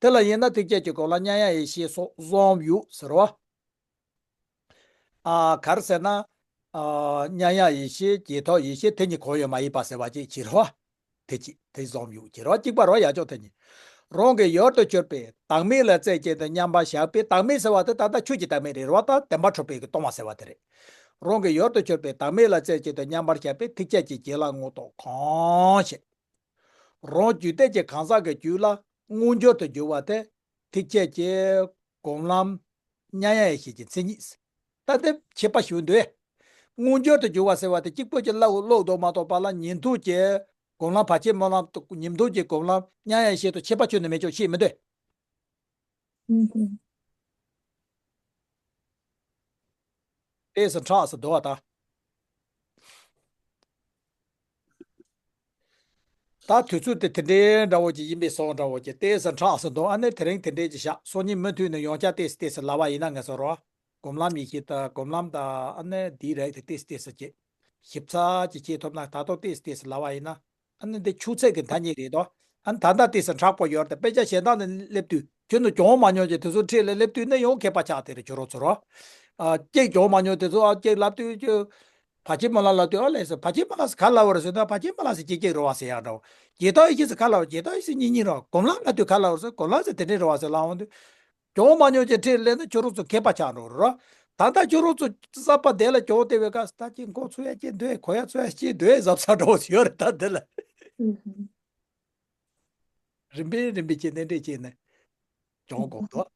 དེ་ལ་དབྱེ་ན་ཐེག་ཆེན་གྱི་སྒོམ་ལམ་མཉམ་ཡངས་ཡེ་ཤེས་སོགས་གསུམ་ཡོད་ཟེར་བ། ཨ། ག་རེ་ཟེར་ན། ཨ། མཉམ་ཡངས་ཡེ་ཤེས། རྗེས་ཐོབ་ཡེ་ཤེས། དེ་གཉིས་གང་ཡང་མ་ཡིན་པ་ཟེར་བ་ཅིག་བྱེད་རོགས། དེ་གཅིག་དེ་གསུམ་ཡོད་བྱེད་རོགས། གཅིག་པ་རོགས་ཡག་ཅོག་དེ་གཉིས། རང་གི་ཡུལ་དུ་གྱུར་པའི་བདག་མེད་ལ་རྩེ་གཅིག་ཏུ་མཉམ་པར་བཞག་པའི། བདག་མེད་ཟེར་བ་དེ་ད་ལྟ་ཆོས་ཀྱི་བདག་མེད་རེད་རོགས། ད་བདེན་པར་གྲུབ་པའི་གི་སྟོང་པ་ཟེར་བ་དེ་རེད། རང་གི་ཡུལ་དུ་གྱུར་པའི་བདག་མེད་ལ་རྩེ་གཅིག་ཏུ་མཉམ་པར་བཞག་པའི་ཐེག་ཆེན་གྱི་བྱིན་རླབས་མངོན་རྟོགས་གང་ཞིག་རང་རྒྱུད་སྡེ་གི་གང་ཟག་གི་རྒྱུད་ལ་མངོན་གྱུར་དུ་གྱུར་པ་དེ། ཐེག་ཆེན་གྱི་སྒོམ་ལམ་མཉམ་ཡངས་ཡེ་ཤེས་ཀྱི་མཚན་ཉིད། ད་དེ་ཁྱད་པར་ཞིག་འདུག་མངོན་གྱུར་དུ་གྱུར་པ་ཟེར་བ་དེ་གཅིག་པོ་ཅིག་ལ་ཀློག་འདུག་མ་གཏོགས་པ་ལ། ཉན་ཐོས་ཀྱི་སྒོམ་ལམ་བར་ཆད་སྨོན་ལམ། ཉན་ཐོས་ཀྱི་སྒོམ་ལམ་མཉམ་ཡངས་ཡེ་ཤེས་དང་ཁྱད་པར་ཁྱོན་ནས་མེད་ཅོག་བཤད་མི་འདུག་ཨུ་ཧུ། ཏོག་ཙམ་ཕྲ་ས་འདུག་པ་ད། ད་དུས་ཚོད་དེ་དེ་འདྲའི་འདྲ་བོ་ཅིག་ཡིན་པའི་སོང་འདྲ་བོ་ཅིག་ཏོག་ཙམ་ཕྲ་ས་འདུག་ཨ་ནི་དེ་རིང་དེ་འདྲའི་ཅིག་བཞག་སང་ཉིན་མུ་མཐུད་ནས་ཡང་བསྐྱར་ཏོག་ཙམ་ཏོག་ཙམ་ལབ་པ་ཡིན་ན། ང་ཚོ་རོ། སྒོམ་ལམ་ཡེ་ཤེས་དང་སྒོམ་ལམ་དང་། ཨ་ནི་འདིའི་རིགས་དེ་ཏོག་ཙམ་ཏོག་ཙམ་ཅིག་ཞིབ་ཚགས་ཅིག་བྱེད་ཐུབ་ན། ད་དུང་ཏོག་ཙམ་ཏོག་ཙམ་ལབ་པ་ཡིན་ན། ཨ་ནི་འདི་ཆུ་ཚོད་ཀྱི་ཐ་སྙད་རེད་དོ། ཨ་ནི་ད་ལྟ་ཏོག་ཙམ་མཁྲེགས་པོ་ཡོད་རེད་དེ། དཔེ་ཆ་གཞན་དག་ནས་སླེབས་དུས་ཁྱོད་ནི་སྦྱོང་མ་མྱོང་ཅིག་དེ་ཚོ་འཁྲིས་ལ་སླེབས་དུས་ནི་ཡང་མཁས་པ་ཆགས་བསྡད་རེད། ཁྱོད་རང་ཚོ་རོ། ཨ། གཅིག་སྦྱོང་མ་མྱོང་དེ་ཚོ། ཨ། གཅིག་ལབ་དུས་ཁྱོད་ཕར་ཕྱིན་མ་ལ་ལབ་དུས། ཨ་ལས་ཟེར། ཕར་ཕྱིན་མ་ལ་ཟེར་ག་ལབ་པ་རེད་ཟེར་ན། ཕར་ཕྱིན་མ་ལ་ཟེར་གཅིག་གཅིག་རེད་པ་ཟེར་ཡག་འདྲ་བོ། ཇི་ལྟར་ཡེ་ཤེས་ཟེར་ག་ལབ་པ། ཇི་ལྟར་ཡེ་ཤེས་གཉིས་གཉིས་རེད་པ། སྒོམ་ལམ་ལབ་དུས་ག་ལབ་པ་རེད་ཟེར། སྒོམ་ལམ་ཟེར་དེ་འདྲས་རེད་པ་ཟེར་ལབ་འོང་དུས། སྦྱོང་མ་མྱོང་ཅིག་འཁྲིས་སླེབས་ན་ཁྱོད་རང་ཚོ་མཁས་པ་ཆགས་འགྲོ་རེད་རོ། ད་ལྟ་ཁྱོད་རང་ཚོ་གསར་པ་དེ་ལ་སྦྱོང་བསྡད་པའི་སྐབས་སུ། ད་ཅིག་མགོ་ཚོས་ཡག་ཅིག་འདུག་གས། གོ་ཡག་ཚོས་ཡག་ཅིག་འདུག་གས་བསམ་ས་འདྲ་བོ་ཞིག་ཡོད་རེད། ད་འདི་ལ་རིམ་པས་རིམ་པས་ཅིག་ནས་འདྲས་བྱས་ནས་སྦྱོང་དགོས་འདུག